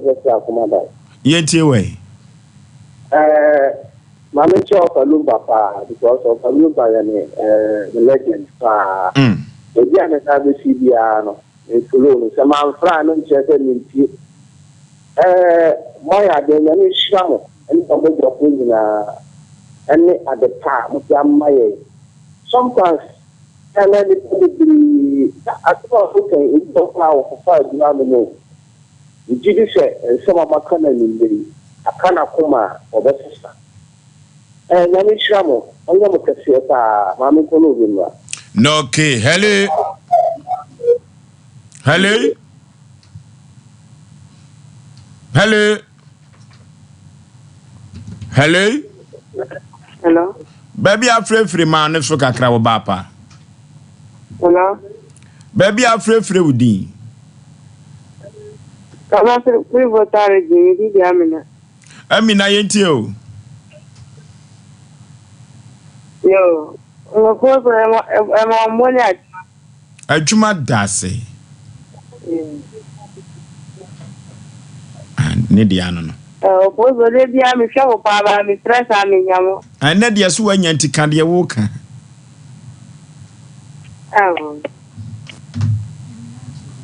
Mekasa firi Akomadan. Yɛntie wɛ. Maame nkyɛ Ɔfa Lumba paa because Ɔfa Lumba yɛ me me legend paa. Baabi a ne nan bɛsi biara no, me follow no. Sɛ mamfra a, no nkyerɛ sɛ mentie. Moayɛ adeɛ, Nyame nhyira mo ne mo abadwafoɔ nyinaa ne ade pa a mode ama yɛn. Sometimes, na na nnipa bebree, na asɛm a woka yi, ebi wɔ hɔ a wɔkɔfa aduru anom o. Megye di sɛ nsɛm a moaka no anwummerɛ yi, aka n'akoma a, ɔbɛsesa. Nyame nhyira mo, ɔnyɛ mo kɛseɛ paa. Maame nkɔ na obi mmra. Okay, hello. Hello. Hello. Hello. Hello. Baabi afrɛfrɛ maa ne so kakra wɔ baapa. Hello. Baabi afrɛfrɛ wo din. Kaba firi Volta region, me din de Amina. Amina yɛntie o. Yo, nkurɔfoɔ sɛ ɛma ɛma ɔmmɔ ne adwuma. Adwuma da ase. Ah, ne deɛ ano no. Ɔpɔ so de bia mehwɛ wo paa baa mefrɛ saa menya mo. Ɛnɛ deɛ so wanya nti ka deɛ woka.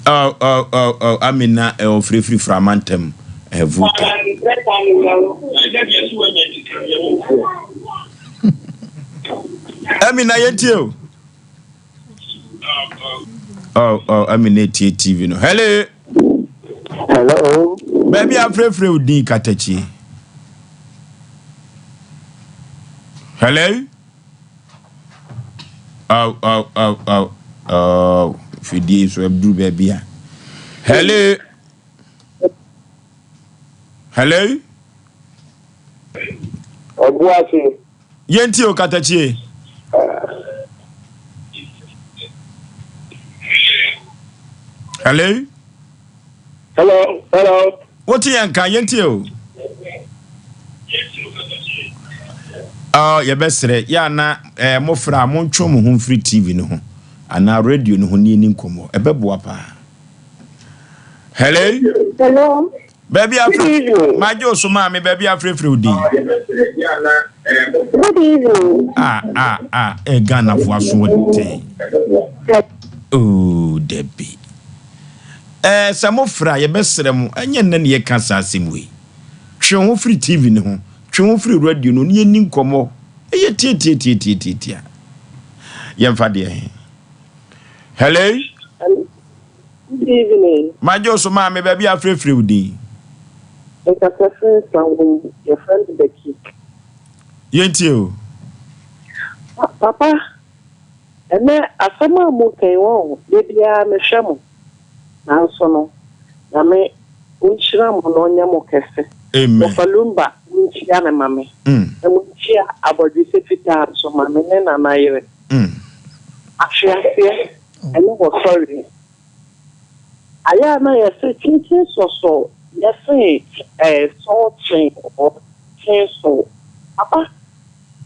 Oh, oh, oh, oh, Amina ɔfirifiri frama ntam Volta. Amina yɛntie o. Oh, oh, Amina etie TV no. Hello. Hello. Baabi afrɛfrɛ wo din katakyie. Hello. Oh, oh, oh, oh, oh. Fidie so abduru baabi a. Hello. Hello. Ɔbuase. Yɛntie o katakyie. Hello. Hello, hello. Wote yɛn nka yɛntie o. Oh, yɛbɛsrɛ yɛ ana eh, mofra a montwe mo ho mfiri TV no ho anaa radio no ho ne yɛni nkɔmmɔ ɛbɛboa paa. Hello. Hello. Baabi afrɛ magye wo so maame baabi afrɛfrɛ wo din. Good evening. Ah ah ah eh Ghanafoɔ asoɔden. Oh dabi. Eh sɛ mofrɛ a yɛbɛsrɛ mo ɛnyɛ nnɛ na yɛka saa asɛm wei. Twe wo ho firi TV no ho, twe wo ho firi radio no ho na yɛnni nkɔmmɔ. Ɛyɛ tiatiatiatiatia. Yɛmfa deɛ he. Hello. Good evening. Magye wo so maame baabi a afrɛfrɛ wo din. Nkasa firi Nsawam, yɛfrɛ me Becky. Yɛntie o. Papa, ɛnɛ asɛm a moka yi wɔn, da biara mehwɛ mo. Nanso no, Nyame ɔnhyira mo na ɔnyɛ mo kɛse. Amen. Wɔfa Lumba monkyia no ma me. Na monkyia Abɔdwesɛ Fitaa nso ma me ne Nana yere. Ahweaseɛ ɛne wɔsɔreɛ. Ayɛ a na yɛse kyenkyen sɔsɔ yɛse ɛɛ sɔɔ kyen or kyen sɔɔ. Papa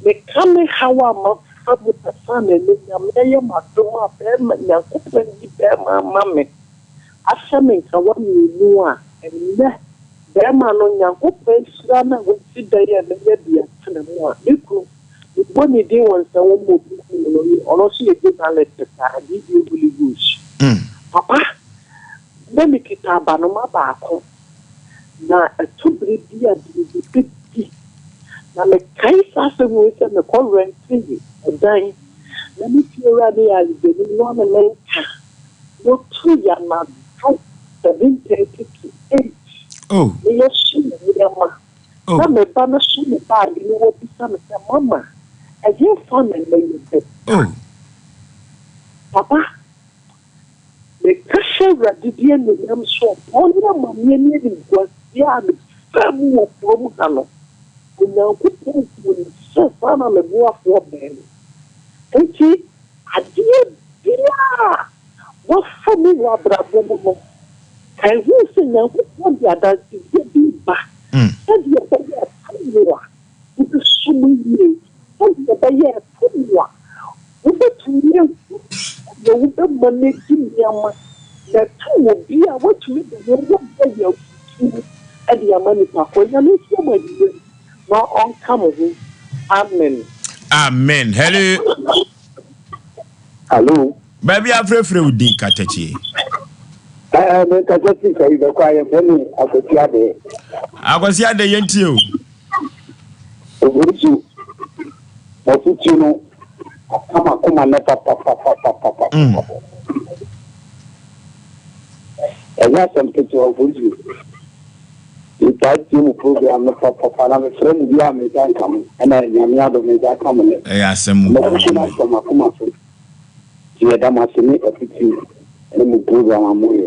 meka me haw a mafa mu ansa na ɛnɛ Nyame ayɛ m'adom a bɛɛma Nyankopɔn ayi bɛɛma ama me ahyɛ me nkawa mienu a ɛnɛ bɛɛma no Nyankopɔn ahyira no a wasi dan a manya bi atena mu a me kunu Mebɔ ne din wɔ nsɛm mu obi nim no, ɔno nso yɛ journalist paa, DJ Holy Ghost. Papa, na mekita abanoma baako, na ɛto bere bi a biribi bɛdi. Na mekae saa asɛm wei sɛ mekɔ rɛntee ɛdan, na me fiewura no yɛ ayedani, na ɔne me nka. Na ɔtu yɛ anadwo 7:30 to 8. Oh. Na yɛhye nneɛma. Oh. Na me ba no so me baage no wabisa me sɛ, Mama, ɛhefa na nnɛ yɛbɛda? Oh. Papa, meka hyɛ Awurade din anuonyam sɛ ɔbɔ ne amanneɛ ne animguaseɛ a mefaa mu wɔ kurom ha no, Onyankopɔn huu no sɛ saa na me boafoɔ bɛn me. Enti adeɛ biara a Wɔafa mu wɔ abrabɔ mu no, kae hu sɛ Nyankopɔn de adansedie bi reba sɛdeɛ ɛbɛyɛ a ɛto wo a wobɛsɔ mu yie, sɛdeɛ ɛbɛyɛ a ɛto wo a wobɛtumi ahu sɛdeɛ wobɛma no adi nneɛma, na ɛto obi a woatumi de wo ho ayɛ afutuo. de ama nipa ko. Nyame nhyira mo adwuma mu na ɔnka mo ho. Amen. Amen. Hello. Hello. Baabi afrɛfrɛ wo din katakyie. Ɛɛ me nkasa fi sɛ yi bɛkɔ ayɛ fɛ mi Akwasi Ade. Akwasi Ade yɛn tie o. Oburusu wɔfutu no akama koma nɛ papapapapapa. Ɛnyɛ asɛm ketewa, Oburusu. Ntaa tie mu program no papapa na mefrɛ mu bi a meda nka mo, ɛna Nyame adom meda ka mo nɛ. Ɛyɛ asɛm o. Mɔfutu no asɛm akoma so. Nti yɛda mo ase ne afutu ne mo program a moyɛ.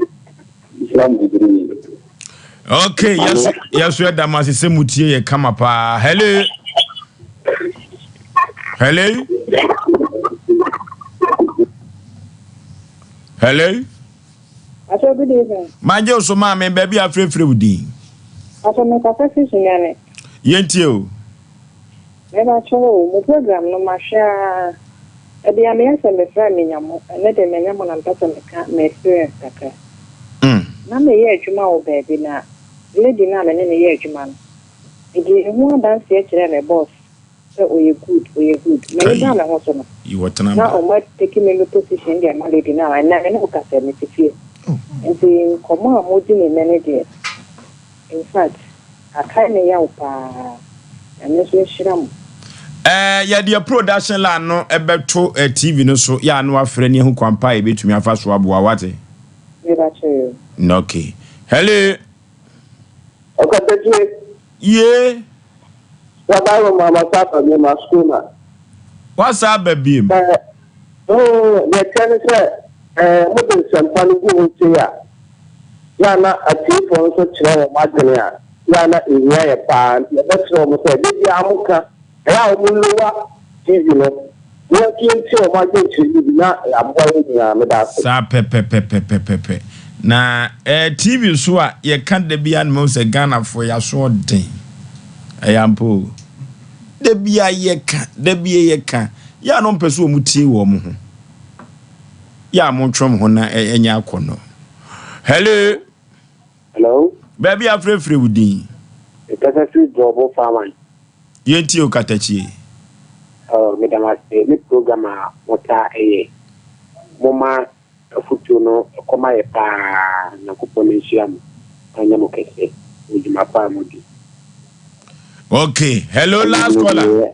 Nhyira mo bebree. Okay, yɛso yɛso yɛda mo ase sɛ mutie yɛ kama paa. Hello. Hello. Hello. Aso, good evening. Magye wo so, maame, baabi a afrɛfrɛ wo din. Aso, mekasa fi Sunyani. Yɛntie o. Mebakyɛw o, mo program no mahwɛ a, ɛde a meyɛ sɛ mefrɛ a menya mo, ɛnɛ de manya mo na mpɛ sɛ meka me experience kakra. Na meyɛ adwuma wɔ baabi na lady no a me ne no yɛ adwuma no, mede ne ho adanseɛ kyerɛɛ me boss sɛ ɔyɛ good, ɔyɛ good. M'ani baa me ho so no, Yi wɔtena na ba. ɔmo atake me me position de ama lady no a ɛnɛ me ne wo kasa, mete fie. Nti nkɔmmɔ a modi ne nnɛ ne deɛ, in fact, akae me yaw paa. Nyame nso nhyira mo. Yɛde yɛ production line no ɛbɛto TV no so, yɛ a na wafrɛ ne ahu kwan pa a yɛbɛtumi afa so aboa, wate? Mebakyɛ yo. Okay. Hello. Ɔkatakyie. Ye. Wabawo mama sapa bi ma school na. Wasa aba biem. Ɛɛ, deɛ kyɛ ne sɛ ɛɛ mode nsɛmpa no gu hɔ sei a, yɛ a na atiefoɔ nso kyerɛ wɔn adwene a, yɛ a na ehia yɛ paa, nti yɛbɛkyerɛ wɔn sɛ de biara mo ka, ɛyɛ a wɔn lower TV no na wɔn ntie wɔn adwenkyerɛ no bi na aboa yɛn nyinaa. Meda ase. Saa pɛpɛpɛpɛpɛpɛ. Na TV so a yɛka da biara no, mahu sɛ Ghanafoɔ yɛaso ɔden. Ɛyɛ ampa o. Da biara yɛka, da biara yɛka. Yɛ a na ɔmpɛ sɛ wɔn tie wɔn ho. Yɛ a montwe mo ho na ɛnyɛ akɔnnɔ. Hello. Hello. Baabi afrɛfrɛ wo din. Mekasa firi Drɔbo Farman. Yɛntie o, Katakyie. Oh, meda mo ase ne program a motaa ɛyɛ. Moma afotuo no ɛkɔma yɛ paa. Nyankopɔn nhyira mo na ɔnyɛ mo kɛse wɔ dwuma pa a modi. Okay. Hello, last caller.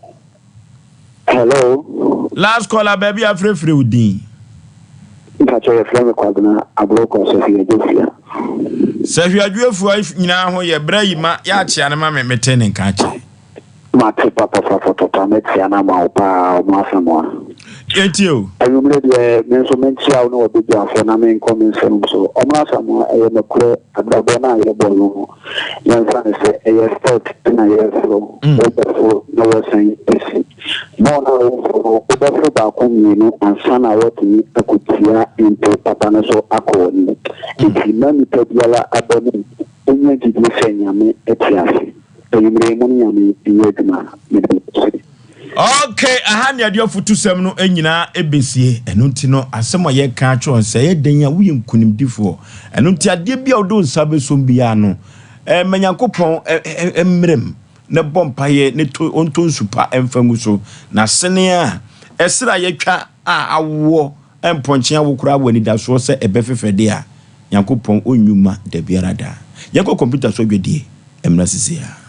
Hello. Last caller, baabi afrɛfrɛ wo din. Mpakyɛ, yɛfrɛ me Kwabena Aborɔkɔ Sɛhwi Adwofia. Sɛhwi Adwoafua nyinaa ho yɛ berɛ yi ma yɛakyea no ma me mete ne nka akyɛ. Mate papapapapa, mɛtia no ama wo paa, ɔmo asɛm a. Yɛntie o. Anwummerɛ deɛ, me nso menkyia wo ne wɔbɛdwafoɔ na menkɔ me nsɛm so. Ɔmo asɛm a ɛyɛ nokorɛ, abrabɔ no a yɛbɔ no, yɛmfa no sɛ ɛyɛ step na yɛforo. Wobɛforo na wɔsan asi. Bɔɔl no a woforo no, wobɛforo baako mmienu ansa na woatumi akɔtia mpo papa no so akɔ w'anim. Nti ma nipa biara aba mu nya gyidie sɛ Nyame te ase. Anwummerɛ mu no, Nyame nyɛ adwuma. Meda mo ase. Okay, aha ne yɛde afutusɛm no nyinaa ɛbɛsie. Ɛno nti no, asɛm a yɛka akyerɛ wɔn sɛ ɛyɛ dɛn a woyɛ nkonimdifoɔ. Ɛno nti adeɛ bi a wode wo nsa bɛsom biara no, ma Nyankopɔn mmerɛ mu na bɔ mpaeɛ ne to ɔntɔ nsu pa mfa ngu so. Na sene a ɛserɛ a yɛtwa a awoɔ mpɔnkye awo koraa wɔ anidasoɔ sɛ ɛbɛfefɛ de a, Nyankopɔn ɔnwu ma da biara da. Yɛnkɔ kɔmputa so adwadie mmra sisi a.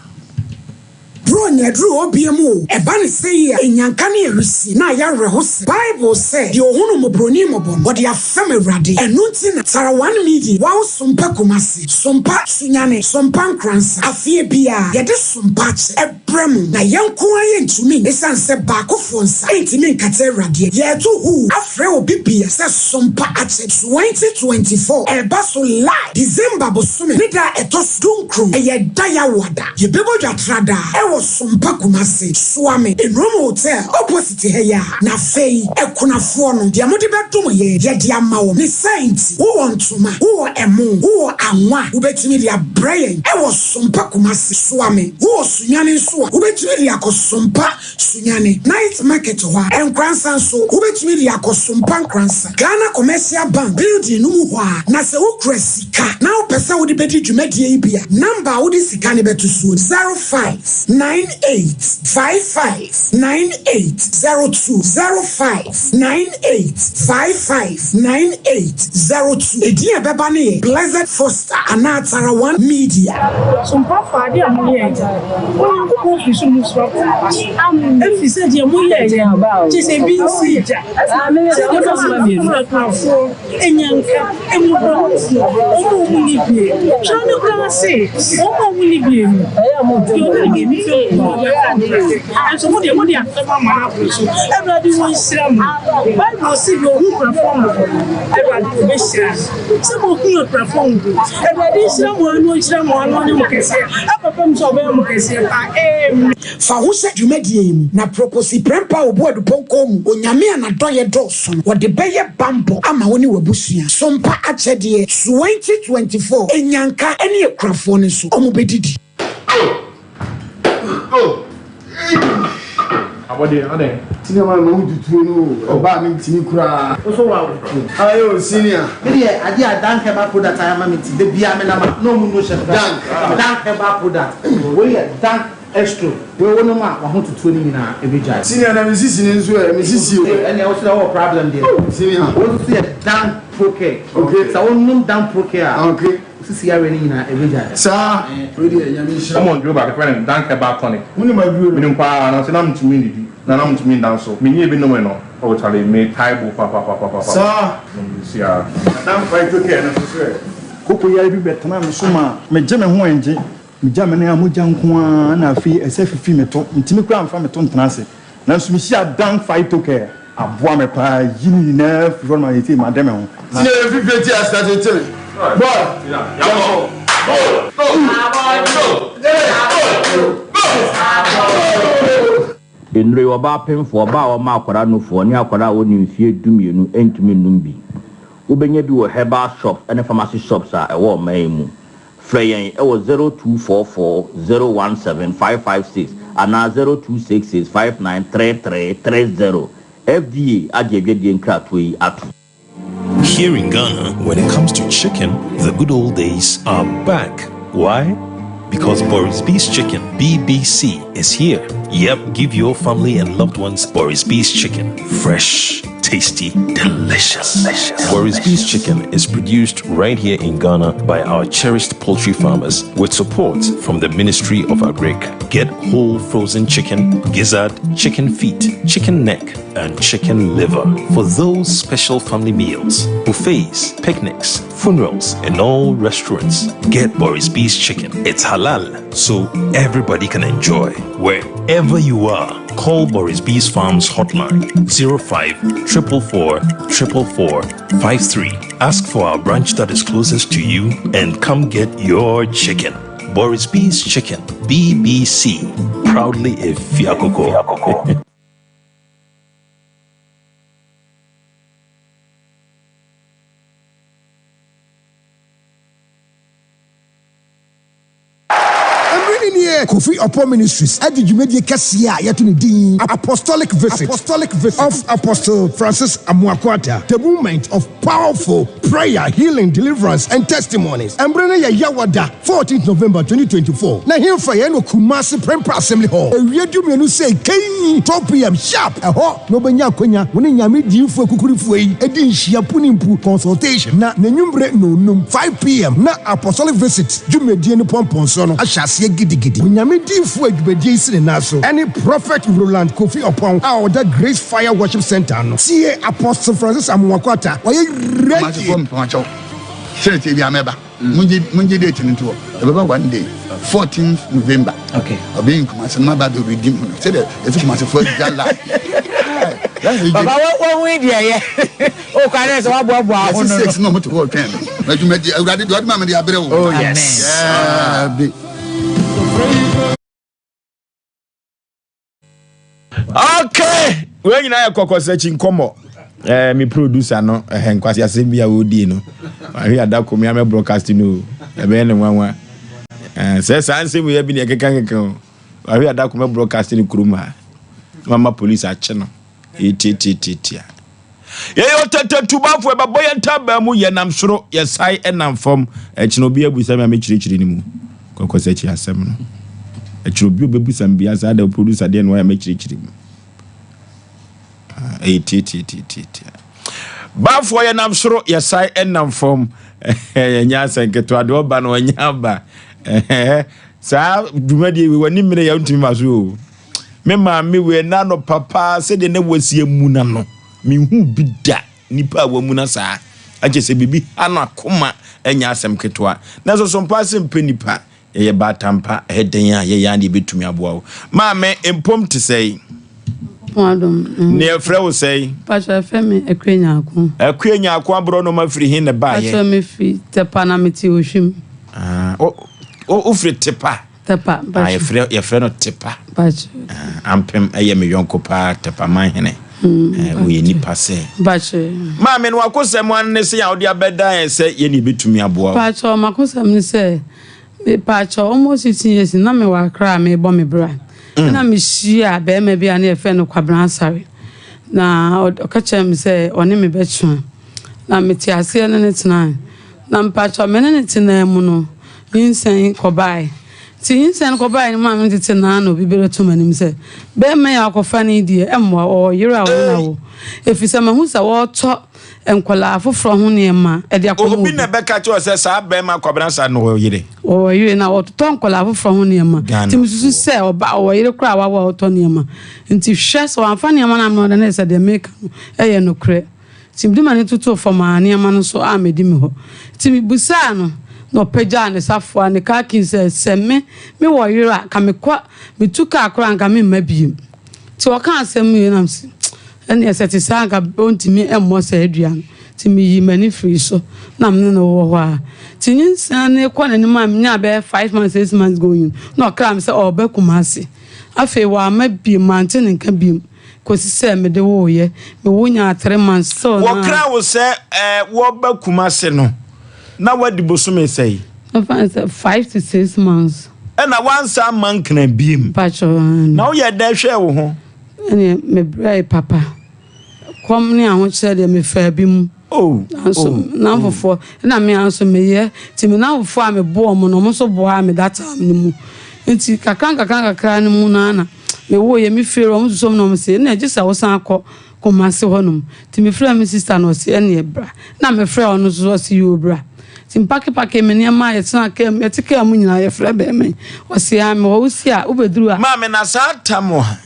Bro, nyɛ duru hɔ biem o. Ɛba ne sɛ yi a, enyanka ne awisi na ayɛ awerɛho sɛ Bible sɛ deɛ ɔhunu mmɔborɔni mmɔbɔ no, ɔde afɛm Awurade. Ɛno nti na Tarawan Media, Wow Sompa Kumasi, Sompa Sunyani, Sompa Nkoransa, afeɛ biara yɛde Sompa akyɛ ɛbrɛ mo, na yɛn nko ara yɛntumi, ɛsiane sɛ baakofoɔ nsa ntumi nkata Awurade. Yɛreto huu afrɛ obi bia sɛ Sompa akyɛ 2024 ɛreba so live December bosome ne da a ɛtɔ so 19, ɛyɛ da Yawoada. Yɛbɛbɔ dwa tradaa ɛwɔ so. Sompa Kumasi, Suame, Nrom Hotel opposite ha yi ara. Na afei akunafoɔ no, deɛ mode bɛdom yɛn, yɛde ama wɔn. Ne saa nti, wowɔ ntoma, wowɔ ɛmo, wowɔ anwa a, wobɛtumi de abrɛ yɛn wɔ Sompa Kumasi, Suame. Wowɔ Sunyani nso a, wobɛtumi de akɔ Sompa Sunyani, Night Market hɔ a. Nkoransa nso, wobɛtumi de akɔ Sompa Nkoransa, Ghana Commercial Bank building no mu hɔ ara. Na sɛ wokura sika na wopɛ sɛ wode bɛdi dwumadie yi bi a, number a wode sika no bɛto soɔ ni, 059855. 9802 0598 5598 02 Edin a ɛbɛba no yɛ Blessed Foster anaa Tara One Media. Sompafoɔ, adeɛ a moyɛeɛ no, Onyankopɔn firi soro mu soro abɔ mo aso, ɛfiri sɛ deɛ moyɛeɛ no, kyerɛ sɛ ebi nsii da, sɛdeɛ moasoma akunafoɔ. Anyanka, mmɔborɔhunufoɔ, wɔn a wɔnni bie. Twerɛ no koraa se, wɔn a wɔnni bie no, deɛ ɔne ne biribi fɛ mu no, ɔde afa Awurade. Nanso mo deɛ, mode afɛm ama no aboro so. Awurade ɔnhyira mo. Bible se, deɛ ɔhu akunafoɔ mmɔbɔ no, Awurade ɔbɛhyira no. Sɛ moahunu akunafoɔ mmɔbɔ. Awurade nhyira mo ara na ɔnhyira mo ara na ɔnyɛ mo kɛseɛ akɔpem sɛ ɔbɛyɛ mo kɛseɛ paa. Amen. Fa wo ho hyɛ dwumadie yi mu, na Prokosi Prempeh a ɔbu Adupɔnkɔn mu, Onyame a n'adɔeɛ dɔɔso no, ɔde bɛyɛ banbɔ ama wo ne w'abusua. Sompa akyɛdeɛ 2024, Nnyanka ne akurafoɔ no nso, wɔbɛdidi. Oh! Oh! Eii! Abɔdeɛ, adɛn? Senior man ma wo tutuo no o, ɔbaa me ntimi koraa. Wo so wa wo tuo. Aye o senior. Me deɛ adeɛ a Dank herbal product ayɛ ama me nti da biara me nam a na ɔmo nu hyɛ me Dank. Dank herbal product wei yɛ Dank Estro wei wo nom a wahotutuo no nyinaa ɛbɛgyae. Senior na me sisi no nso ɛ, me sisi o. Ɛnneɛ wo so deɛ wowɔ problem deɛ. Oh senior. Wei nso so yɛ Dank Procare. Okay. Sɛ wo nom Dank Procare a. Okay. Wo sisi yareɛ no nyinaa ɛbɛgyae. Saa. Wei deɛ Nyame nhyira wo. Wɔn duro baako yɛfrɛ no Dank Herbal Tonic. Wonim aduro no? Menim paa nanso na mentumi nnidi na na mentumi nda nso. Menyɛɛ bi nomee no oh charlie metae bo papapapapa. Saa. Seaa. Na Dank Phytocare no nso so ɛ? Koko yare bi bɛtenaa me so maa megye me ho ɛngye. Megya me nan a mogya nko ara na afei ɛsɛ fifi me to. Mentumi koraa mfa me to ntena ase. Nanso mehyiaa Dan Phytocare. Aboa me paa yi ne nyinaa firi hɔ no ma seesei made me ho. Senior yɛ fifie ti ase tete me boy yɛnkɔ Nnuro yi, ɔbaa pemfoɔ, ɔbaa a ɔma akwadaa nufoɔ, ne akwadaa a ɔnni mfeɛ dumienu ntumi nnom bi. Wobɛnya bi wɔ herbal shops ne pharmacy shops a ɛwɔ ɔman yi mu. Frɛ yɛn wɔ 0244 017 556 anaa 0266 593330. FDA agye adwadie nkratoɔ yi atom. Here in Ghana, when it comes to chicken, the good old days are back. Why? Because Boris B's Chicken, BBC, is here. Yep, give your family and loved ones Boris B's Chicken. Fresh, tasty, delicious. delicious. Boris B's Chicken is produced right here in Ghana by our cherished poultry farmers with support from the Ministry of Agric. Get whole frozen chicken, gizzard, chicken feet, chicken neck, and chicken liver for those special family meals, buffets, picnics, funerals, and all restaurants. Get Boris B's Chicken. It's halal, so everybody can enjoy. Wherever you are, call Boris B's Farms hotline 05 444 444 53. Ask for our branch that is closest to you and come get your chicken. Boris B's Chicken, BBC, proudly a Fiakoko. Mmere no nie, Kofi Oppong Ministries de dwumadie kɛseɛ a yɛato no din Apostolic Visit of Apostle Francis Amoako Atta, The Moment of Powerful Prayer, Healing, Deliverance and Testimonies. Mmere no yɛ Yawada, 14th November 2024, na hemfa yɛn wɔ Kumasi Prempeh Assembly Hall, awia dumienu sei kɛi, 12 pm sharp, ɛhɔ na wobɛnya akwanya wo ne Nyame diyifoɔ akukurifoɔ yi adi nhyia pu ne mpu, consultation, na n'anwummere nnɔnnum, 5 pm, na Apostolic Visit dwumadie no pɔmpɔnsoɔ no ahyɛ aseɛ gidigidi. Onyame diyifoɔ a dwumadie yi si ne nan so ne Prophet Roland Kofi Oppong a ɔda Grace Fire Worship Centre ano. Tie Apostle Francis Amoako Atta, wayɛ ready. Kumasifoɔ mpakyɛw, sɛdeɛ ɛteɛ biara mɛba. Mongye mongye date no nto hɔ. Ɛbɛba one day, fourteenth November. Okay. I'll be in Kumasi na maba abɛ redeem no. Sɛdeɛ yɛte Kumasifo agya line. Papa wo wo hu deɛ yɛ. O kwa ne sɛ waboaboa ho no. Yɛsi six na ɔmo te hɔ retwɛn me. M'adwuma di Awurade deɛ ɔde ma me de abrɛ wo. Oh yes. Yeah, be. Okay, wei nyinaa yɛ kɔkɔsakyi nkɔmmɔ. Eh, me producer no, eh, nkwasi asɛm bi a wɔdie no. Ahwe ada kɔ me amɛ broadcast no. Ɛbɛyɛ ne nwanwa. Eh, sɛ saa nsɛm yɛ bi ne ɛkeka keka o. Ahwe ada kɔ mɛ broadcast no kurom ha. Mama police akye no. Etietietietia. Yɛyɛ ɔtɛtɛtubafo, ɛbɛbɔ yɛn ntaban mu, yɛnam soro, yɛsae ɛnam fam. Ɛkyena obi abusa me a mɛkyerɛkyerɛ ne mu. Kɔkɔsakyi asɛm no. Ɛkyena obi obɛbusa me bia saa da producer deɛ no wayɛ mɛkyerɛkyerɛ mu. Ah, ɛyɛ tietietietietia. Bafoɔ yɛnam soro, yɛsae ɛnam fam. Ɛnyɛ asɛ nketewa deɛ ɔba no ɔnyɛ aba. Saa dwumadie wei w'ani mmere yɛ ntumi ma so o. Me maame wei ɛna anɔpa paa sɛdeɛ na wasi amuna no menhuu bi da nipa a wamuna saa akyɛ sɛ biribi ha no akoma ɛnyɛ asɛm ketewa na nso so mpa sɛ mpɛ nipa yɛyɛ baatampa ɛyɛ dɛn a yɛyɛ a na yɛbɛtumi aboa wo maame mpom te sɛe mm. ne ɛfrɛ wo sɛe Pacho ɛfrɛ me Akua Nyarko. Akua Nyarko aborɔnoma firi he na ɛbaeɛ? Pacho mefiri Tepa na mete Ohwim. Ah, wofiri Tepa? Tepa, mpacho. Ah, yɛfrɛ yɛfrɛ no Tepa. Mpacho. Ah, ampem ɛyɛ me yɔnko paa Tepa manhene. Mm, eh, wɔyɛ nipa sɛ. Mpacho. Maame no wakosɛm ano ne sɛ a wode abɛda yɛn sɛ yɛne yɛbɛtumi aboa wo. Mpacho, makosɛm ne sɛ mpacho almost 15 years na mewɔ Accra a mebɔ me bra. Mm. Ɛna mehyia bɛrima bi a ne yɛfrɛ no Kwabena Asare. Na ɔka kyerɛ me sɛ ɔne me bɛtena. Na mete aseɛ ne ne tenae. Na mpakyɛw me ne no tsenaa mu no, nyinsɛn kɔbae. Ntsi nyinsɛn no kɔbae no maa me tsetse naa na obi bɛto m'anim sɛ, Bɛrima yi a wakɔfa no yi deɛ, mmoa, ɔwɔ yere a ɔne no awo. Efisɛ mahu sɛ wɔretɔ nkwadaa afoforɔ ho nneɛma de akɔma Obi obi. na ɛbɛka kyerɛ wo sɛ saa bɛrima Kwabena Asare no ɔwɔ yere? Ɔwɔ yere na ɔtotɔ nkwadaa afoforɔ ho nneɛma. Nti mesusu Ghanafoɔ. sɛ ɔba ɔwɔ yere koraa a wawo a ɔtɔ nneɛma. Nti hwɛ, sɛ wamfa nneɛma no amma wo a, na ɛsɛ sɛ deɛ mereka no yɛ nokorɛ. Nti mede m'ani totoo fam ara, nneɛma no nso ammɛdi me hɔ. Nti mebisaa no, na ɔpagyaa ne safoa, ne car key sɛ, sɛ me, mewɔ yere a, nka mekɔ, metu car koraa a, nka memma bio. Nti ɔkaa asɛm wei na mese, ɛnneɛ sɛ ɛte saa a, nka ɔntumi mmɔ saa dua no. Nti meyii m'ani firii so, na me ne no wɔ hɔ ara. Nti nyinsɛn no rekɔ n'anim a menyaa bɛyɛ five months, six months going no, na ɔkraa me sɛ ɔreba Kumasi. Afei wamma bio, mante ne nka bio. Kosi sɛ mede wooyɛ. Me wo nyaa 3 months still na. Wɔkra wo sɛ wɔba Kumase no na woadi bosome sɛn? Mɛfa no sɛ 5 to 6 months. Ɛna woansan amma Nkran biem? Mpakyɛw aane. Na woyɛɛ dɛn hwɛɛ wo ho? Ɛneɛ mebrɛe papa. Kɔm ne ahokyerɛ deɛ mefaa bi mu. Oh, Nanso oh, nnamfofoɔ, ɛna me ara nso meyɛ, nti me nnamfofoɔ a meboa wɔn no, wɔn nso boaa me that time no mu. Nti kakra nkakra nkakra no mu no ara na mewoeɛ, me fie wɔn nso na wɔn se, ɛnna gye sɛ wosan kɔ Kumasi hɔnom. Nti mefrɛɛ me sister na ɔse ɛnneɛ bra. Ɛna mefrɛɛ ɔno nso ɔse yoo bra. Nti mepakepakee me nneɛma a yɛtenaa kaa mu, yɛte kaa mu nyinaa yɛfrɛ bɛrima yi. Ɔse aa mewɔ wo si a wobɛduru a. Maame na saa tam a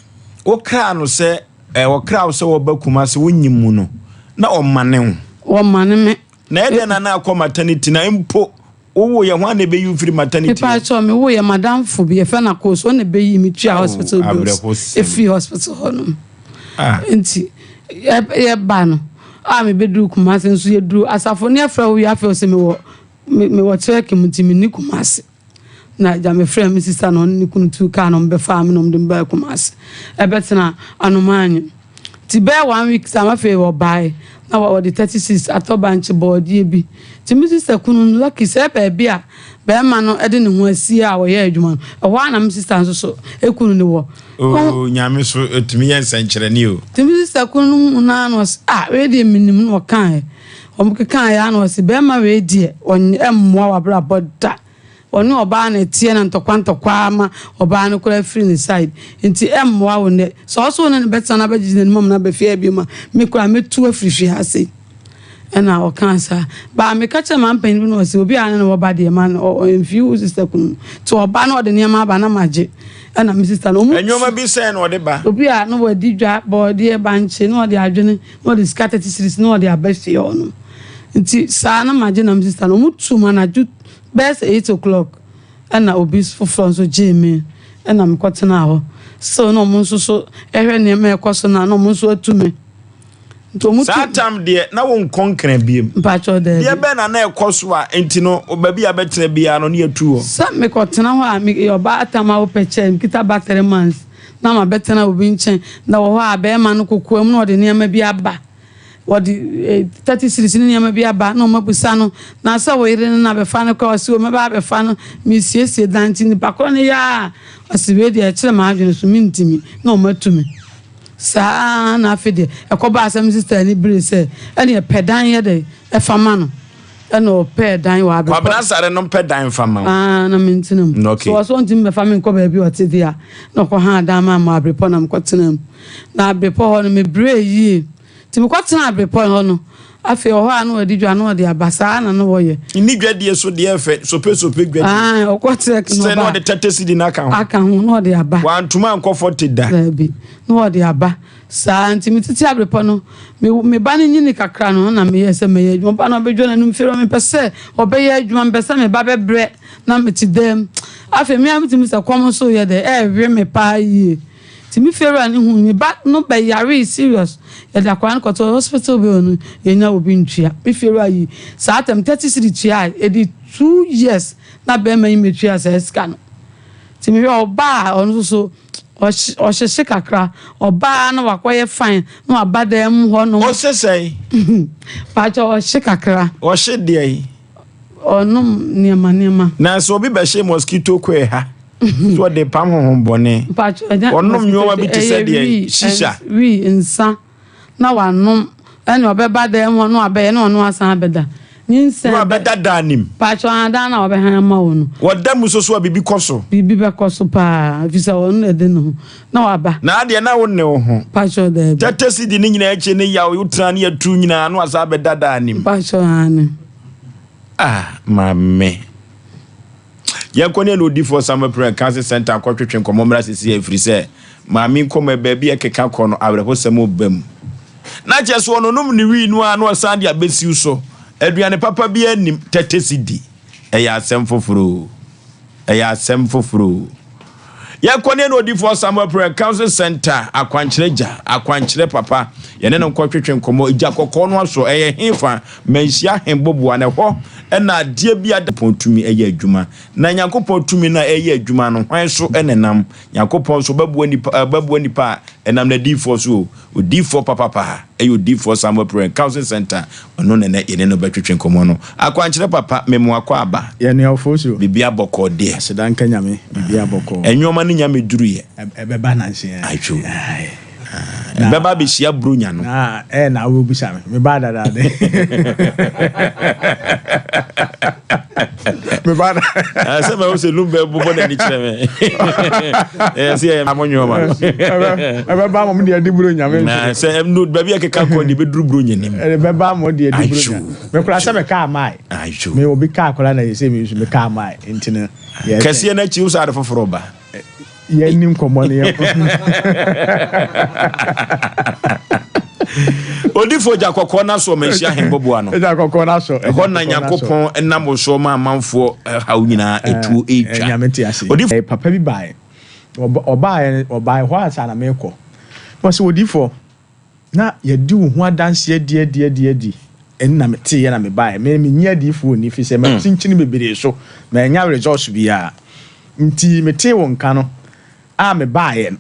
wokraa no sɛ Ɛ, wɔkra wo sɛ wɔba Kumasi, wonyim mu no, na wɔmane wo? Wɔmane me. Na ɛdɛn na na akɔ maternity na mpo wowoeɛ, hwan na ɛbɛyi wo firi maternity hɔ? Mepaakyɛw, mewoeɛ, m'adamfo bi, yɛfrɛ no Akos, ɔno na ɛbɛyii me tuaa Ao, hospital bills awerɛhosɛm. ɛfiri hospital hɔ nom. Ah. Nti, yɛ, yɛba no, a mebɛduru Kumasi nso, yɛduru asafo no yɛfrɛ wo wie afei ɔse mewɔ, me, mewɔ Turkey mu nti menni Kumasi. Na agya mefrɛɛ me sista na ɔne ne kunu tuu kaa na wɔbɛfaa me na wɔde me baa Kumasi ɛbɛtena Anomaanyi. Nti bɛyɛ one week time afei wɔbae na wɔde 36 atɔ bankye bɔɔdeɛ bi. Nti me sista kunu no lucky sɛ baabi a bɛrima no de ne ho asie a wɔyɛ adwuma no ɛhɔ ara na me sista nso so kunu no wɔ. Oh, Nyame so ɛtumi yɛ nsɛnkyerɛnne o. Nti me sista kunu no hu no ara na ɔse ah wei deɛ menim na ɔkaeɛ. Wɔkekaeɛ ara na ɔse, Barima wei deɛ, ɔmmoa w'abrabɔ da. Ɔne ɔbaa na ɛteɛ na ntɔkwa ntɔkwa ara ma ɔbaa no koraa firi ne side. Nti ɛmmoa wo nnɛ. Sɛ ɔse wo ne no bɛtena na abɛgyegye n'anim amena aba fie ha bio a, me koraa mɛtu afiri fie ha sei. Ɛna ɔkaa saa. But meka kyerɛɛ m'ampanin bi na ɔse, obi a ne ne wɔ ba deɛ, ma no, ɔmfii wo sister kunu mu. Nti ɔba na ɔde nneɛma aba na magye. Ɛna me sister no, wɔn Nneɛma bi sɛn na ɔde ba? Obi a na wadi dwa, bɔɔdeɛ, bankye, na ɔde adwene na ɔde sika 30 cedis na ɔde aba fie hɔ nom. Nti saa na magye na me sister no ɔmo tuu me anadwo bɛyɛ sɛ 8 o'clock ɛna obi foforɔ nso gyee me ɛna mekɔ tenaa hɔ. Still na ɔmo nso so ɛhwɛ nneɛma ɛkɔ so na na ɔmo nso atu me. Nti ɔmo tu. Saa tam deɛ na wo nkɔ Nkran biom. Mpakyɛw daabi. Deɛ bɛn na na ɛkɔ so a nti no baabi a bɛtena biara no ne yɛtu hɔ? Sɛ mekɔ tena hɔ a meyɛ ɔbaatan a wopɛ kyɛ mekita ba 3 months. Na mabɛtena obi nkyɛn. Na wɔ hɔ a, barima no kokoam na ɔde nneɛma bi aba. Wɔde 30 cedis ne nneɛma bi aba na wɔabisa no, na sɛ wo yere no na abɛfa no koraa? Ɔse, o mɛba abɛfa no, mesiesie dan nti nipa korɔ no yɛ a, ɔse wei deɛ ɛkyerɛ m'adwene so, mentumi, na wɔatu me. Saa ara na afei deɛ ɛkɔbaa sɛ me sista ani beree sɛ ɛneɛ pɛ dan yɛ dɛn ɛfa ma no. Ɛna ɔpɛɛ dan wɔ Abrepɔ. Kwabena Asare no mpɛ dan mfa ma wo. Aa na mentena mu. Okay. So ɔsɛ ɔntumi bɛfa me nkɔ baabi a ɔte deɛ a, na ɔkɔhaa dan maa me wɔ Abrepɔ na mekɔtenaa mu. Na Abrepɔ hɔ no mebrɛɛ yie. Nti mekɔtenaa Abrepɔ hɔ no, afei ɔhɔ a na wɔadi dwa na wɔde aba, saa na na wɔyɛ. Nni dwadie so deɛ ɛfɛ, sope sope dwadie. Ae, ɔkɔ trek na Sɛ na ɔba. ɔde 30 cedi no aka ho. Aka ho na ɔde aba. Wantumi ankɔ 40 da. Daabi, na ɔde aba. Saa nti metete abrepɔ no, me me ba no nyini kakra no na meyɛɛ sɛ mɛyɛ adwuma. Ɔba no ɔbɛdwa n'anum fie hɔ, mepɛ sɛ ɔbɛyɛ adwuma, mepɛ sɛ me ba bɛbrɛ na mete dɛm. Afei me ara metumi sɛ kɔm nso yɛ dɛ, ɛrewe me paa yie. Nti me fiewura no hui, me ba no bɛyaree serious, yɛde akwadaa no kɔtoo hospital bill no, yɛnnya obi ntua. Me fiewura yi saa tɛm 30 cedi tuae, ɛdi 2 years na bɛrima yi mmɛtua saa sika no. Nti mehwɛ ɔbaa a ɔno nso so ɔhyehye kakra, ɔbaa na wakɔyɛ fine na waba dan mu hɔ nom. Ɔhyɛ sɛn? Pakyɛ ɔhye kakra. Ɔhye deɛ yi? Ɔnom nneɛma nneɛma. Na sɛ obi bɛhye mosquito coil ha, so ɔde pam honhom bɔne. Pakyɛ ɛnyɛ Ɔnom nneɛma bi te sɛ ɛyɛ deɛ wii, shisha. Wii nsa na wanom ɛna ɔbɛba dan mu hɔ na wabɛyɛ na ɔno asan abɛda. Nyinsɛn Na wabɛda dan nim. Pakyɛ adan na ɔbɛhan ama wo no. Wɔda mu so so a biribi kɔ so. Biribi bɛkɔ so paa efisɛ ɔno na ɛde ne ho na waba. Na adeɛ na wo ne wo ho. Pakyɛ daabi. 30 cedi ne nyinaa akyi ne yaw wotena ne yɛtu nyinaa na wasan abɛda dan nim. Pakyɛ aane. Ah maame. Yɛnkɔ ne ɛna odifoɔ Samuel Prɛ Cancer Center nkɔtwetwe nkɔmmɔ mmra sisi ɛfiri sɛ maame nkɔmmɔ baabi a ɛkeka kɔ no awerɛhosɛm ba mu. Na kyerɛ sɛ ɔnonom ne wii no a na ɔsan de abɛsiw so. Aduane papa bi anim 30 cedi. Ɛyɛ asɛm foforɔ o. Ɛyɛ asɛm foforɔ o. Yɛnkɔ ne ɛna odifoɔ Samuel Prɛ Cancer Center akwankyerɛ gya, akwankyerɛ papa. Yɛne no nkɔtwetwe nkɔmmɔ. Gya kɔkɔɔ no aso ɛyɛ hefa manhyia hemboboa na ɛhɔ ɛna adeɛ bi a Nyankopɔn tumi ɛyɛ adwuma. Na Nyankopɔn tumi no a ɛyɛ adwuma no, hwan so ɛna ɛnam? Nyankopɔn nso ɔbɛboa nipa, ɔbɛboa nipa a ɛnam n'adiyifoɔ so o. Odiyifoɔ papapa ɛyɛ odiyifoɔ Samuel Prɛ Counseling Center. Ɔno na ɛnɛ yɛne no bɛtwetwe nkɔmmɔ no. Akwankyerɛ papa, memo akɔ aba. Yɛ nua Ofosu. Biribi abɔkɔɔ deɛ. Aseda nka Nyame, biribi abɔkɔɔ. Ɛnwoɔma no nya mɛduruyɛ. Ɛbɛba nanse ɛ. Atwo. Ɛbɛba abɛhyia Buronya no. Na ɛyɛ na wobɛbisa me. Mebaa dadaade. Mebaa da. Sɛ bɛwo sɛ lum bɛbobɔ n'ani kyerɛ me. Ɛyɛ sɛ yɛyɛ mo nwoɔma no. Ɛbɛba mo deɛ de Buronya me. Na sɛ no baabi a ɛkeka kɔ deɛ bɛduru Buronya nim. Ɛbɛba mo deɛ de Buronya. Mekora sɛ mekaa mae. Atwo. Me obi kaa koraa na yɛ sɛ me nso mekaa mae. Nti no. Kɛseɛ no akyi wo sɛ ade foforɔ ba. Yɛnni nkɔmmɔ no yɛnkɔ. Odifo gya kɔkɔɔ no aso ɔmanhyia ahemboboa no. Gya kɔkɔɔ no aso. Ɛhɔ na Nyankopɔn nam wo so ma amanfoɔ haw nyinaa etuo etwa. Nyame te ase. Odifo. Papa bi baeɛ. Ɔbaeɛ ɔbaeɛ hɔ ansa na merekɔ. Ɔse odifo na yɛdi wo ho adanseɛ adi adi adi adi. Ɛno na meteeɛ na mebaeɛ. Me mennye adiyifoɔ nni firi sɛ makyinkyini bebree so mannya results biara. Nti metee wo nka no a mebaeɛ no,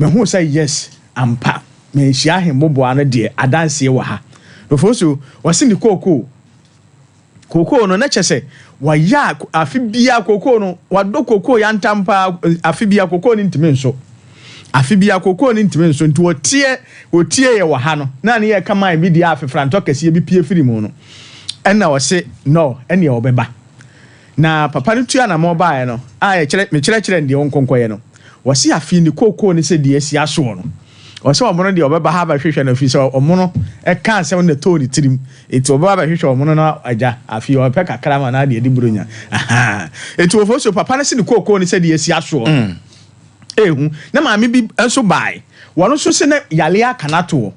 mehuu sɛ yes ampa manhyia ahemmoboa no deɛ adanseɛ wɔ ha. Ofosu, ɔse ne kookoo, kookoo no na kyerɛ sɛ wayɛ a afe biara kookoo no, wadɔ kookoo yantam paa, afe biara kookoo no ntumi nso. Afe biara kookoo no ntumi nso, nti ɔteɛ, ɔtieeɛ wɔ ha no, na ne yɛka man bi deɛ a afefrantɔ kɛseɛ bi pue firi mu no, ɛna ɔse no, ɛneɛ ɔbɛba. Na papa no tuu anamɔn baeɛ no, a yɛkyerɛ, mekyerɛkyerɛɛ no deɛ ɔnkɔ nkɔyɛ no, ɔse afei ne kookoo no sɛ deɛ asi asoɔ no, ɔse ɔmono deɛ ɔbɛba ha abɛhwehwɛ no, ɛfiri sɛ ɔmono ɛka asɛm no na ɛtɔɔ ne tirim, enti ɔbɛba abɛhwehwɛ ɔmono no agya, afei ɔbɛpɛ kakra ama no adeɛ adi buronya, ahaa. Enti wɔfɔ so papa no se ne kookoo no sɛ deɛ asi asoɔ no, ɛhu. Na maame bi nso baeɛ, wɔn nso se na yareɛ aka no atoɔ.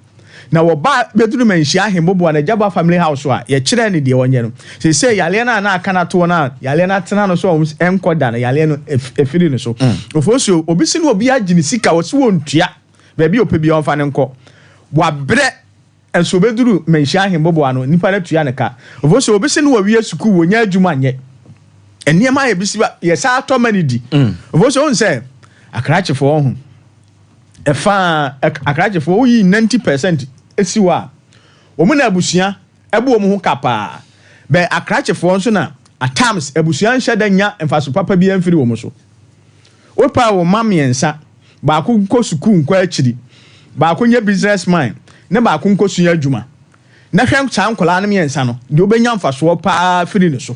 Na wɔba bɛduru Manhyia Ahemboboa no Agyaba Family House a, yɛkyerɛɛ no deɛ ɔnyɛ no. Seesei yareɛ no a na aka no atoɔ no a yareɛ no atena no so a ɛnkɔ da no, yareɛ no afiri ne so. Ofosuo, obi se ne obi agye ne sika, ɔse ɔntua, baabi a ɔpɛ biara ɔmfa no nkɔ. Wabrɛ, nso ɔbɛduru Manhyia Ahemboboa no, nnipa no atua no ka. Ofosuo, obi se ne wawie sukuu, ɔnya adwuma nyɛ. Nneɛma a yɛbɛsi ba, yɛsan tɔ ma no di. Ofosuo, wohu sɛ akrakyefoɔ ho. Ɛfa a akrakyefoɔ woyi 90% si hɔ a, wɔn na abusua ɛbɔ wɔn ho ka paa. Bɛ akrakyefoɔ nso na at times abusua nhyɛ da nnya mfaso papa biara mfiri wɔn so. Wopae wo mma mmiɛnsa, baako nkɔ sukuu nkɔ akyiri, baako nyɛ business man ne baako nkɔsua adwuma. Na hwɛ saa nkwadaa no mmiɛnsa no, deɛ wobɛnya mfasoɔ paa firi ne so.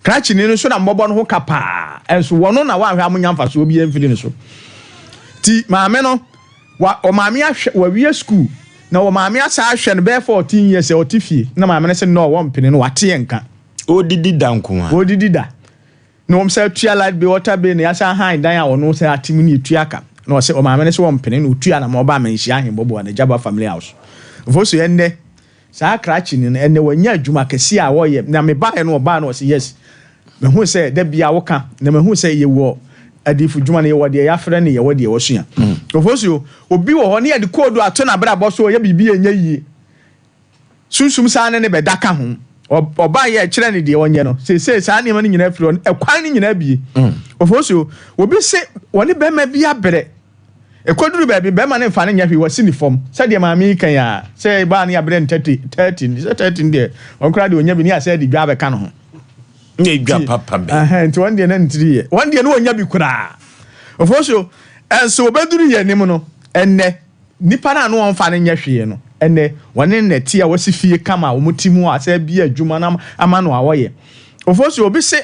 Krakyeni no nso na mmɔbɔ no ho ka paa, nso wɔno na woanhwɛ a monya mfasoɔ biara mfiri ne so. Nti maame no, wa, ɔmaame ahwɛ, wawie sukuu, na ɔmaame asan ahwɛ no bɛyɛ 14 years a ɔte fie, na maame no se no, wɔmpene no, wate yɛ nka. Ɔredidi da nko ara. Ɔredidi da. Na wɔn sɛ tua light bill, water bill, na yɛasan han dan a ɔno sɛ ate mu ne yɛtua ka. Na ɔse, ɔmaame no se wɔmpene, na ɔtua na ma ɔbaa Manhyia Ahembɔboa, Nagyaba Family House. Mfoso, ɛnnɛ, Saa krakye no ɛnɛ wanya adwuma kɛseɛ a ɔyɛ na me baeɛ no ɔbaa no ɔse yes mahu sɛ da biara woka na mahu sɛ yɛwɔ adiyifo dwuma no yɛwɔ deɛ yɛafrɛ no yɛwɔ deɛ wɔsua Ofosuo obi wɔ hɔ ne yɛde koodu ato n'abrabɔ so ɔyɛ biribi a ɛnyɛ yie sunsum saa ne ne bɛda ka ho ɔbaa yɛ ɛkyerɛ ne deɛ ɔnyɛ no seesei saa nneɛma no nyinaa firi hɔ ɛkwan no nyinaa bie Ofosuo obi se wɔne bɛrima bi abrɛ Ɛkɔduru baabi, barima no mfa no nyɛ hwee, wasi no fam. Sɛdeɛ maame yi ka yi ara, sɛ ɛbaa no yɛabrɛ no 30, 30, sɛ 30 no deɛ, wɔn koraa deɛ ɔnya bi ne asɛ de dwa abɛka ne ho. Nyɛ dwa papa bɛ. Ɛhɛn, nti wɔn deɛ na ne tiri yɛ. Wɔn deɛ na wɔnya bi koraa. Ofosuo, ɛnso wɔbɛduru yɛn anim no, ɛnnɛ, nipa no a na wɔmfa no nyɛ hwee no, ɛnnɛ, wɔne no na ɛte a wɔasi fie kama a wɔte mu a sɛ bi adwuma no ama no a wɔyɛ. Ofosuo, obi se,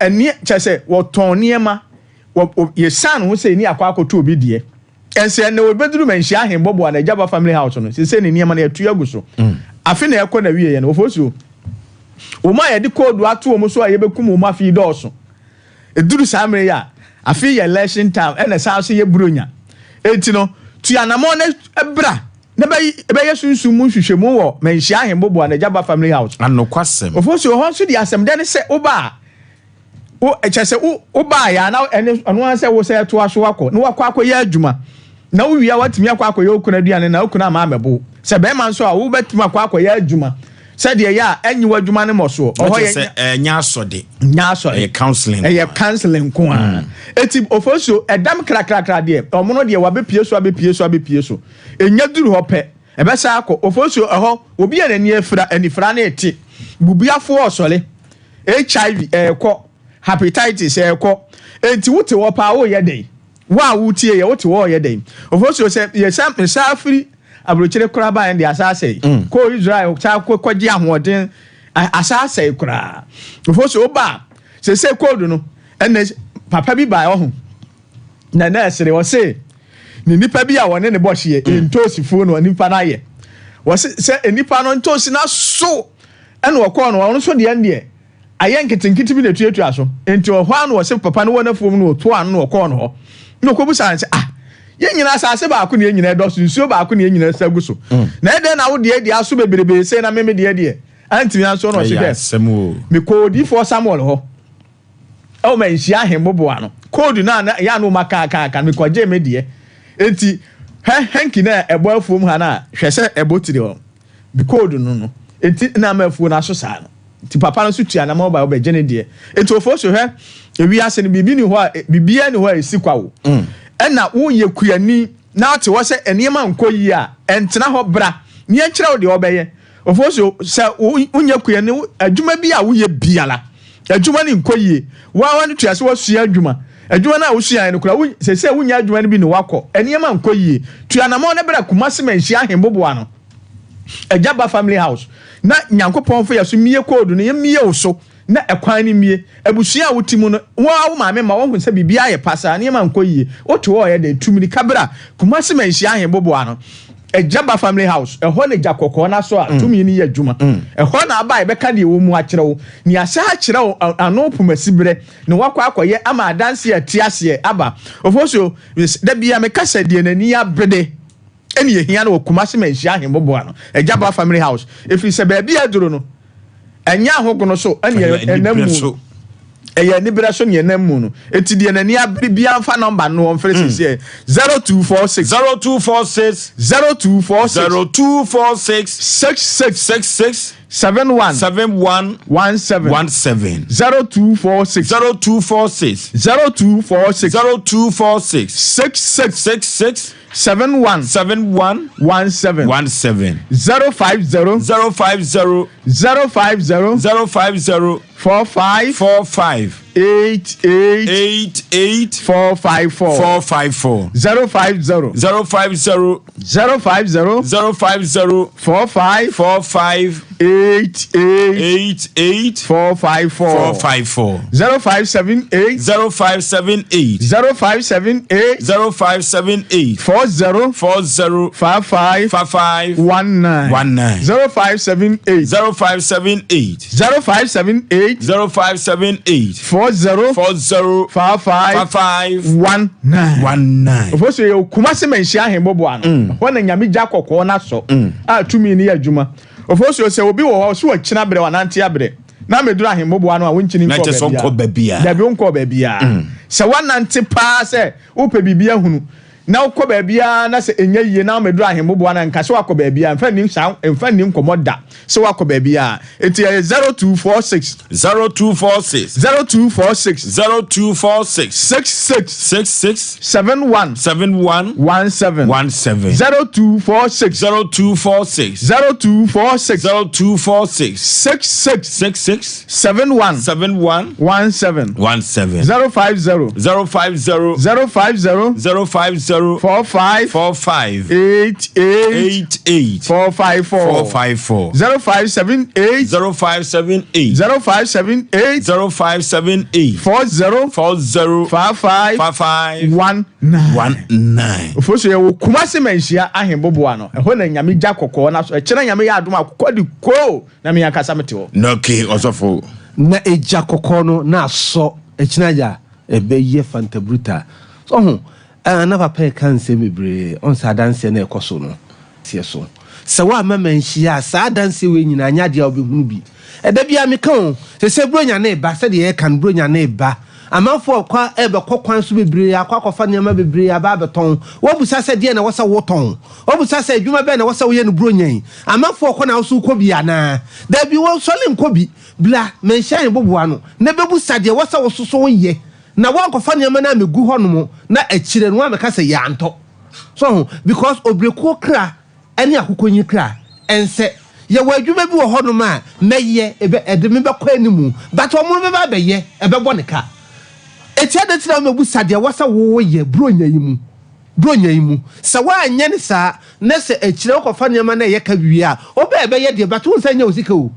ɛneɛ, kyerɛ sɛ, wɔtɔn nneɛma, Wɔ wɔ yɛsiane ho sɛ yɛni akɔ akɔto obi deɛ. Ɛnsɛ ɛnnɛ wɔbɛduru Manhyia Ahenbɔbɔ a n'agya ba family house no, seesei ne nneɛma no yɛatu agu so. Afe na ɛrekɔ n'awieɛ no, Ofosuo, wɔn a yɛde koodu ato wɔn so a yɛbɛkum wɔn afe yi dɔɔso. Ɛduru saa mmerɛ yi a, afe yi yɛ election time ɛna ɛsan nso yɛ Buronya. Enti no, tu anamɔn na bra na bɛyɛ sunsum mu nhwehwɛmu wɔ Manhyia Ahenbɔbɔ a n'agya ba family house. Anokwasɛm. Ofosuo, ɛhɔ nso deɛ asɛm dɛ ne sɛ woba a, Wo kyerɛ sɛ wo wobaeɛ a na ɛne ɔno ara sɛ wo sɛ ɛtoa so akɔ na wakɔ akɔyɛ adwuma na wowie a watumi akɔ akɔyɛ wo kunu aduane na wo kunu ama amɛbo wo. Sɛ bɛrima nso a wobɛtumi akɔ akɔyɛ adwuma sɛdeɛ ɛyɛ a ɛnye w'adwuma no mmɔsoɔ. Ɔhɔ yɛ sɛ ɛnyɛ asɔde. Nyɛ asɔde. Ɛyɛ counseling. Ɛyɛ counseling nko ara. Eti ofosuo ɛdam krakrakra deɛ ɔmono deɛ wabɛpie so abɛpie so abɛpie so. Ɛnya duru hɔ pɛ ɛbɛsa akɔ. Ofosuo ɛhɔ obi a n'ani afira anifira no rete. Bubuafoɔ ɔsɔre. HIV ɛɛkɔ, hepatitis ɛɛkɔ. Enti wote hɔ paa woreyɛ dɛn? Wo a wotie yɛ wote hɔ ɔyɛ dɛn? Ofosuo sɛ yɛsa mesan afiri aburokyire koraa baeɛ no deɛ asa asɛe. Mm. Kɔɔ Israel saa kɔgye ahoɔden asa asɛe koraa. Ofosuo woba a sese koodu no ɛnɛ papa bi baeɛ ɔho na nɛɛsere ɔse ne nipa bi a wɔne ne bɔ hyeɛ mm. ntoosifoɔ no nipa no ayɛ wɔse sɛ nipa no ntoosi no aso Ɛna ɔkɔɔ no, ɔno nso deɛ deɛ ayɛ nketenkete bi na etuatua so. Enti ɔhɔ ara na ɔse papa no wɔ n'afuom na ɔtoa ano na ɔkɔɔ no hɔ. Na ɔkɔbisaa no sɛ, ah, yɛn nyinaa asase baako na yɛn nyinaa dɔ so, nsuo baako na yɛn nyinaa sa gu so. Mm. Na ɛdɛn na wo deɛ deɛ aso bebrebe sei na me me deɛ deɛ antumi anso na ɔse hwɛ. Mekɔɔ odiyifoɔ Samuel hɔ. Ɛwɔ ma nhyia ahemboboa no. Koodu no a na ɛyɛ a na wɔn aka aka aka no mekɔgyee me deɛ. Enti hɛ hanky no a ɛbɔ afuom ha no a hwɛ sɛ ɛbɔ tiri hɔ. Me koodu no no enti na ama afuo no aso saa no. Nti papa no nso tua na ma ɔba ɔbɛgye ne deɛ. Enti Ofosu hwɛ ewiase no biribi ni hɔ a biribiara ni hɔ a esi kwa o. Ɛna woyɛ kuani na wote hɔ sɛ nneɛma nkɔ yie a ɛntena hɔ bra na yɛnkyerɛ wo deɛ wobɛyɛ. Ofosu sɛ wonyɛ kuani adwuma bi a woyɛ biara adwuma no nkɔ yie wo ara w'ano tua sɛ woasua adwuma adwuma no a wosuaeɛ no koraa wo sɛsɛ wonya adwuma no bi ne woakɔ nneɛma nkɔ yie tu anamɔn no bra Kumasi Manhyia Ahemboboa no Agya Ba Family House na Nyankopɔn mfa yɛ so mmie koodu no yɛmmie wo so na ɛkwan no mmie abusua a wote mu no wo ara wo maame ma woahu sɛ biribiara yɛ pasaa nneɛma nkɔ yie wote hɔ ɔyɛ dɛn tu mmirika bra Kumasi Manhyia Ahemboboa no Agya Ba Family House ɛhɔ na gya kɔkɔɔ no asɔ a mm. tumi no yɛ adwuma mm. ɛhɔ na aba a yɛbɛka deɛ ɛwɔ mu akyerɛ wo nea ahyɛ akyerɛ wo ano pomasi berɛ na wakɔ akɔyɛ ama adanse a ɛte aseɛ aba Ofosuo da bia meka sɛ deɛ n'ani abere ɛne yɛhia no wɔ Kumasi Manhyia Ahemboboa no Agya Ba Family House ɛfiri sɛ baabi a aduro no ɛnyɛ ahogono so ɛne ɛnam mu. Ɛyɛ aniberɛ so ne yɛnam mu no. Enti deɛ n'ani abere biara mfa nɔmba no ɔmfrɛ seesei. 0246. 0246. 0246. 0246. 66. 66. 71. 71. 17. 17. 0246. 0246. 0246. 0246. 66. 66. 71. 71. 17. 17. 050. 050. 050. 050. 45. 45. 88. 88. 454. 454. 050. 050. 050. 050. 45. 45. 88. 88. 454. 454. 0578. 0578. 0578. 0578. 40. 40. 55. 55. 19. 19. 0578. 0578. 0578. 0578. 40. 40. 55. 55. 19. 19. Ofosu yɛ Kumasi Manhyia Ahemboboa no. Ɛhɔ na Nyame gya kɔkɔɔ no asɔ a tumi no yɛ adwuma. Ofosu sɛ obi wɔ hɔ ɔso wakyini abrɛ wanante abrɛ na ameduru ahemboboa no a wonkyini Na nkɔɔ kyɛ sɛ ɔnkɔ baabiara. baabiara. Dabi wonkɔɔ baabiara. Sɛ woanante paa sɛ wopɛ biribi ahunu na wokɔ baabiara na sɛ ɛnyɛ yie na womeduru ahemboboa no a nka sɛ woakɔ baabiara. Mfa nni saa mfa nni nkɔmmɔ da sɛ woakɔ baabiara. Enti ɛyɛ 0246. 0246. 0246. 0246. 66. 66. 71. 71. 17. 17. 0246. 0246. 0246. 0246. 66. 66. 71. 71. 17. 17. 050. 050. 050. 050. 45. 45. 88. 88. 454. 454. 0578. 0578. 0578. 0578. 40. 40. 55. 55. 19. 19. Ofosu yɛ wɔ Kumasi Manhyia Ahemboboa no. Ɛhɔ na Nyame gya kɔkɔɔ no aso. Ɛkyena Nyame yɛ adom a akokɔ de koo na me ankasa mete hɔ. Na okay ɔsɔfo. Na egya kɔkɔɔ no na asɔ ɛkyena agya ɛbɛyɛ fanta bruta. So ɔho ɛɛ na papa ɛka nsɛm bebree ɔn sɛ adanseɛ na ɛkɔ so no seɛ so. Sɛ woamma manhyia a saa adanseɛ wei nyinaa nyɛ adeɛ a wobɛhunu bi. Ɛda biara meka o, sesei Buronya no reba, sɛdeɛ yɛreka no Buronya no reba. Amanfoɔ rekɔ rebɛkɔ kwan so bebree akɔ akɔfa nneɛma bebree aba abɛtɔn. Woabisa sɛ deɛn na ɛwɔ sɛ wotɔn? Woabisa sɛ adwuma bɛn na ɛwɔ sɛ woyɛ no Buronya yi? Amanfoɔ rekɔ na wo nso wokɔ bi anaa? Dabi, wonsɔre nkɔ bi. Bra, manhyia yɛn boboa ano, na bɛbusa deɛ ɛwɔ sɛ wo nso so woyɛ, na woankɔfa nneɛma no ammɛgu hɔnom na akyire no woammɛka sɛ yɛantɔ. So ho? Because obrekuo kra ne akokɔnyin kra ɛnsɛ. Yɛwɔ adwuma bi wɔ hɔnom a mɛyɛ, ɛbɛ, ɛde me bɛkɔ animu, but ɔmo no bɛba abɛyɛ, ɛbɛbɔ ne ka. Eti adɛn nti na womɛbusa deɛ ɛwɔ sɛ woyɛ Buronya yi mu? Buronya yi mu. Sɛ woanyɛ no saa, na sɛ akyire wokɔfa nneɛma no a ɛyɛ ka wie a, wobɛ ɛbɛyɛ deɛ, but wohu sɛ ɛnyɛ wo sika o.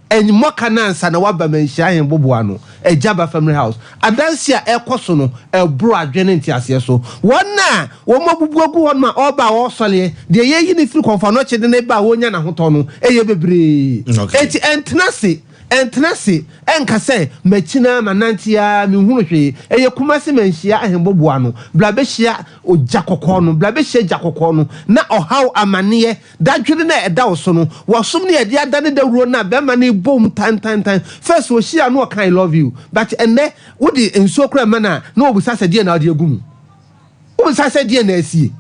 Ɛmmɔ ka no ansa na woaba Manhyia Ahenboboa ano, Agya Ba Family House. Adanse a ɛrekɔ so no, ɛboro adwene ne nteaseɛ so. Wɔn a wɔabubu agu hɔnom a ɔreba a ɔresɔreɛ, deɛ yɛreyi no firi Kɔmfoanɔkye de no reba a ɔrenya n'ahotɔ no, ɛyɛ bebree. Enti ɛntena ase, ɛntena ase ɛnka sɛ, Makyini ara, manante ara, menhunu hwee. Ɛyɛ Kumasi Manhyia Ahenboboa ano. Bra bɛhyia ogya kɔkɔɔ no, bra bɛhyia gya kɔkɔɔ no, na ɔhaw, amaneɛ, Dadwene no a ɛda wo so no, w'asom no yɛde adane dawuro no a bɛrima no rebɔ mu tantantan. First ɔhyia no ɔka I love you but ɛnnɛ wode nsuo koraa ma no a na ɔbisa sɛ deɛn na wode agu mu? Wobisa sɛ deɛn na asie?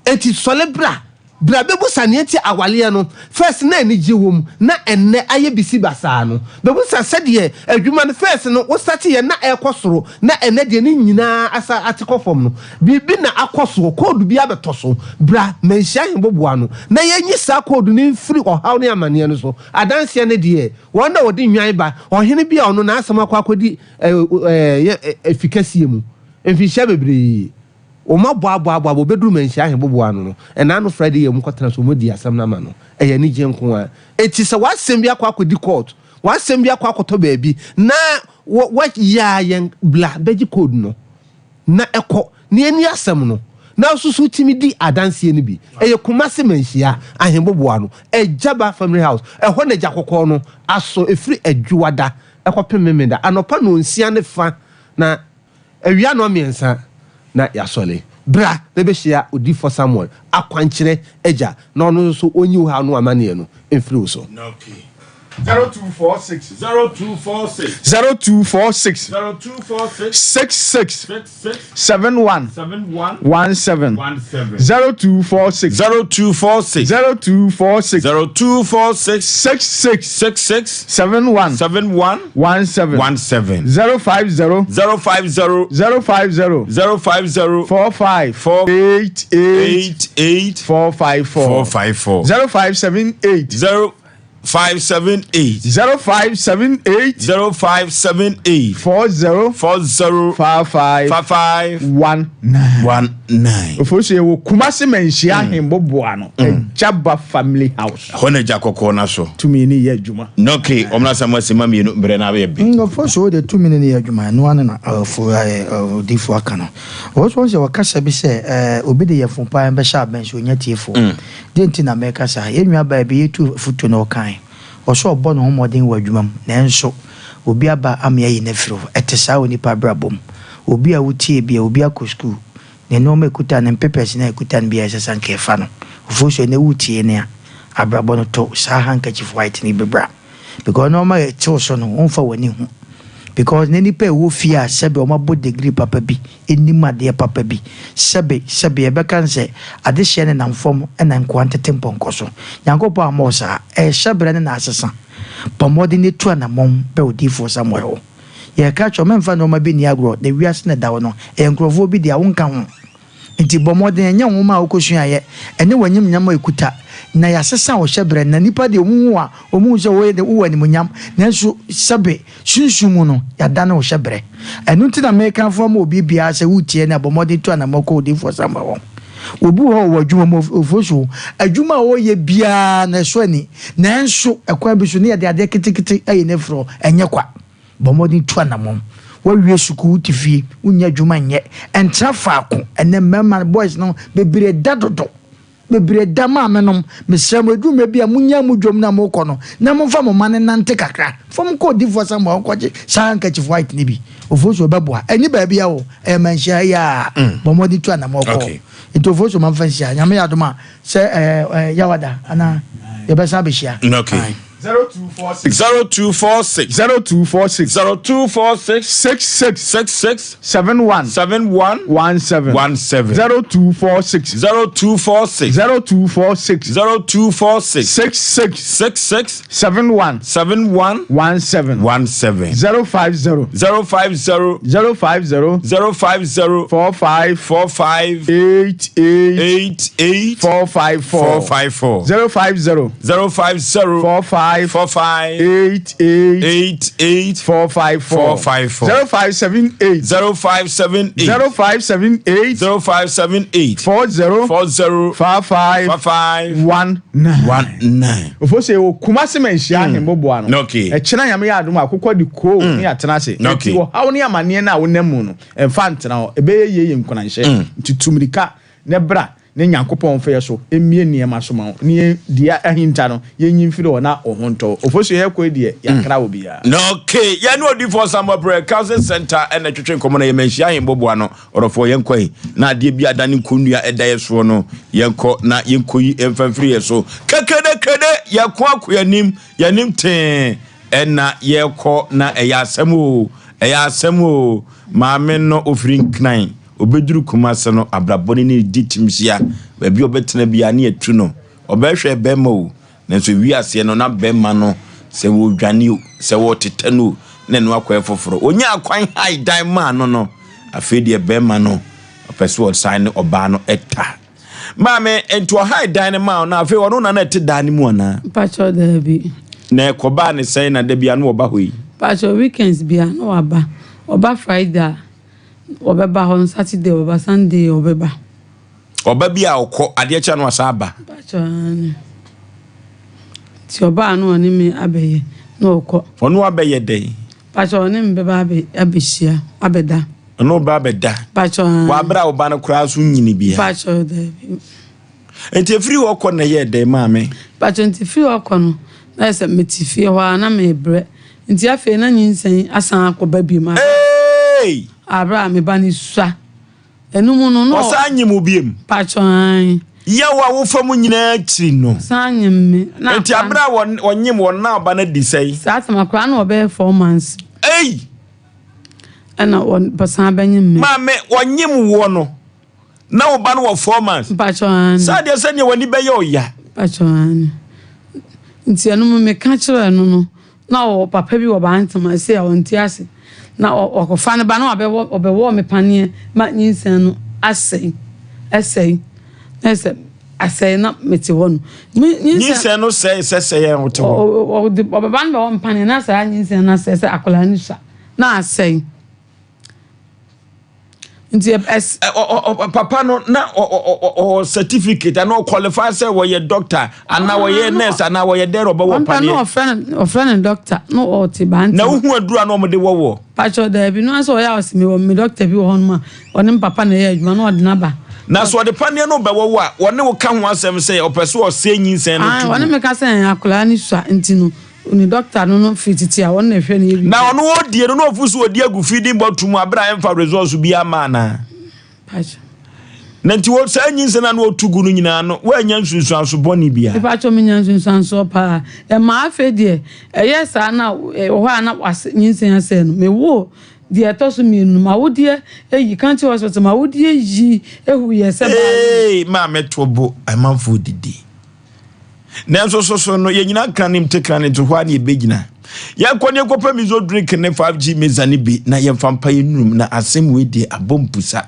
Enti sɔre bra, bra bɛbusa nea nti awaleɛ no first na anigyeɛ wɔ mu na ɛnnɛ ayɛ bisi basaa no. Bɛbusa sɛdeɛ adwuma no first no wo starteeɛ na ɛrekɔ soro na ɛnnɛ deɛ ne nyinaa asa ate kɔ fam no. Biribi na akɔ soɔ, koodu bi abɛtɔ so. Bra, manhyia ahemboboa no, na yɛnyi saa koodu no mfiri ɔhaw ne amaneɛ no so. Adanseɛ no deɛ, wɔn na wɔde nnwan ba, ɔhene bi a ɔno n'asɛm akɔ akɔdi efi kɛseɛ mu mfinhyia bebree. Wɔabɔ abɔ abɔ abɔ, wɔbɛduru manhyia ahemboboa ano no, ɛna ano Friday yi a wɔkɔtena so, wɔadi asɛm no ama no. Ɛyɛ anigyeɛ nko ara. Enti sɛ w'asɛm bi akɔ akɔdi court, w'asɛm bi akɔ akɔtɔ baabi, na wɔayɛ a yɛn bra bɛgye code no. na ɛkɔ na yɛnni asɛm no na nso so tumi di adanseɛ no bi. Ɛyɛ Kumasi Manhyia Ahemboboa no, Agyaba Family House, ɛhɔ na Agya Kɔkɔɔ no asɔ ɛfiri Adwuada kɔpem Memenda anɔpa nnɔnsia ne fa na awia nnɔnmiɛnsa na yɛasɔre. Bra na bɛhyia Odiyifoɔ Samuel, akwankyerɛ Agya, na ɔno nso ɔnyi wo haw ne w'amaneɛ no mfiri wo so. 0246. 0246. 0246. 0246. 66. 66. 71. 71. 17. 17. 0246. 0246. 0246. 0246. 66. 66. 71. 71. 17. 17. 050. 050. 050. 050. 45. 4. 88. 88. 454. 454. 0578. 0578. 0578. 0578. 40. 40. 55. 55. 19. 19. Ofosu yɛ wɔ Kumasi Manhyia Ahemboboa no. Agyaba Family House. Hɔ na agya kɔkɔɔ no so. Tumi ne yɛ adwuma. Nɔke, ɔmo na asɛm asi ma mmienu mbrɛ na abɛyɛ bi. Nkurɔfoɔ sɛ wode tumi no ne yɛ adwuma ɛno ano na ɔfo odiyifoɔ aka no. Ɔwɔ so sɛ wɔkasa bi sɛ obi de yɛfo paa bɛhyɛ abɛn sɛ ɔnya tiefoɔ. Deɛ nti na mɛka saa, yɛn nua baa bi yɛtu afotuo na ɔkae. Ɔsɛ ɔbɔ ne ho mmɔden wɔ adwuma mu nanso obi aba ama yɛayi no afiri hɔ. Ɛte saa wɔ nipa abrabɔ mu. Obi a wotie bi a obi akɔ sukuu, ne nneɛma ɛkuta no, ne papers no a ɛkuta no biara ɛsɛ sɛ anka ɛfa no. Ofosuo sɛ ɛnɛ wotie no a, abrabɔ no to saa handkerchief white no bi bra. Because nneɛma a ɛtew so no, womfa w'ani hu. Because ne nipa a ɛwɔ fie a sɛbe wɔn abɔ degree papa bi, ɛnim adeɛ papa bi, sɛbe sɛbe yɛbɛka no sɛ adehyeɛ nenam fam ɛna nkoa ntete mpɔnkɔ so. Nyankopɔn ammɔ wo saa. Ɛyɛ hyɛbrɛ ne na asesa. Bɔ mmɔden na tu anammɔn bɛ odiyifoɔ Samuel hɔ. Yɛka kyerɛ wo, mɛmfa nneɛma bi nni agorɔ, na wiase na ɛda hɔ no, ɛyɛ nkurɔfoɔ bi dea, wonka ho. Nti bɔ mmɔden, ɛnyɛ nwoma a wokɔsuaeɛ, ɛne w'anyimnyam a ɛkuta, na yɛasesa wo hyɛberɛ, na nnipa deɛ wɔhu wo a, wɔhu sɛ woyɛ de, wowɔ animuonyam, nanso sɛbe sunsum mu no, yɛadane wo hyɛberɛ. Ɛno nti na mekamfo ama obi biara sɛ woretie no a, bɔ mmɔden tu anammɔn kɔ odiyifoɔ Samuel hɔ. Obi wɔ hɔ a ɔwɔ adwuma mu, ɔfo so, adwuma a ɔreyɛ biara no, ɛsɔ ani, nanso ɛkwan bi so no, yɛde adeɛ ketekete ayi no afiri hɔ, ɛnyɛ kwa. Bɔ mmɔden tu anammɔn. Woawie sukuu, wote fie, wonnya adwuma nyɛ. Ɛntra faako. Ɛnnɛ mmarima no, boys no, bebree da dodo. Bebree da. Maamenom, mesrɛ mo, ɛduru mmerɛ bi a, monnyae mo dwam no a morekɔ no, na momfa mo mma no nnante kakra. Fa wɔn nkɔ Odiyifoɔ Samuel hɔ nkɔgye saa handkerchief white no bi. Ofosu, ɔbɛboa. Ɛnni baabiara o, ɛyɛ manhyia ha yi ara. Bɔ mmɔden tu anammɔn kɔ hɔ. Nti Ofosu, ma mfa nhyia. Nyame yɛ adom a, sɛ ɛɛ Yawada anaa yɛbɛsan abɛhyia. Okay. 0246. 0246. 0246. 0246. 66. 66. 71. 71. 17. 17. 0246. 0246. 0246. 0246. 66. 66. 71. 71. 17. 17. 050. 050. 050. 050. 45. 45. 88. 88. 454. 454. 050. 050. 45. 45. 88. 88. 454. 454. 0578. 0578. 0578. 0578. 40. 40. 55. 55. 19. 19. Ofo sɛ wɔ Kumasi manhyia ahemmoboa no. Okay. Ɛkyena Nyame yɛ adom a akokɔ de koo ne yɛatena ase. Okay. Enti ɔhaw ne amaneɛ no a wonam mu no, ɛmfa ntena hɔ. Ɛbɛyɛ yie yɛ nkuranhyɛ. Nti tu mmirika na bra ne Nyankopɔn mfa yɛ so mmue nneɛma so ma wo ne yɛn deɛ ahinta no yɛnyi mfiri hɔ na wo ho ntɔ wo. Ofosuo yɛkɔ yi deɛ yɛakra obiara. Okay, yɛne odiyifoɔ Samuel Prɛ Counseling Center ɛna ɛtwetwe nkɔmmɔ na yɛ manhyia ahemboboa no. Ɔdɔfoɔ yɛnkɔ yi na adeɛ bi adane nkonnua ɛda yɛ soɔ no yɛnkɔ na yɛnkɔ yi mfa mfiri yɛ so. Kekedekrede yɛko akɔ yɛnim yɛnim tee ɛna yɛkɔ na ɛyɛ asɛm o ɛyɛ asɛm o maame no ofiri nkran Ɔbɛduru Kumase no, abrabɔ no ne di timhyia. Baabi a ɔbɛtena biara ne yɛtu no. Ɔbɛhwɛ bɛrima o, nanso ɛwi aseɛ no na bɛrima no sɛ wɔredwane o, sɛ wɔretetɛ no o, na ɛno akɔyɛ foforɔ. Ɔnyaa kwan hae dan maa no no, afei deɛ bɛrima no ɔpɛ sɛ ɔsan ne ɔbaa no ta. Maame, nti ɔhae dan no maa no, afei ɔno na na ɛte dan no mu anaa? Mpakyɛw daabi. Na ɛkɔbaa ne sɛn na da bia na ɔba hɔ yi? Mpakyɛw weekends bia na waba. Ɔba Friday a, Wɔbɛba hɔ no Saturday ɔbɛba Sunday ɔbɛba. Ɔba bi a ɔkɔ adeɛ kyɛ no ɔsan aba. Mpakyɛ aane. Nti ɔbaa no ɔne me abɛyɛ na ɔkɔ. Ɔne wo abɛyɛ dɛn? Mpakyɛ ɔne me bɛba abɛ abɛhyia abɛda. Ɔne wo ba abɛda? Mpakyɛ aane. Wɔ abere a wo ba no koraa so nyini bia? Mpakyɛ daabi. Nti efiri hɔ kɔ na ɛyɛɛ dɛn maame? Mpakyɛ nti firi hɔ kɔ no na ayɛ sɛ mete fie hɔ ara na mebrɛ nti afei na nyinsɛn asan akɔba biom a Hey! aberɛ a me ba no sua ɛno mu no na Ɔsan nyim wo biom? Mpakyɛ aane. Yaw a wofa mu nyinaa akyiri no. Ɔsan nyem me. Na Enti akwadaa abere a wɔn wɔnyem wɔn na ɔba no adi sɛn? Saa tam akwadaa no ɔbɛyɛ 4 months. Ei! Ɛna wɔ san bɛnyem me. Maame, wɔnyem woɔ no, na wo ba no wɔ 4 months. Mpakyɛ aane. Saa deɛ sɛdeɛ w'ani bɛyɛ ɔya. Mpakyɛ aane. Nti ɛno mo meka kyerɛɛ no no, na ɔwɔ papa bi wɔ Bantama, ɛsei a ɔnte ase. Na ɔkɔfa ne ba na wabɛwɔ ɔbɛwɔɔ me paneɛ ma nyinsɛn no asɛe, ɛsɛe. Na ɛsɛ asɛe na mete hɔ no. Me nyinsɛn. Nyinsɛn no sɛe sɛ sɛe a wote hɔ. Ɔde ɔbɛba no bɛwɔ me paneɛ na saa nyinsɛn no asɛe sɛ akwadaa no sua na asɛe. Nti ɛs. Papa no na ɔwɔ certificate ana ɔqualify sɛ wɔyɛ doctor ana wɔyɛ nurse ana wɔyɛ dɛn ɔbɛwɔ paneɛ. Na ɔfrɛ no ɔfrɛ no doctor na ɔte bante. Na wohu aduru a na wɔde wɔwɔ. Pakyɛ daabi no asɛ ɔyɛ a ɔse mewɔ me doctor bi wɔ hɔ nom a ɔne me papa na ɛyɛ adwuma na ɔde no aba. Na sɛ ɔde paneɛ no bɛwɔ wo a wɔne wo ka ho asɛm sɛ ɔpɛ sɛ ɔsɛe nyinsɛn no to gu. Ɔne me ka sɛ akwadaa no sua nti no Ne dɔkta no no firi tete a ɔno na ɛhwɛ no yɛ biribiara. Na ɔno ɔdie no na ɔfu so ɔdi agu feeding bottle mu abere a ɛmfa results biara mma anaa? Pacho. Na nti wɔ saa nyinsɛn a na ɔtu gu no nyinaa no woannya nsunsuanso bɔne biara? Mepacho menya nsunsuansoɔ paa. Ɛmaa afei deɛ ɛyɛɛ saa na ɛwɔ hɔ a na wase nyinsɛn asɛe no. Mewoo deɛ ɛtɔ so mmienu no m'awodeɛ ayi County Hospital m'awodeɛ yi ehu yɛ sɛ baa. Eeii maame to bo amanfoɔ didi. Nanso so so no, yɛnyina kranem te krane to hɔ a na yɛbɛgyina. Yɛnkɔ ne yɛnkɔpɛ miso drink ne 5G meza no bi na yɛmfa mpa yɛn num na asɛm wei deɛ abɔ mpusa.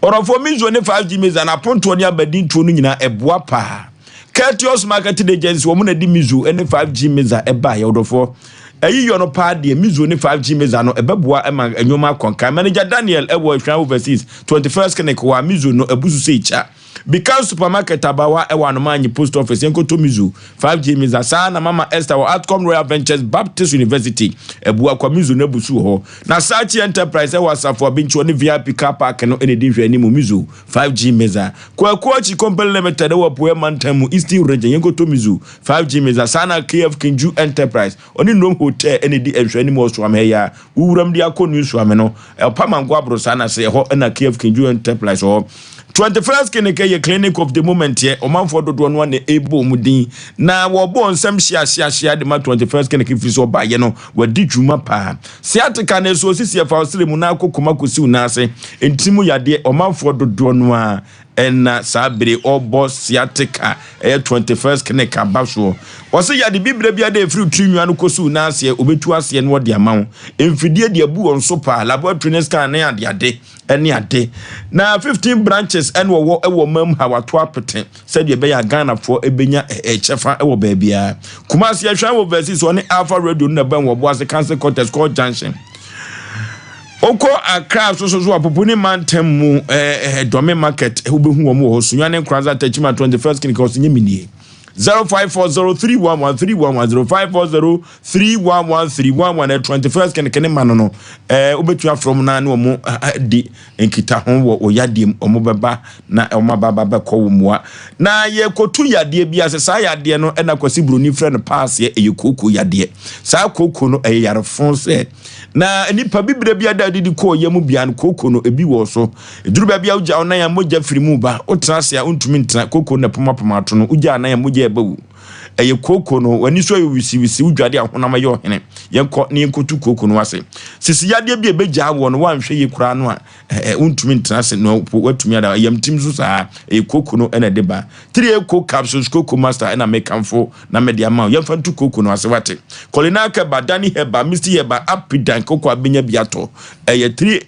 Ɔrɔfoɔ miso ne 5G meza no apontoɔ ne abadintoɔ no nyinaa ɛboa paa. Courteous Marketing Agency wɔn na de miso ne 5G meza ɛbaeɛ ɔdɔfoɔ. Ɛyi yɔ no paa deɛ miso ne 5G meza no ɛbɛboa ma nneɛma akɔnkan. Manager Daniel ɛwɔ Ahwan Overseas 21st Clinic wɔ a miso no abusu sɛ ekya. Bikan Supermarket abawa ɛwɔ Anomaanyi Post Office yɛnkɔtɔ Mizu 5G Miza saa na Mama Esther wɔ Atcom Royal Ventures Baptist University Abuakwa Mizu no abusu wɔ hɔ na Sachi Enterprise ɛwɔ Asafo Abinkyi ɔne VIP Car Park no ɛna ɛdi nhwɛanimu Mizu 5G Miza Kwaku Akyi Company Limited ɛwɔ Apueɛ Mantam mu Eastern Region yɛnkɔtɔ Mizu 5G Miza saa na KF Kinju Enterprise ɔne Nnom Hotel ɛna ɛdi nhwɛanimu wɔ Suame ha yi ara Wo wuram de akɔ New Suame no, Ɔpamango Aborosaa no ase, ɛhɔ na KF Kinju Enterprise wɔ hɔ. 21st Clinic yɛ clinic of the moment yɛ ɔmanfoɔ dodoɔ no ara na ɛbɔ wɔn din na wɔbɔ nsɛm hyeahyeahyea de ma 21st Clinic firi sɛ ɔbaeɛ no wadi dwuma paa. Sciatica na ɛsɔ osisi ɛfa ɔsrɛ mu na akɔ koma kɔsi wo nan ase ntini mu yadeɛ ɔmanfoɔ dodoɔ no ara Ɛna saa bere ɔbɔ sciatica ɛyɛ 21st clinic aba soɔ. Ɔse yade bibire biara dɛ ɛfiri tiri nwa no kɔsi wo nan aseɛ ɔbɛtu aseɛ na ɔde ama wo. Mfidie de abu wɔn so paa, laboratory ne scan ne adeade ne ade. Na 15 branches ɛna ɔwɔ ɛwɔ ɔman mu ha wato apete sɛdeɛ ɛbɛyɛ a Ghanafoɔ ɛbɛnya kyɛfa ɛwɔ baabiara. Kumasi ɛhwɛn wɔ Versis ɔne Alpha Radio no na ɛbɛn wɔ Ɔboase Council Quarters Court Junction. Wokɔ Accra so so so a Poponi mantam mu eh, eh, Dome market eh, wobɛhu wɔn wɔ hɔ Sunyani Nkoranza Techiman 21st Clinic ɔsɛ nyɛ menie 0540311311 0540311311 eh, 21st Clinic ne ma no no eh, wobɛtumi afrɛ wɔn na ne wɔn eh, di nkitaho wɔ wɔ yadeɛ mu wɔn bɛba na wɔn aba ba bɛkɔ wɔn mua na yɛkɔtu yadeɛ bi ase saa yadeɛ no ɛna Kwasi Buroni frɛ no paaseɛ ɛyɛ kooko yadeɛ saa kooko no ɛyɛ yarefo sɛ Na nnipa bibire bi ada adidi kɔɔ yam bia no kooko no ebi wɔ so. Eduru baabi a wogya wo nan a mogya firi mu ba. Wotena ase a wontumi ntena. Kooko no na ɛpomapoma ato no. Wogya anan a mogya ɛba wu. Ɛyɛ kooko no. W'ani so ayɛ wisiwisi. Wodwade a honam ayɛ ɔhene. Yɛnkɔ na yɛnkɔtu kooko no ase. Sisi yadeɛ bi a ɛbɛgyaa woɔ no woanhwɛ yie koraa no a ɛɛ wontumi ntena ase na woatumi ada. Ɛyamtim nso saa. Ɛyɛ kooko no na ɛde ba. 3A Coke Capsules Cocoa Master ɛna mekamfo na mede ama wo. Yɛmfa nto kooko no ase wate. Colina Keba, Dani Heba, Misty Heba, Apidan koko a benya bi atɔ. Ɛyɛ 3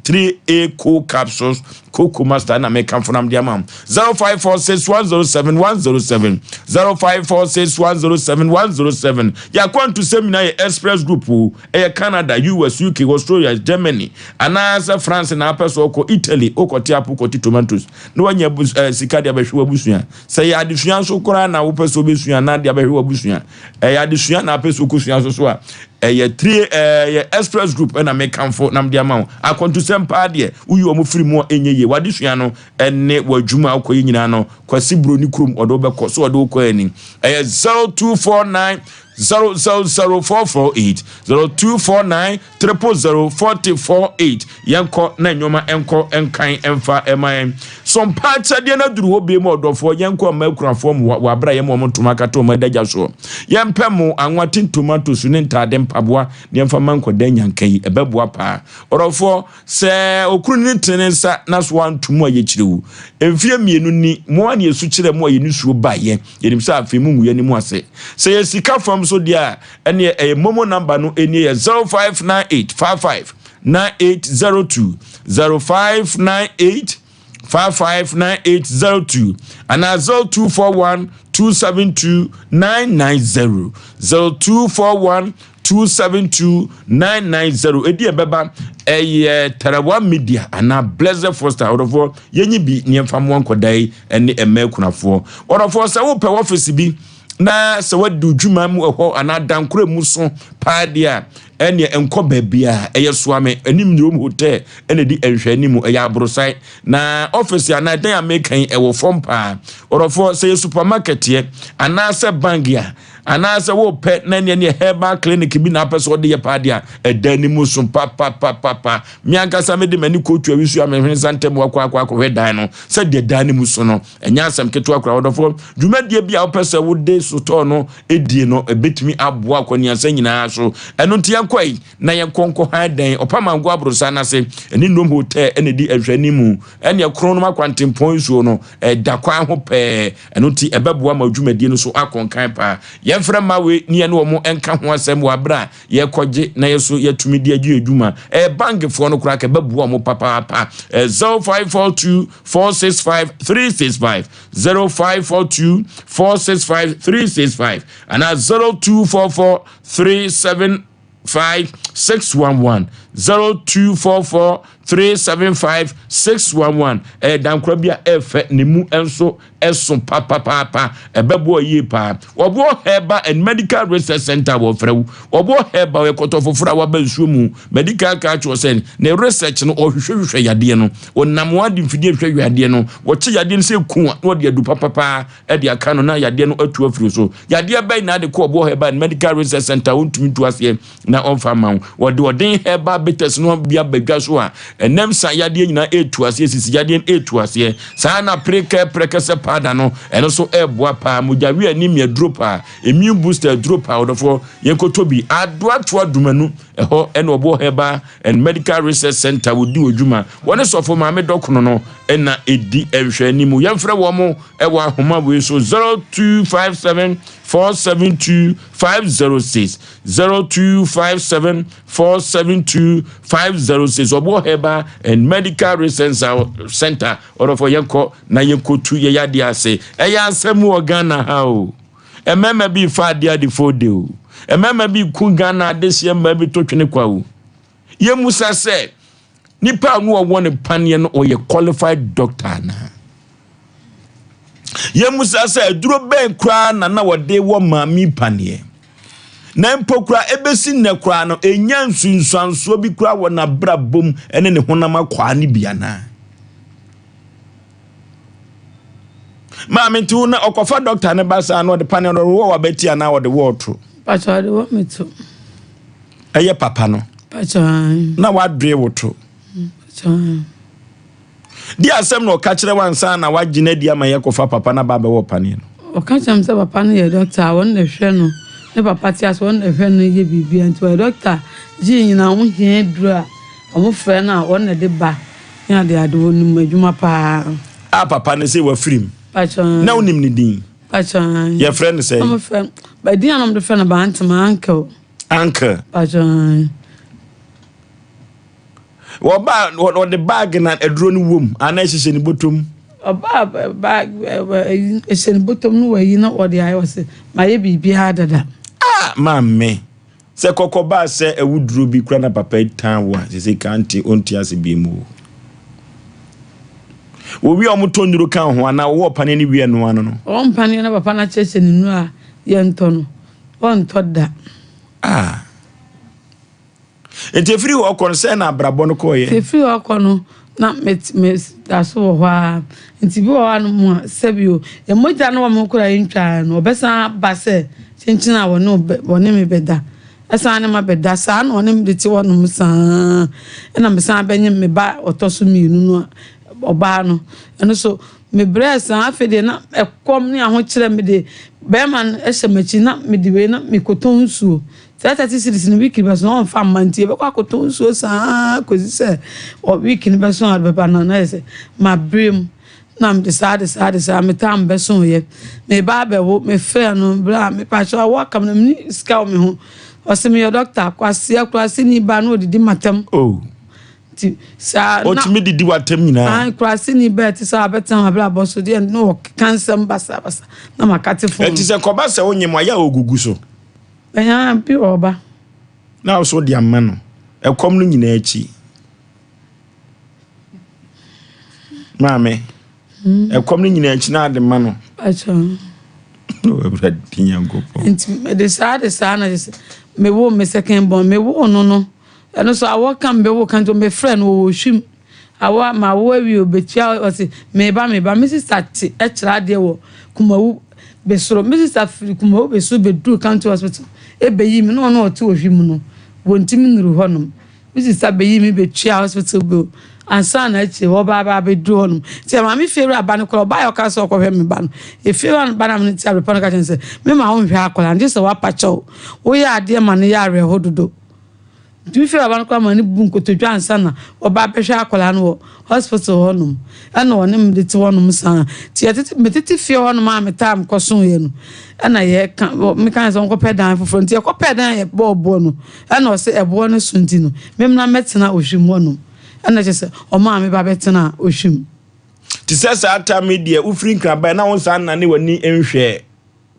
3A Coke Capsules Cocoa Master ɛna mekamfo na mede ama wo. 0546 107 107 0546 107 107. Yɛakwantusɛm nyinaa yɛ Express Group o. Ɛyɛ Canada, US, UK, Australia, Germany anaasɛ France na apɛ so ɔkɔ Italy wokɔte apo kɔte tomatoes na wanya eh, sika de abɛhwɛ w'abusua. Sɛ ɛyɛ adesua nso koraa na wopɛ sɛ wobɛsua anaa de abɛhwɛ w'abusua. Ɛyɛ adesua na apɛ sɛ wokɔsua nso so a, ɛyɛ three ɛyɛ express group ɛna mekamfo na mede ama wo. Akwantusɛm paa deɛ, woyi wɔn firi mu a ɛnyɛ yie. W'adesua no ɛne w'adwuma a wokɔyɛ nyinaa no, Kwasi Buroni kurom ɔde wobɛkɔ so ɔde wokɔ ani. Ɛyɛ 0249. 0 0 0 4 4 8, 0249 000 44 8. Yɛnkɔ na nneɛma nkɔ nkan mfa ɛma yɛn. So mpa akyɛdeɛ no aduru hɔ bie mu ɔdɔfoɔ yɛnkɔ mma akunafoɔ mu wɔ abere a yɛma wɔn ntoma akata wɔn adagya soɔ. Yɛmpɛ mo anwa tin tomatoes ne ntaade mpaboa na yɛmfa ma nkɔda nyanka yi ɛbɛboa paa. Ɔdɔfoɔ sɛ okunu ne tene ne nsa na so anto mu a yɛkyerɛ wu. Mfeɛ mmienu ni mo a ne yɛsu kyerɛ mo a yɛn nisuo baeɛ. Yɛnim sɛ afei mo ngu yɛn anim ase. Sɛ yɛ sika fam so deɛ a ɛneɛ ɛyɛ momo number no nie yɛ 0598 55 9802 0598 559802 anaa 0241 272 990 0241 272 990 ɛdi ɛbɛba ɛyɛ Tarawa Media anaa Blessed Foster ɔdɔfoɔ yɛnyi bi ne yɛmfa mmoa nkɔda yi ne mmaa akunafoɔ ɔdɔfoɔ sɛ wopɛ wɔfisi bi na sɛ wadi dwuma mu ɛhɔ anaa dankora mu so paa deɛ a ɛneɛ nkɔ baabi a ɛyɛ soame anim Rome hotel ɛna di nhwɛ anim ɛyɛ aborosan na ɔfisi anaa dan a meka yi ɛwɔ fam paa ɔdɔfoɔ sɛ yɛ supermarket yɛ anaasɛ bank a anaasɛ wopɛ na neɛ neɛ herbal clinic bi na apɛ sɛ ɔde yɛ paa deɛ a ɛda anim so papapapapa me ankasa mede m'ani kɔtu awisu a mehwene sa ntɛm wakɔ akɔ akɔhwɛ dan no sɛdeɛ dan no mu so no ɛnyɛ asɛm ketewa koraa ɔdɔfoɔ dwumadie bi a wopɛ sɛ wode sotɔɔ no die no ɛbɛtumi aboa akɔneasa nyinaa so ɛno nti yɛnkɔ yi na yɛnkɔ nkɔ han dan ɔpamango aborosa no ase ɛne Nnom Hotel ɛna ɛdi nhwɛani mu ɛne ɛkron nom akwantempɔn nsuo no ɛda kwan ho pɛɛ ɛno nti ɛbɛboa ma dwumadie no so akɔnkan paa yɛmfrɛ mma wei ne yɛne wɔn nka ho asɛm wɔ aberɛ a yɛkɔgye na yɛ so yɛtumi de agye adwuma ɛyɛ bankfoɔ no koraa ka ɛbɛboa wɔn papaapa 0542 465 365 0542 465 365 anaa 0244 37 5 611 0244 375 611 ɛyɛ dankora bi a ɛfɛ ne mu nso ɛso papapaapa ɛbɛboa yie paa wɔboɔ herbal and medical research center wɔfrɛ wo wɔboɔ herbal yɛ kɔtɔ foforɔ a waba nsuo mu medical ka kyerɛ sɛ ne research no ɔhwehwɛhwehwɛ yadeɛ no ɔnam wɔn ade mfidie hwehwɛ yadeɛ no wɔkye yadeɛ no sɛ ku a na wɔde adu papapaa de aka no na yadeɛ no atu afiri so. Yadeɛ bɛn na ade kɔ ɔboɔ herbal and medical research center wontumi ntu aseɛ na ɔmfa mma wo. Wɔde ɔden herbal bitters no bi aba dwa so a ɛnam sa yadeɛ nyinaa ɛretu aseɛ, sisi yadeɛ no ɛretu aseɛ. Saa na prekɛ prɛkɛsɛ powder no ɛno nso ɛreboa paa. Mogyawe anemia duro paa, immune booster duro paa. Ɔdɔfoɔ yɛnkɔtɔ bi. Adoatoa Dumanu ɛhɔ ɛna ɔboɔ herbal and medical research center wɔdi wɔ dwuma. Wɔne sɔfo maame dɔkono no ɛna ɛdi nhwɛanimu. Yɛmfrɛ wɔn ɛwɔ ahoma wei so 0257 472 506 0257 472 506 ɔboɔ herbal and medical research center ɔdɔfo yɛnkɔ na yɛnkɔtu yɛyɛ adeɛ ase ɛyɛ asɛm wɔ Ghana ha o mmarima bi fa adeɛ adefoɔ de o mmarima bi ku Ghana adehyeɛ mmaa bi to twene kwa o yɛmusa sɛ nipa a no ɔwɔ ne paneɛ no ɔyɛ qualified doctor anaa Yɛmmisa sɛ aduro bɛn koraa na na wɔde wɔ maame paneɛ. Na mpo koraa ɛbɛsi nnɛ koraa no ɛnya nsunsuansoɔ bi koraa wɔ n'abrabɔ mu ne ne honam akwaa no bi anaa. Maame nti wo na ɔkɔfa dɔkta no ba saa na ɔde paneɛ no ɔde wɔ w'abati anaa ɔde wɔ ɔto. Pakyɛ ɔde wɔ me to. Ɛyɛ papa no. Pakyɛ. Na wadoe wo to. Pakyɛ. Di asɛm na ɔka kyerɛ wo ansa na wagye no adi ama yɛakɔfa papa no aba abɛwɔ paneɛ no. Ɔka kyerɛ me sɛ papa no yɛ dɔkta a ɔno na ɛhwɛ no, ne papa te ase ɔno na ɛhwɛ no yɛ biribiara nti ɔyɛ dɔkta gyee nyinaa wɔn hia aduro a wɔn frɛ no a ɔno na ɛde ba ne ade ade ɔnim adwuma paa. A papa no sɛ wafiri mu. Pakyɛ. Na wonim ne din? Pakyɛ. Yɛfrɛ no sɛn? Wɔn frɛ no, din a na wɔde frɛ no Bantama, uncle. Uncle. Pakyɛ. Wɔba wɔde baage na aduro no wom anaa ɛhyehyɛ ne bɔtɔ mu. Ɔbaa baag ɛhyɛ ne bɔtɔ mu no wɔayi na wɔde ayɛ ɔsɛ mayɛ biribiara dada. Ah maame sɛ kɔkɔ baa sɛ awuduro bi kura na papa yi tan wo a sese ka nte ɔnte ase bie mu o. Wɔwie a wɔtɔ nnuro ka ho anaa wɔwɔ paneɛ no wie ɛno ano no. Wɔwɔ mpaneɛ na papa no akyerɛkyerɛ ne nnuro a yɛntɔ no wɔntɔ da. Ah. Nti efiri hɔ kɔ no sɛn na abrabɔ no kɔɔeɛ? Nti efiri hɔ kɔ no. Na me me da so wɔ hɔ ara. Nti bi wɔ hɔ nom a sɛbi o, mogya no wɔ me ho koraa ntwaeɛ no, ɔbɛsan aba sɛ kyenkyen a wɔne wo bɛ wɔne me bɛda. Ɛsan ne ma bɛda. Saa na ɔne me de te hɔnom saa. Ɛna mesan bɛnyem me ba a ɔtɔ so mmienu no a, ɔbaa no. Ɛno nso, mebrɛɛ saa. Afei deɛ na ɛkɔm ne ahokyerɛ mede bɛrima no hyɛ m'akyi na mede wei na mekɔtɔn nsuo. Saa 30 cedis no week bɛso na ɔmfa mma nti yɛbɛkɔ akɔtɔn nsuo saa kɔsi sɛ week no bɛso a ɔde bɛba no na ayɛ sɛ mabrɛ mu. Na mede saa de saa de saa me time bɛsoeɛ. Meba abɛwo mefrɛɛ no bra mepakyɛw awo aka me na menni sika wɔ me ho. Ɔse meyɛ doctor kwasea kuraseni ba na ɔdidi m'atɛm. Oh. Nti saa na. Ɔtumi didi w'atɛm nyinaa. Ae kuraseni ba ɛte sɛ abɛtena m'abrabɔ so deɛ na ɔkeka nsɛm basabasa na makate phone. Ɛnti sɛ kɔba sɛ wonyem a yɛ a ɔgugu so. Ɛnyaa bi wɔ ɔba. Na wo so de ama no. Ɛkɔm no nyinaa akyi. Maame, ɛkɔm no nyinaa akyi na ade ma no. Akyɛ. Awurade Nyankopɔn. Nti mede saa de saa na kyerɛ sɛ mewoo me second born. Mewoo no no, ɛno so awɔ ka mebɛwo ka nti mefrɛ no wɔwɔ hwim. Awɔ mawo awie obetua ɔse meba meba. Me sister te kyerɛ adeɛ wɔ Kumawu besoro. Me sister firi Kumawu besoro beduru county hospital ebeyii me na ɔno ɔte ohwim no wɔntumi nnuru hɔnom. Me sista beyii me betuaa hospital bill ansa na akyire wɔba aba abɛduru hɔnom. Nti ɛmaa me fiewura ba no koraa ɔbaeɛ ɔkaa sɛ ɔkɔhwɛ me ba no. Efiewura no ba no a me ne te abrepɔ no ka kyerɛ no sɛ mema wo nhwɛ akwadaa no gye sɛ woapa kyɛw. Woyɛ adeɛ ma no yɛ awerɛho dodo. Nti me fiewura ba no koraa ma no bu nkotodwe ansa na ɔba abɛhwɛ akwadaa no wɔ hospital hɔnom. Ɛna ɔne me de te hɔnom saa. Nti yɛtete metete fie hɔnom a me time kɔsoeɛ no ɛna yɛka meka sɛ ɔnkɔpɛ dan foforɔ. Nti yɛkɔpɛɛ dan a yɛbɔɔ boɔ no Ɛna ɔse ɛboɔ no so nti no memmra mmɛtena ohwim hɔ nom. Ɛna kyerɛ sɛ ɔmaa me ba bɛtenaa ohwim. Te sɛ saa tam yi deɛ wofiri Nkran bae na wonsan nnane w'ani nhwɛɛ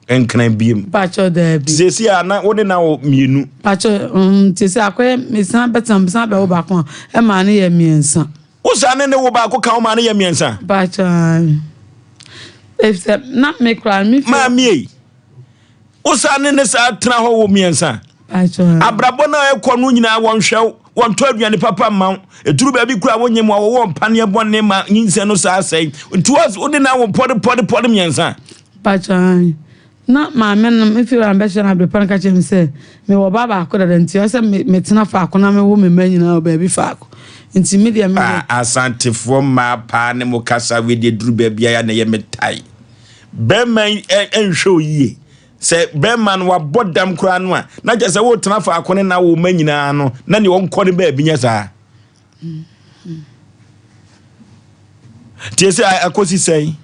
Nkran biom. Mpakyɛw daabi. Te seesei a na wo ne no awo mmienu. Mpakyɛw mm te sɛ akɔyɛ mesan bɛtena mesan bɛwo baako a ɛmaa no yɛ mmiɛnsa. Wo saa ne ne wo baako ka wo maa no yɛ mmiɛnsa? Mpakyɛw aane. Efisɛ na me koraa me fie. Maame ei. Wo saa ne ne saa tena hɔ wo mmiɛnsa. Abrabɔ no a ɛkɔ no nyinaa wɔnhwɛ wo, wɔntɔ aduane papa mma wo. Ɛduru baabi koraa wonyem a wɔwɔ mpaneɛ bɔne ma nyinsɛn no saa sɛe. Nti wo de na wo pɔde pɔde pɔde mmiɛnsa. Mpakyɛ na maame no me fie wura no bɛhyɛ no abere pa no ka kyerɛ me sɛ mewɔ ba baako dada nti ɛwɔ sɛ metena faako na mewo me mma nyinaa wɔ baabi faako nti me deɛ me. Ah, Asantefoɔ mmaa paa ne mo kasa wei deɛ duru baabi a na ɛyɛ me tae. Bɛrima yi nhwɛ wo yie. Sɛ bɛrima no wabɔ dam koraa no a, na kyerɛ sɛ wotena faako ne na wo mma nyinaa no, na deɛ ɔnkɔ ne baabi nyɛ saa. Tie sɛ akɔsi sɛn?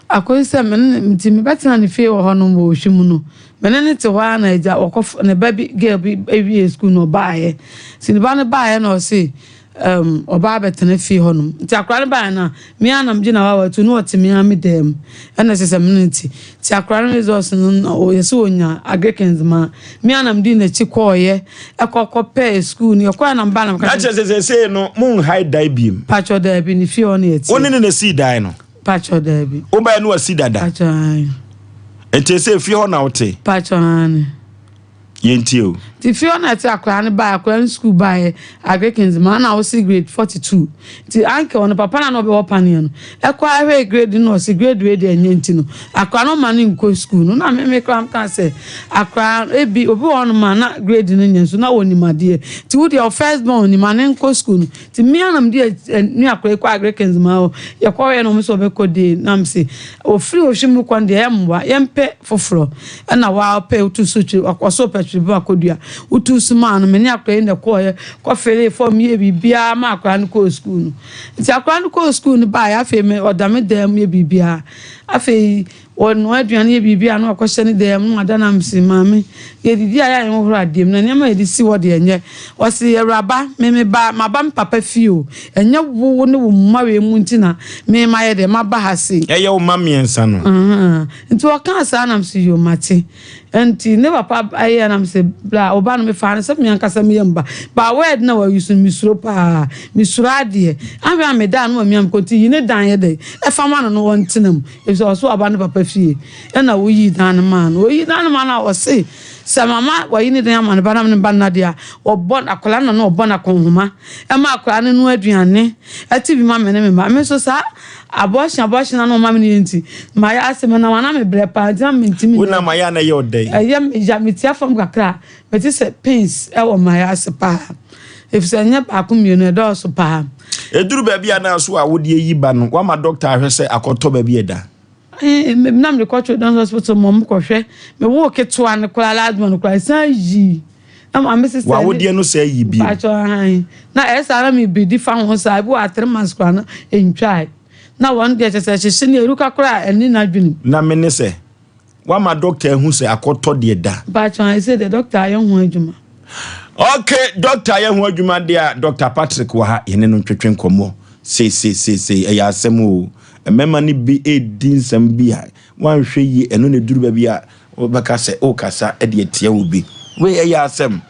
Akɔsi sɛ me ne nti mebɛtena ne fie wɔ hɔnom wɔ ohwi mu no, me ne ne te hɔ ara na agya wɔkɔ ne ba bi girl bi awie sukuu na ɔbaeɛ. Nti ne ba no baeɛ na ɔse um, ɔbaa bɛtena fie hɔnom. Nti akwadaa no baeɛ no a, me ara na megyina hɔ a watu na ɔte me ara me dan mu. Ɛna ɛsɛ sɛ me ne no te. Nti akwadaa no results no, na ɔyɛ sɛ ɔnya Agrikans ma. Me ara na medi n'akyi kɔɔeɛ, ɛkɔ kɔpɛɛ sukuu no. Yɛkɔeɛ na mebaa na meka Na kyerɛ sɛ seesei no, monhae dan biom. Pakyɛ daabi, ne fie hɔ na yɛte. Wo ne no na esii dan no? Pakyɛ daabi. Wobaeɛ no wasi dada? Pakyɛ aane. Nti ɛsɛ fie hɔ na wote? Pakyɛ aane. Yɛntie o. Nti fie hɔ na ɛte akwadaa no baeɛ, akwadaa no sukuu baeɛ, Agric Nzema, na ɔsi grade 42. Nti uncle no, papa no a na ɔbɛwɔ paneɛ no, ɛkɔ ara hwɛɛ grade no na ɔse grade wei deɛ ɛnyɛ nti no, akwadaa no ɔma no nkɔ sukuu no. Na me me koraa mekaa sɛ, akwadaa no ebi, obi wɔ hɔnom a na grade no nyɛ nso na ɔnim adeɛ. Nti wo deɛ wo first born ni, ma no nkɔ sukuu no. Nti me ara na mede ne akwadaa yi kɔ Agric Nzema hɔ. Yɛkɔeɛ na wɔn nso wɔbɛkɔ day, na mese, ɔfiri ɔhwɛ mu kɔ no deɛ ɛmmoa, yɛmpɛ foforɔ. Ɛna waa ɔpɛ wotu so twere ɔsɛ ɔpɛ twere bi akɔdua wotu so maa no me ne akwadaa yi na ɛkɔɔyɛ kɔfele fam yɛ biribiara ma akwadaa no kɔɔ sukuu no nti akwadaa no kɔɔ sukuu no baeɛ afei me ɔda me dan mu yɛ biribiara afei ɔnoa aduane yɛ biribiara na ɔkɔhyɛ ne dan mu na wada na mese maame yɛdidi a yɛ a yɛnhohoro adeɛ mu na nneɛma a yɛde si hɔ deɛ ɛnyɛ ɔse awuraba me me ba maba me papa fie o ɛnyɛ wo wo ne wo mma wei mu nti na me mayɛ deɛ maba ha sei. Ɛyɛ wo mma mmiɛnsa no. Nti ɔkaa saa na mese yoo mate. Nti ne papa yɛɛ na mese bra wo ba no mefaa no sɛ me ankasa me yam ba. But word na wa use no mesuro paa. Mesuro adeɛ. Ahwɛ a meda a na wamia me kɔn nti yi ne dan yɛ dɛn ɛfa ma no na ɔntena mu. Efisɛ ɔse waba ne papa fie ɛna woyii dan no maa no. Oyii dan no maa no a ɔse. Sɛ mama wayi ne dan ama ne ba na me ne ba nna deɛ a, ɔbɔ akwadaa no na na ɔbɔ no akɔnhoma ma akwadaa no noa aduane te bi ma me ne me mma. Me nso saa abortion abortion a na ɔma me no yɛ nti, mayɛ ase menam a na mebrɛ paa nti na mentumi Wo nam ayɛ a na ɛyɛ wo dɛn? Ɛyɛ me ya, metia fam kakra a, mete sɛ pains wɔ m'ayɛ ase paa. Efisɛ ɛnyɛ baako mmienu, ɛdɔɔso paa. Ɛduru baabi a na so a wode ayi ba no, woama dɔkta ahwɛ sɛ akɔtɔ baabi a ɛda? Na mede kɔ Children's Hospital ma wɔn kɔhwɛ. Mewoo ketewa no koraa, last born no koraa, ɛsan yii. Na maame sista ne. W'awodeɛ no san yi bio. Mpakyɛw ahan. Na ɛyɛ saa na mebedi fa ho saa, ebi wɔ a 3 months koraa no ɛntwae. Na wɔn deɛ kyerɛ sɛ ɛhyehye ne eruka koraa a ɛnni n'adwenem. Na me ne sɛ, Woama dɔkta ahu sɛ akɔtɔ deɛ da. Mpakyɛw ae sɛ deɛ dɔkta ayɛ ho adwuma. Ok, dɔkta ayɛ ho adwuma deɛ a, Dɔkta Patrick wɔ ha, yɛne no ntwetwe nkɔmmɔ seiseiseisei. Ɛyɛ asɛm o. Mmarima no bi redi nsɛm bi a, woanhwɛ yie, ɛno na ɛduru baabi a wobɛka sɛ wokasa de atia obi. Wei ɛyɛ asɛm.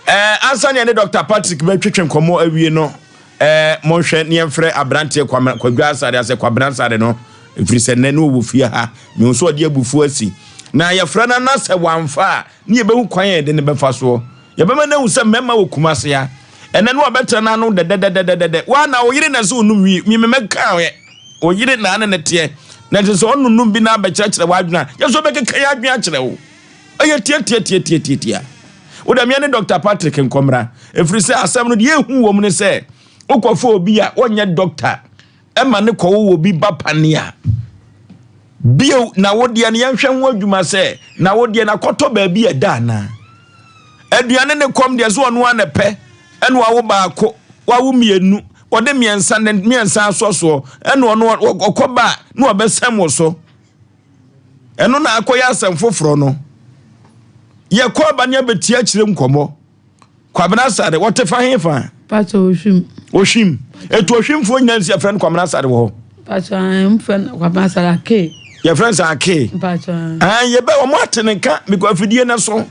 Ɛɛ, ansa na yɛne Dɔkta Patrick bɛtwetwe nkɔmmɔ awie no, Ɛɛ, monhwɛ ne yɛmfrɛ aberanteɛ Kwame, Kwadwo Asare asɛ Kwabena Asare no, ɛfiri sɛ nnɛ ne ɔwɔ fie ha. Mehu sɛ ɔde abufuo asi. Na yɛfrɛ no na sɛ wamfa a, ne yɛbɛhu kwan a yɛde no bɛfa soɔ. Yɛbɛma no ahu sɛ mmarima wɔ Kumase ha. Ɛnnɛ no wabɛtena n'ano dɛdɛdɛdɛdɛdɛ. Woa na wo yere na ɛsɛ ɔnum wi, me mɛka ɛ. Wo yere na ne ne teɛ. Na ɛsɛ sɛ ɔnonum bi na abɛkyerɛkyerɛ w'adwene a, yɛ nso bɛkeka yɛn adwene akyerɛ wo. Ɛyɛ tiatiatiatiatiatia. Wo dɛ meɛ ne Dɔkta Patrick nkɔmmra. Ɛfiri sɛ asɛm no deɛ ɛhu wɔ mu ne sɛ wokɔfa obi a ɔnyɛ dɔkta ɛma ne kɔwo wɔ bi ba pane a bio na wo deɛ no yɛnhwɛ ho adwuma sɛ na wo deɛ no akɔtɔ baabi a ɛda anaa. Aduane ne kɔm deɛ so ɔno ara na ɛpɛ ɛna wawo baako wawo mmienu ɔde mmiɛnsa ne mmiɛnsa asɔ soɔ ɛna ɔno ɔkɔba a na ɔbɛsɛm wo so. Ɛno na akɔyɛ asɛm foforɔ no. Yɛkɔ aba ne abɛti akyire nkɔmmɔ. Kwabena Asare, wɔte fa he fa? Pacho Ohwim. Ohwim. Etu Ohwimfoɔ nyinaa nsi yɛfrɛ no Kwabena Asare wɔ hɔ. Pacho mfrɛ no Kwabena Asare Ake. Yɛfrɛ no sɛ Ake. Pacho. Yɛbɛ wɔn ate ne nka mekɔ afidie no so.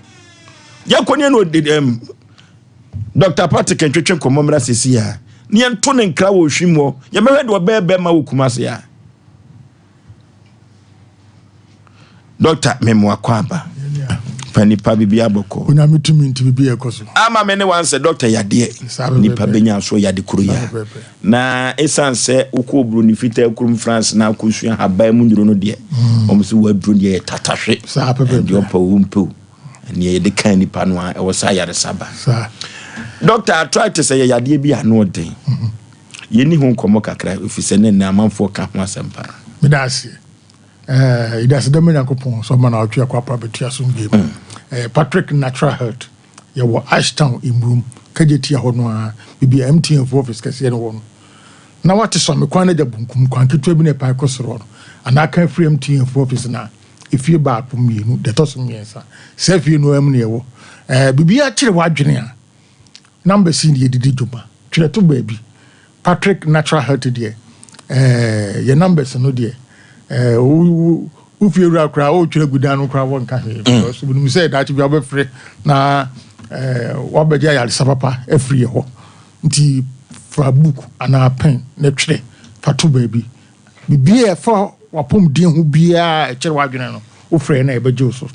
Yɛkɔ ne no um, Dr. Patrick ntwetwe nkɔmmɔ mmra sisi a. Ne yɛnto ne nkra wɔ Ohwim hɔ. Yɛbɛhwɛ deɛ ɔbɛyɛ bɛma wɔ Kumase a. Dɔkta memo akwaaba. Fa nipa bibi abɔkɔ. Onyame tumi nti bibi ɛkɔ so. Ama me ne wansɛ dɔkta yadeɛ. Nipa benya so yade koro ya. Na esan sɛ wokɔ oburoni fitaa kurom France na akɔsua haban mu nnuro no deɛ. Mm. Wɔn sɛ waduro deɛ yɛ tatahwe. Deɛ ɔpɛ wo mpɛ o. Neɛ yɛde kan nipa no a ɛwɔ sɛ ayaresa ba. Dɔkta arthritis ɛyɛ yadeɛ bi a ano ɔden. Mm-hmm. Yɛnni ho nkɔmmɔ kakra efisɛ na nnɛ amanfoɔ ka ho asɛm paa. Meda ase. Eh, yɛde aseda ma Nyankopɔn sɛ ɔma naawɔtwe akɔ apa abɛtua asomdwoe mu. Eh, Patrick Natural Health, yɛwɔ Ashtown, Mmrum, Kagyetia hɔ no ara, baabi a MTN foɔ office kɛseɛ no wɔ no. Na wate Sɔme kwan no agya bonkum, kwan ketewa bi na ɛpae kɔ soro hɔ no, anaa ka firi MTN foɔ office no a, efie baako, mmienu, deɛ ɛtɔ so mmiɛnsa. Saa fie no ara mu na yɛwɔ. Eh, biribiara kyere w'adwene a, Numbers yi na yɛde di dwuma. Twerɛ to baabi. Patrick Natural Health deɛ, eh, yɛ numbers no deɛ, eh, wo, wo, wo fie wura koraa, wotwerɛ gu dan no koraa wɔnka hwee. Mm. Because menim sɛ daakye bi wobɛfrɛ na eh, woabɛgye ayaresa papa afiri yɛ hɔ. Nti fa book anaa pen na twerɛ fa to baabi. Biribiara a ɛfa w'apɔmuden ho biara a ɛkyerɛ w'adwene no, wofrɛ na yɛbɛgye wo so.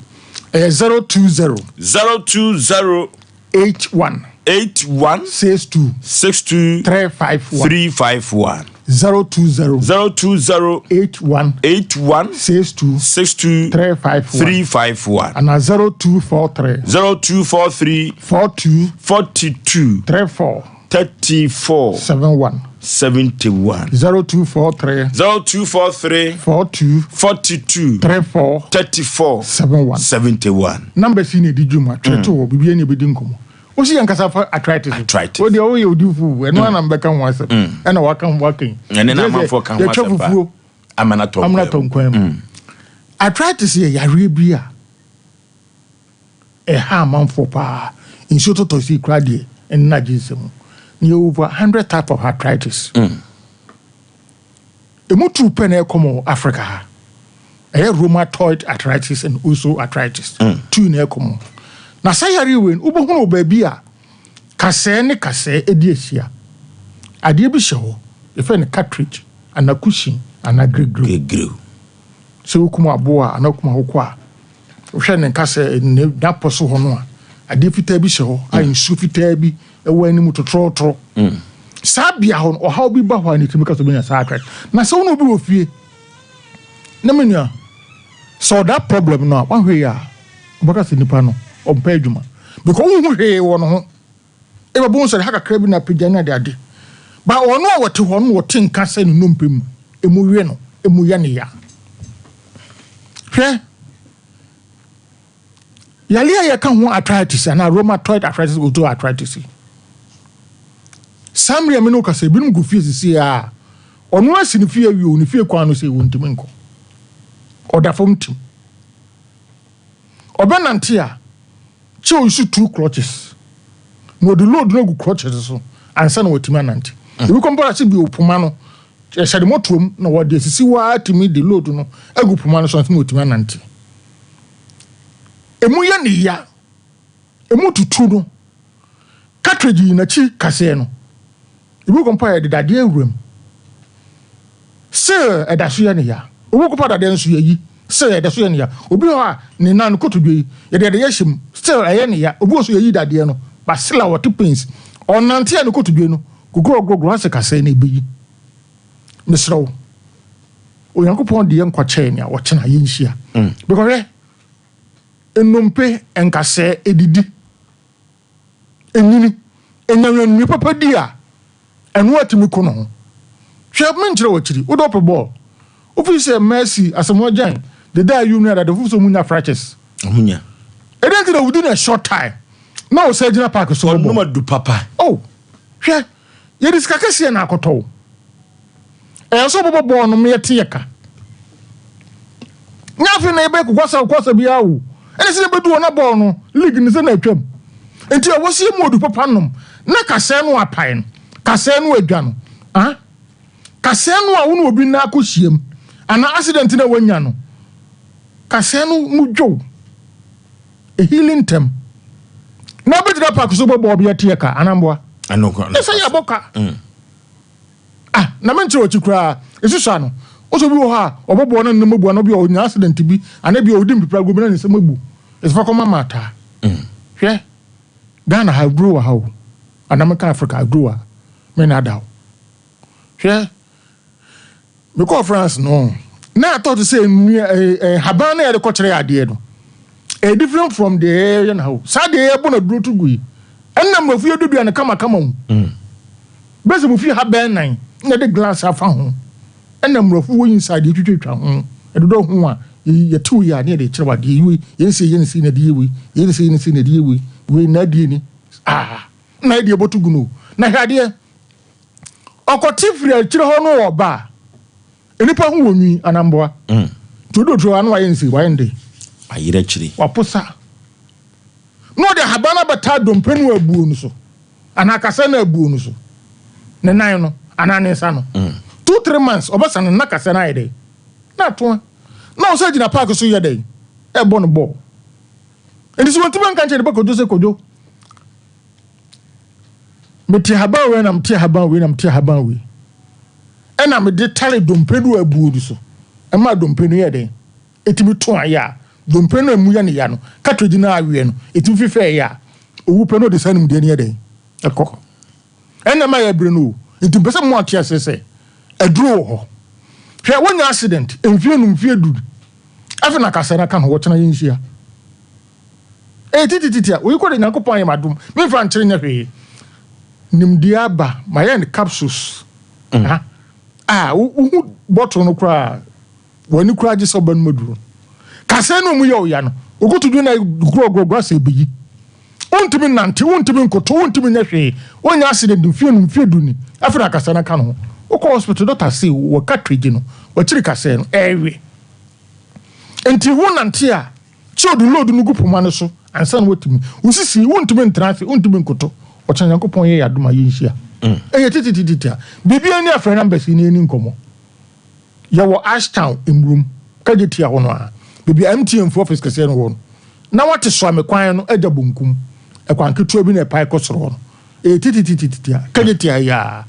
Ɛyɛ 020. 020. 81. 81. 62. 62. 351. 351. 020. 020. 81. 81. 62. 62. 351. 351. Ana 0243. 0243. 42. 42. 34. 34. 71. 71. 0243. 0243. 42. 42. 34. 34. 71. 71. Numbers yi na ɛdi dwuma twerɛ to hɔ biribiara ni ɛbɛdi nkɔmmɔ. Wosi yɛn kasa fa arthritis. Arthritis. Wo deɛ woyɛ odifo ɛno ana mbɛka ho asɛm. Ɛna waka ho aka yi. Ɛne na amanfoɔ ka ho asɛm pa. Yɛtwa fufuo. Amena tɔ Amena tɔ nkwan mu. Arthritis yɛ yareɛ bi a ɛha amanfoɔ paa. Nsuo tɔtɔ sei koraa deɛ ɛnna gye nsam. Na yɛwɔ over 100 type of arthritis. Emu tu pɛ na ɛkɔm wɔ Africa ha. Ɛyɛ rheumatoid arthritis and osteoarthritis. Tu na ɛkɔm. Na saa yareɛ wei no, wobɛhunu wɔ baabi a kasɛɛ ne kasɛɛ di ahyia. Adeɛ bi hyɛ hɔ, yɛfrɛ no cartridge anaa cushion anaa gregrew. Gregrew. Sɛ wokum aboa anaa wokum akokɔ a, Wohwɛ ne nkasɛɛ, ne n'apɔ so hɔ no a, adeɛ fitaa bi hyɛ hɔ a nsuo fitaa bi wɔ anim totorotoro. Saa bea hɔ no, ɔhaw bi ba hɔ a na ɛtumi ka sɛ wobɛnya saa arthritis. Na sɛ wo ne obi wɔ fie, na me nua, sɛ ɔda problem no a, woahwɛ yi a, wobɛka sɛ nipa no, ɔmpɛ adwuma. Because wonhu hwee wɔ ne ho. Ebia wobɛhu sɛ ha kakra bi na apagya ne adeade. But ɔno a ɔte hɔ no, ɔte nka sɛ ne nnompe mu, emu we no, emu yɛ no ya. Hwɛ, yare a yɛka ho arthritis anaa rheumatoid arthritis, osteoarthritis yi. Saa mmere a me ne wo kasa, ebinom gu fie sisi a, ɔno asi ne fie awie o, ne fie kwan no sɛ wɔntumi nkɔ. Ɔda fam tim. Ɔbɛnante a, kyɛ ɔuse two crutches na ɔde load no agu crutches so ansa na watumi anante. Ebi kɔ mpo ase bio poma no ɛhyɛ ne mɔtoam na wɔde asisi hɔ ara tumi de load no agu poma no so ansa na watumi anante. Emu yɛ ne ya, emu tutu no, cartridge yi n'akyi kaseɛ no. Ebi kɔ mpo a yɛde dadeɛ awura mu. Still ɛda so yɛ ne ya. Obi kɔ mpo a dadeɛ nso yɛyi. Still ɛda so yɛ ne ya. Obi wɔ hɔ a ne nan no kotodwe yi yɛde dadeɛ ahyɛ mu. Still ɛyɛ ne ya. Obi wɔ so yɛyi dadeɛ no but still a ɔte pains. Ɔnante a ne kotodwe no gogorɔgorɔgorɔ asɛ kasɛɛ na ɛbɛyi. Mesrɛ wo. Onyankopɔn de yɛn nkwa kyɛɛ nea ɔkyena yɛnhyia. Because hwɛ nnompe nkasɛɛ ɛdidi. Enyini, enya nnuane papa di a, ɛno atumi ko ne ho. Hwɛ, menkyerɛ wo akyiri, wode ɔpɛ bɔɔl. Wofii sɛ Mercy, Asamoah Gyan, Dede Ayew ne adade foforo sɛ ɔmo nya fractures. Ɔmo nya. Ɛdɛn nti na within a short time na ɔsan gyina park so bɔ bɔɔl? Ɔnom adu papa. Oh, hwɛ, yɛde sika kɛseɛ na akɔtɔ wo. Ɛyɛ sɛ wobɛbɔ bɔɔl no ma yɛte yɛ ka. Nyɛ afei na yɛbɛyɛ kokwasa kokwasa biara o. Ɛne sɛ yɛbɛdu hɔ na bɔɔl no, league no sɛ na atwam. Nti ɛwɔ sɛ yɛmu odu papa nom na kasɛɛ no apae no, kasɛɛ no adwa no. Ah, kasɛɛ no a wo ne obi nna akɔhyiam anaa accident no a woanya no, kasɛɛ no mu dwow. Ɛhili ntɛm. Na wobɛgyina park so bɔ bɔɔl bi ɛte yɛ ka anaa mboa? Ɛsɛ yɛbɔ ka. Ah, na menkyerɛ w'akyi koraa. Esusua no, wosɛ obi wɔ hɔ a, ɔbɔboa no na ne nsam abu anaa obi a ɔnya accident bi anaa ebia ɔdi mpipirago bi na ne nsam abu. Ɛsɛ fa kɔma Martha. Hwɛ, Ghana ha, aduro wɔ ha o. Anaa menka Africa, aduro wɔ ha. Mennaadaa wo. Hwɛ, Mekɔɔ France no, na atɔ te sɛ nnua ɛɛ eh, nhaban na yɛde kɔkyerɛ adeɛ no. Ɛyɛ different from deɛ yɛyɛ no ha o. Saa deɛ yɛbɔ no aduro to gu yi, ɛnna mmorɔfo yɛ dudua no kamakama o. Mm. Bɛsɛ mo fie ha bɛn nan na yɛde glass afa ho. Ɛnna mmorɔfo wɔ inside yɛtwitwatwa ho. Ɛdodɔ ho a yɛtew yɛ a ne yɛde kyerɛ adeɛ yi wei, yɛn sɛ yɛn sɛ na ɛde yɛ wei, yɛn sɛ yɛn sɛ na ɛde yɛ wei, wei na adeɛ ni. Ah, na yɛde yɛbɔ to gu no. Na hwɛ adeɛ. Ɔkɔte firi akyire hɔ no ɔba a, nnipa ho wɔ nwi anaa mmoa. Nti ɔdu oturo hɔ a na wayɛ nse, wayɛ nde. Ayerɛ akyire. Waposa. Na ɔde ahaban no abɛtaa dompe no abuo no so, anaa kasɛ no abuo no so, ne nan no anaa ne nsa no. 2, 3 months ɔbɛsane no na kasɛ no ayɛ dɛn? Na atoa. Na ɔsan gyina park so yɛ dɛn? Ɛrebɔ no bɔɔl. Nti sɛ wɔntumi anka nkyerɛ ne ba Kojo sɛ Kojo, Mete ahaban wei na mete ahaban wei na mete ahaban wei. Ɛna mede tare dompe no abuo no so. Ɛma dompe no yɛ den. Ɛtumi to ayɛ a, dompe no a emu yɛ ne ya no, cartridge no aweɛ no, ɛtumi fefɛ yɛ a, owu pɛ no ɔde saa nimdeɛ no yɛ den. Ɛkɔ. Ɛna ɛma yɛbrɛ no o. Nti mpɛ sɛ mo ate aseɛ sɛ, aduro wɔ hɔ. Hwɛ, wonya accident, mfie num, mfie du. Afei na kasa no aka ho, wɔkyena yɛnhyia. Ɛyɛ titititi a, oyi kɔ de Nyankopɔn ayɛ m'adom, memfa nkyere nyɛ hwee. Nimdeɛ aba, mayɛ no capsules. Ha, a, wohu bottle no koraa, w'ani koraa gye sɛ wobɛnom aduro. Kasɛɛ no ɔmu yɛ ɔya no, wokotodwe na gorɔgorɔgorɔ asɛ ɛbɛyi. Wontumi nnante, wontumi nkoto, wontumi nyɛ hwee, wonya accident mfie num, mfie du ni, afei na kasɛɛ no aka no ho. Wokɔ hospital, doctor se wɔ cartridge no, wakyiri kasɛɛ no, ɛwe. Nti wonante a, Sɛ ɔde load no gu poma no so ansa na watumi. Wo sisi, wontumi ntena ase, wontumi nkoto. Ɔkyena Nyankopɔn yɛ yɛn adom a yɛnhyia. Ɛyɛ titititi a, biribiara nni afrɛ numbers yi na yɛnni nkɔmmɔ. Yɛwɔ Ashtown, Mmurom, Kagyetia hɔ no ara, baabi a MTN fo office kɛseɛ no wɔ no. Na wɔate Soame kwan no agya bonkum, ɛkwan ketewa bi na ɛpae kɔ soro hɔ no. Ɛyɛ titititi a, Kagyetia yi ara.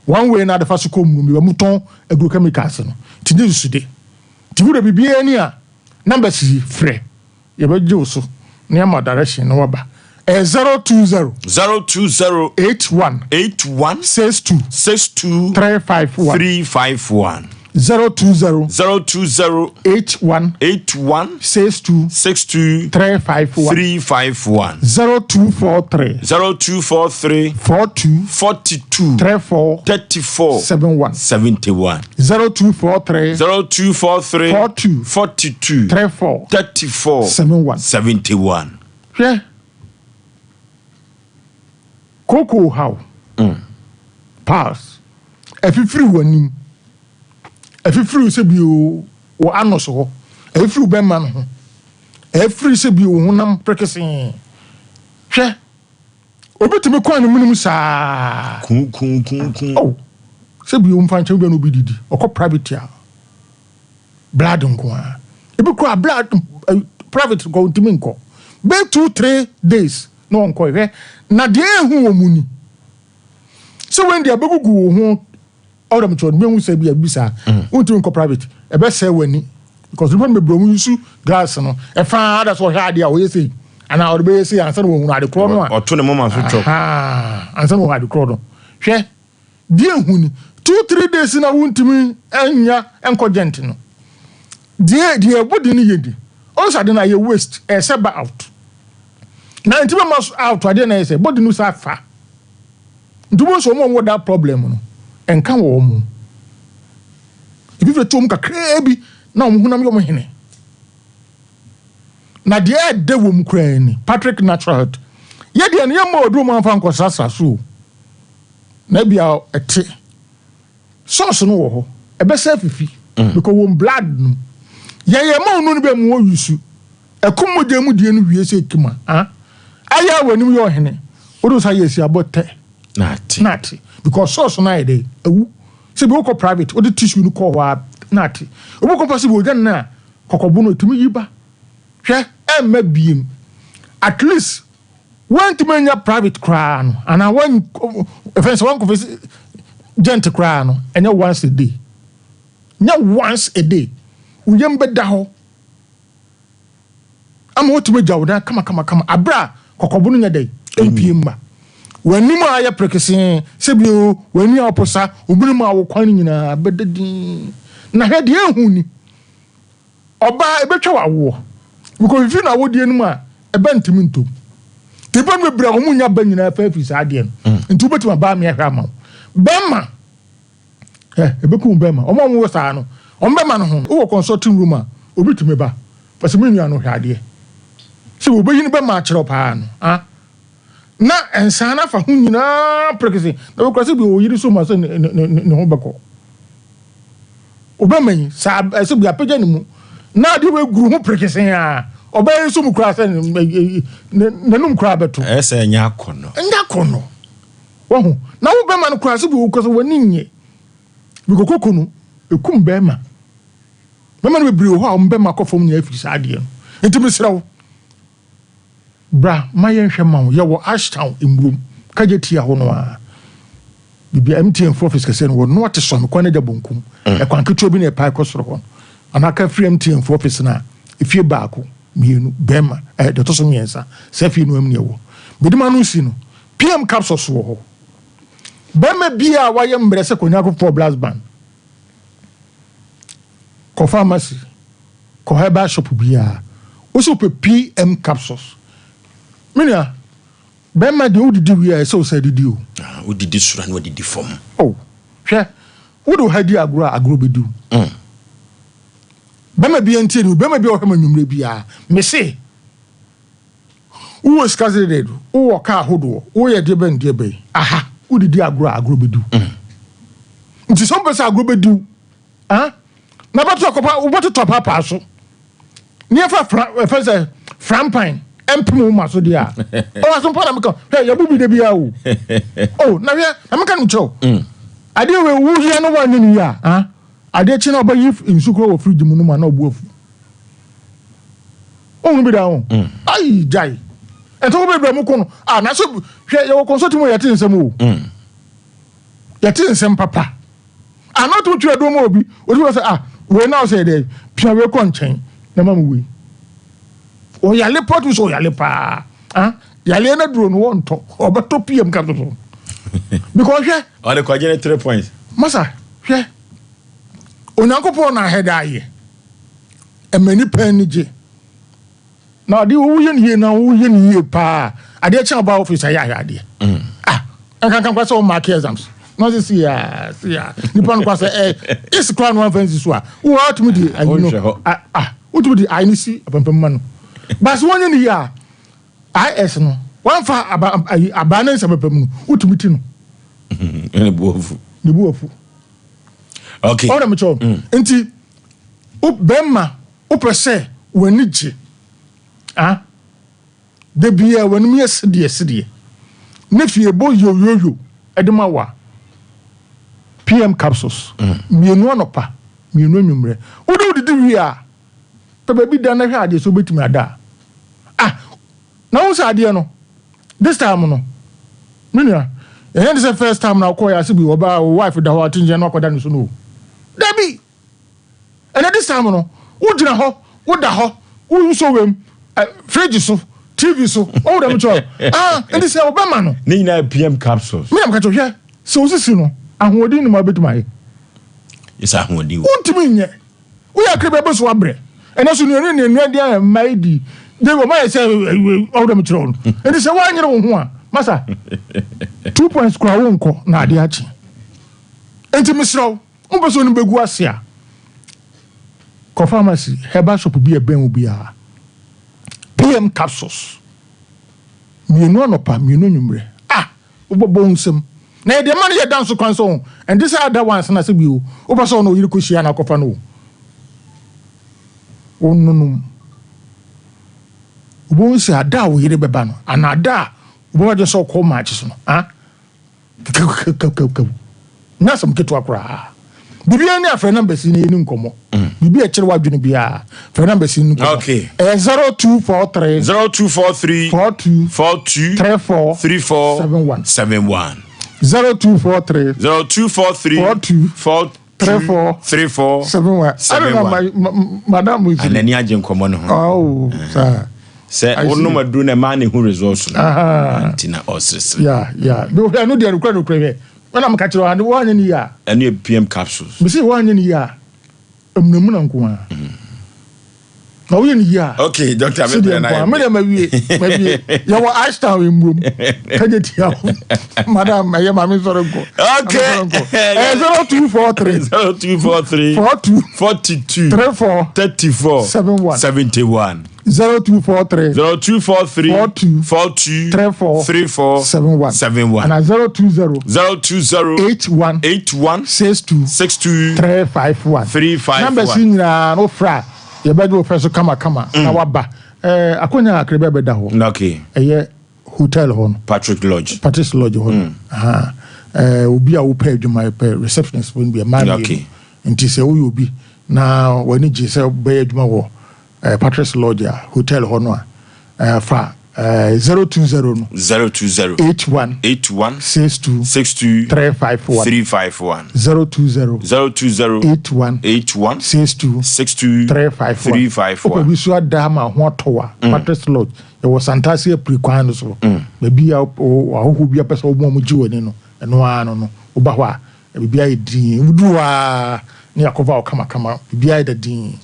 One way no a de fa so kɔ Mmurom, baabi a wɔtɔn agrochemicals no. Nti nyɛ susude. Nti wo deɛ biribiara ni a, Numbers yi frɛ. Yɛbɛgye wo so na yɛama direction na waba. Ɛyɛ 020. 020. 81. 81. 62. 62. 351. 351. 020. 020. 81. 81. 62. 62. 351. 351. 0243. 0243. 42. 42. 34. 34. 71. 71. 0243. 0243. 42. 42. 34. 34. 71. 71. Hwɛ. Kooko haw. Piles. Ɛfifiri w'anim. Ɛfifiri sɛ bio wɔ anus hɔ. Ɛfifiri wo bɛma no ho. Ɛfiri sɛ bio wo honam prekesee. Hwɛ. Obi tumi kɔn ne menem saa. Kun kun kun kun. Oh. Sɛ bio mfa nkyɛn bi na obi didi. Ɔkɔ private a. Blood nko ara. Ebi koraa blood private kɔ ntumi nkɔ. Bɛyɛ 2 3 days na ɔnkɔ hwɛ. Na deɛ ehu wɔ mu ni. Sɛ wɔn deɛ bɛgugu wo ho ɔdɔ mi kyerɛ mehu sɛ bi a bi saa. Wontumi nkɔ private. Ɛbɛsɛe w'ani. Because nipa no bebree wɔn use glass no. Ɛfa ada so ɔhwɛ adeɛ a ɔyɛ sei. Anaa ɔde bɛyɛ sei ansa na wɔhunu ade korɔ no a. Ɔto ne moma so twɔ. Ansa na wɔhunu ade korɔ no. Hwɛ. Deɛ ehu ni. 2 3 days na wontumi nya nkɔ gent no. Deɛ ɛbɔ de no yɛ di. Ɔnsa ade no ayɛ waste. Ɛsɛ ba out. Na nti bɛma so out adeɛ na ɛyɛ sɛ body no sa fa. Nti wɔn nso wɔn a wɔwɔ that problem no ɛnka wɔ wɔn. Ebi fɛ to wɔn kakraa bi na wɔn honam yɛ wɔn hene. Na deɛ ɛdɛ wɔ mu koraa ni Patrick Natural Health. Yɛ deɛ no yɛ mma ɔduro mu anfa nkɔsrasra so o. Na ebi a ɛte sauce no wɔ hɔ ɛbɛsɛ afifi because wɔn blood no yɛyɛ ma ɔno no bɛ mu wɔ yusu ɛkum mogya mu die no wie sɛ ekima ah ayɛ a w'anim yɛ ɔhene wode sa yɛ esi abɔ tɛ Na ate. na ate because sauce no ayɛ dɛ awu sɛ bi wokɔ private wode tissue no kɔ hɔ a na ate obi kɔ pa sɛ bi ogya no a kɔkɔbo no etumi yi ba hwɛ ɛmma biem at least wɔntumi anya private koraa no anaa wɔn ɛfɛn sɛ wɔn kɔfɛ gent koraa no ɛnyɛ once a day, nyɛ once a day, woyam bɛda hɔ ama wotumi agya wo dan kama kama kama abere a kɔkɔbo no nyɛ dɛ mpie mma w'anim a ayɛ prekesee sɛbi o w'ani a ɔposa obiri mu a wo kwan no nyinaa bɛda din. Na hwɛ deɛ ehu ni, ɔbaa ebetwa w'awoɔ because fifi na awodie no mu a ɛbɛ ntumi ntom nti nipa no bebree a wɔn nya ba nyinaa fɛ firi saa adeɛ no nti wobɛtumi abaa mi ahwɛ ama wo bɛrima ɛ ebekum bɛrima wɔn a wɔwɔ saa no wɔn bɛrima no ho wowɔ consulting room a obi tumi ba pɛsɛ mi nua no hwɛ adeɛ sɛ wɔbɛyi no bɛrima akyerɛw paa no ah na nsaa no afa ho nyinaa prekese na wɔkura sɛ bi oyiri so ma sɛ ne ne ne ho bɛkɔ obɛma yi saa ɛsɛ bi apagya ne mu na adeɛ wɔ eguru ho prekese a ɔbɛyɛ nso mu kura sɛ n'anum kura bɛto. Ɛyɛ sɛ ɛnyɛ akɔnɔ. Ɛnyɛ akɔnɔ wɔho na wo bɛma no kura sɛ bi wɔ kura sɛ wɔn ani nye bikokoko no ekum bɛrima bɛrima no bebree wɔ hɔ a wɔn bɛrima kɔ fam nyinaa firi saa adeɛ no nti mesrɛ wo. Bra ma yɛnhwɛ ma wo. Yɛwɔ Ashtown mmurom, Kagye Tia hɔ no ara. Baabi a MTN fo office kɛseɛ no wɔ no, ate Sɔme kwan no agya bonkum. Ɛkwan ketewa bi na ɛpae kɔ soro hɔ no. Anaa ka firi MTN fo office no a, efie baako, mmienu, bɛrima, ɛɛ, deɛ ɛtɔ so mmiɛnsa, saa fie no ara mu na ɛwɔ. Mede m'ano si no, PM capsules wɔ hɔ. Bɛrima biara a wayɛ mmerɛ sɛ Konyako foɔ blast band, kɔ pharmacy, kɔ herbal shop biara, wo sɛ wopɛ PM capsules. Me nua, bɛrima deɛ wodidi wie a ɛsɛ wo sɛ didi o. Ah, wodidi soro a na wadidi fam. Oh, hwɛ, wode wo ha di agorɔ a, agorɔ bɛdi wo. Bɛrima biara ntie ne o, bɛrima biara ɔhwɛ ma anwummerɛ biara, mese, wowɔ sika sɛ dɛ, wowɔ kaa ahodoɔ, woyɛ deɛ bɛn deɛ bɛn, aha, wodidi agorɔ a, agorɔ bɛdi wo. Nti sɛ wopɛ sɛ agorɔ bɛdi wo, ah, na bɛto akɔpa, wobɛtotɔ apaapaa so, ne yɛfa fra, ɛfɛ sɛ frampan, ɛmpem wo ma so deɛ a, ɔwɔ asompa na meka, hwɛ, yɛbu bi da biara o. Oh, na hwɛ, na meka no kyerɛ wo. Adeɛ wei, woyɛ no woanyɛ no yie a, ah, adeɛ kye na ɔbɛyi nsu koraa wɔ fridge mu no mu a na ɔbu afu. Wohunu bi da ho? Ayi, gyae. Ɛntɔkwa bebree a moko no, ah, na so, hwɛ, yɛwɔ consult mu a yɛte nsɛm o. Yɛte nsɛm papa. Ah, na ɔtumi twerɛ dom ma obi, obi bɛ sɛ, ah, wei na ɔsɛ dɛ, pia wei kɔ nkyɛn, na ma me wei. Ɔyale paa, wotumi sɛ ɔyale paa. Ah, yaleɛ no aduro no wɔntɔ, ɔbɛtɔ PM capsules no. Because hwɛ. Ɔde kɔgye ne three points. Masa, hwɛ. Onyankopɔn na ahɛda ayɛ. Ɛma nipa ani gye. Na adeɛ woyɛ no yie na woyɛ no yie paa. Adeɛ kyɛn ɔba office ayɛ ahwɛ adeɛ. Mm. Ah, nkankan kora sɛ ɔmark exams. Na ɔsɛ si ya si ya. Nipa no kora sɛ ɛ eh, esi kora no anfa nsi so a. Wo atumi di ayi no. Ah, ah, wotumi di ayi no si apampam ma no. Baasi wɔnyɛ no yie a IS no wɔnfa aba ayi abaa ne nsa pɛpɛ mu no wotumi ti no. Ne bu afu. Ne bu afu. Okay. Ɔna mi kyɛw. Mm. Nti bɛrima wopɛ sɛ w'ani gye ah da biara w'anim yɛ sedeɛ sedeɛ ne fie bɔ yoyoyo de ma wo a PM capsules mm. mmienu anɔpa mmienu anwummerɛ wode wodidi wie a pɛ baabi da na hwɛ adeɛ sɛ wobɛtumi ada a ah na wo sɛ adeɛ no this time no me nua ɛnyɛ de sɛ first time na wokɔɔ yɛ ase bi ɔbaa wo wife da hɔ atengyɛn no akɔda ne so no o dabi Ɛnɛ this time no, wogyina hɔ, woda hɔ, wosɔ wam, fridge so, TV so, wɔn dɛm kyerɛ. Ah, nti sɛ ɔbɛma no. Ne nyinaa PM capsules. Mi na meka kyerɛ hwɛ, sɛ osisi no, ahoɔden nim a wobɛtumi ayɛ. Yɛ ahoɔden wɔ. Wontumi nyɛ. Woyɛ akra bi abɛso abrɛ. Ɛnɛ so nnuane ne nnuane deɛ mma yi di. De wɔn ayɛ sɛ ɔwɔ dɛm kyerɛ wɔn. Nti sɛ woanyere wo ho a, masa, two points koraa wonkɔ na adeɛ akye. Nti mesrɛ wo. Wopɛ sɛ onim bɛgu ase a, kɔ pharmacy, herbal shop bi a ɛbɛn wo biara. PM capsules, mmienu anɔpa, mmienu anwummerɛ. Ah! Wobɛbɔ wo nsam. Na yɛde ma no yɛ da nso kwan sɛ o, ɛnte sɛ ada once na sɛ bio, wopɛ sɛ ɔne wo yere kɔhyia na akɔfa no o. Wononom. Wobɛhu sɛ ada a wo yere bɛba no, anaa ada a wobɛba adwene sɛ wokɔ match so no, ah, Kɛkɛkɛkɛkɛw. Nyɛ asɛm ketewa koraa. Biribiara ni a frɛ numbers yi na yɛni nkɔmmɔ. Biribi a ɛkyerɛ w'adwene biara, frɛ numbers yi ni nkɔmmɔ. Okay. Ɛyɛ 0243. 0243. 42. 42. 34. 34. 71. 71. 0243. 0243. 42. 42. 34. 34. 71. 71. Madam Anani agye nkɔmmɔ no ho. Oh, saa. Sɛ wonom aduru na ɛmaa ne ho results no nti na ɔseresere. Yeah, yeah. Bi hwɛ no deɛ nokura nokura hwɛ. Wɔn na meka kyerɛ wɔn wɔn anyɛ ne yie a. Ɛno yɛ PM capsules. Mesi wɔn anyɛ ne yie a emunamuna nko ara. Na woyɛ ne yie a. Okay, doctor mi bẹ̀rẹ̀ náà yẹ. Mi deɛ ma wie ma wie yɛ wɔ ice town emurom kagye tia madam ɛyɛ maame nsɔre nkɔ. Okay. Ɛyɛ 0243. 0243. 42. 42. 34. 34. 71. 71. 0243. 0243. 42. 42. 34. 34. 71. 71. And 020. 020. 81. 81. 62. 62. 351. 351. Numbers yi nyinaa no fra yɛbɛgye wo fɛ so kama kama na waba. Eh, akonya akere bɛ bɛda hɔ. Okay. Ɛyɛ hotel hɔ no. Patrick Lodge. Patrick Lodge hɔ no. Aha. Eh, obi a wopɛ adwuma pɛ receptionist bi mmaa mmienu. Okay. Nti sɛ woyɛ obi na w'ani gye sɛ wobɛyɛ adwuma wɔ eh, Patrick's Lodge a hotel hɔ no a, eh, fa eh, 020 no. 020. 81. 81. 62. 62. 351. 351. 020. 020. 81. 81. 62. 62. 351. 351. Wopɛ bi so ada ama ho atɔ wa. Patrick's Lodge yɛwɔ Santase apiri kwan no so. Baabi a ahɔhoɔ bi apɛ sɛ wɔn a wɔgye wɔn ani no, ɛno ara no no, woba hɔ a, biribiara yɛ dinn. Woduru hɔ ara na yɛakɔfa wo kamakama, biribiara yɛ da dinn.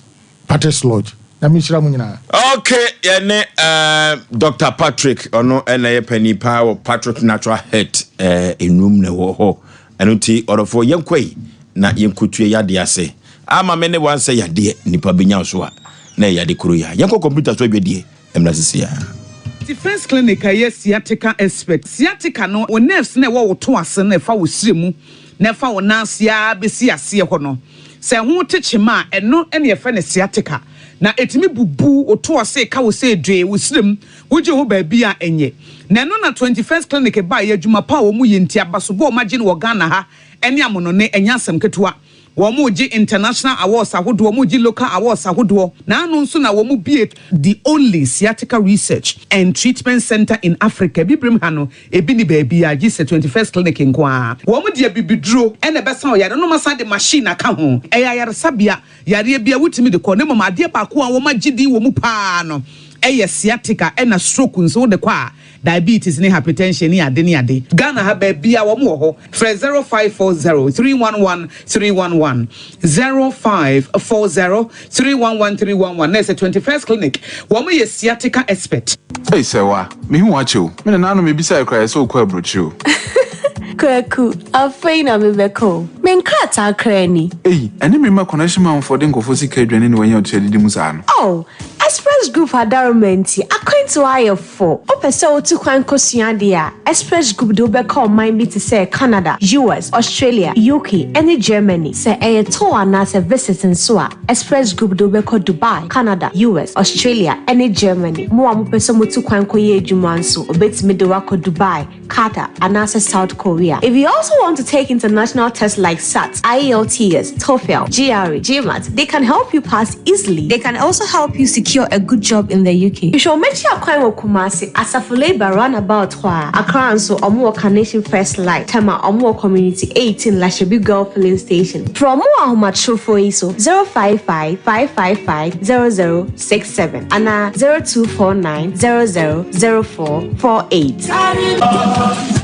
Patrick's Lodge. Nyame nhyira mo nyinaa. Ok, yɛne eh, Dr. Patrick, ɔno na ɛyɛ panin paa wɔ Patrick Natural Health eh, nnum na ɛwɔ hɔ. Ɛno nti, ɔdɔfoɔ, yɛnkɔ yi na yɛnkɔtue yadeɛ ase. Ama me ne wansɛ yadeɛ, nipa bɛnya so a, na ɛyɛ yade koro yi a. Yɛnkɔ kɔmputa so adwadie mmra sisi a. Defence Clinic a ɛyɛ sciatica expert. Sciatica no, wo nerves no a ɛwɔ wo to ase no a ɛfa wo srɛ mu na ɛfa wo nan ase ara bɛsi aseɛ hɔ no, sɛ ɛho te kyema a, ɛno na yɛfrɛ no sciatica. Na ɛtumi bubu wo to ase ka wo sɛ dwee, wo srɛ mu, wogye ho baabi a ɛnyɛ. Na ɛno na 21st Clinic baeɛ, adwuma pa a wɔyɛ nti, abasobɔ a wɔagye no wɔ Ghana ha ne amonone, ɛnyɛ asɛm ketewa. Wɔregye international awards ahodoɔ, wɔregye local awards ahodoɔ. N'ano nso na wɔbue the only sciatica research and treatment centre in Africa. Abibirem ha no, ebi nni baabiara gye sɛ 21st Clinic nko ara. Wɔde abibiduro na ɛbɛsa ɔyare no na wɔasan de machine aka ho. Ɛyɛ ayaresabea, yareɛ biara wotumi de kɔ. Na mmom adeɛ baako a wɔagye din wɔ mu pa ara no Yɛ sciatica ɛna stroke nso wode kɔ a diabetes ne hypertension ne ade ne ade. Ghana ha baabiaa wɔn wɔ hɔ. Frɛ 0540 311 311, 0540 311 311 na ɛsɛ 21st clinic wɔn yɛ sciatica expert. Ei Sɛwa, mehu wo akyɛ o. Me nananom mebisae koraa yɛ sɛ wokɔ aburokyire o. Kwaku, afei na mebɛkɔ o. Me nkrataa koraa ni. Ei, ɛne me mma connection manfoɔ de nkurɔfoɔ sika adwane ne wɔanya ɔtua didi mu saa no. Oh, Express Group adaworoma nti, akwantuo ayɛ fo. Wopɛ sɛ wotu kwan kɔsua adeɛ a, Express Group de wo bɛkɔ ɔman bi te sɛ Canada, US, Australia, UK, ne Germany. Sɛ ɛyɛ tour anaasɛ visit nso a, Express Group de wo bɛkɔ Dubai, Canada, US, Australia, ne Germany. Mo a mopɛ sɛ motu kwan kɔyɛ adwuma nso, wɔbɛtumi de wo akɔ Dubai, Qatar, anaasɛ South Korea. If you also want to take international tests like SAT, IELTS, TOEFL, GRE, GMAT, they can help you pass easily. They can also help you secure a good job in the UK. Hwehwɛ wɔn akyi akwan wɔ Kumasi, Asafo Labour roundabout hɔ ara. Accra nso, wɔn wɔ Carnation First Light, Tema, wɔn wɔ Community 18, Lashibi Girl Filling Station. Frɛ wɔn wɔ ahomatrofoɔ yi so, 055 555 0067 anaa 0249 00 0448.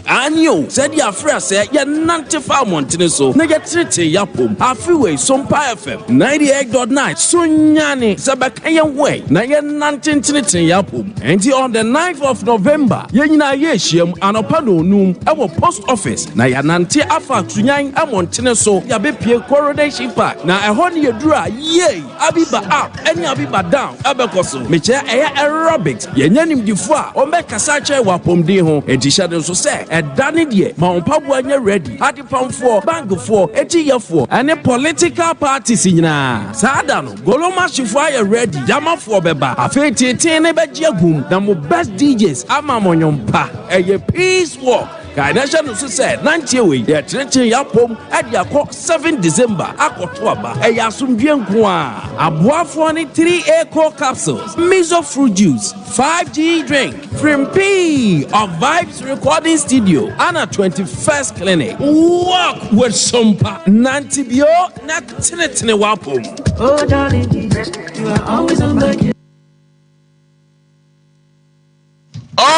Aane o, sɛdeɛ afrɛ sɛ yɛnante fa mmɔntene so na yɛtenetene yɛn apom. Afe wei, Sompa FM 98.9 so nyane sɛ bɛka yɛn ho ɛ na yɛnnante ntenetene yɛn apom. Enti on the 9th of November, yɛn nyinaa yɛrehyiam anɔpa nnɔnnum wɔ Post Office na yɛanante afa Sunyani mmɔntene so yɛabɛpue Coronation Park na ɛhɔ ne yɛduru a, yei! Abiba up ɛne Abiba down ɛbɛkɔ so. Mekyerɛ ɛyɛ aerobics. Yɛnyɛ nimdefo a wɔbɛkasa akyerɛ wɔ apɔmuden ho. Enti hyɛ no nso sɛ ɛda no deɛ ma wo mpaboa nyɛ ready. Adepamfoɔ, bankfoɔ, akyiyɛfoɔ ɛne political parties nyinaa saa da no Golomashifoɔ ayɛ ready. Gyamafoɔ bɛba. Afei teetee no bɛgye agum na mo best DJs ama mo nnwom pa. Ɛyɛ peace walk. Kae na hyɛ no nso sɛ nanteɛ wei yɛkyerekyere yɛn apom de akɔ 7 December akɔto aba. Ɛyɛ asomdwoeɛ nko ara. Aboafoɔ ne 3A Core Capsules, Mizo Fruit Juice, 5G Drink, Frimpii of Vibes Recording Studio, ana 21st Clinic. Walk with Sompa, nante bio na tenetene w'apom. Oh darling, you are always on my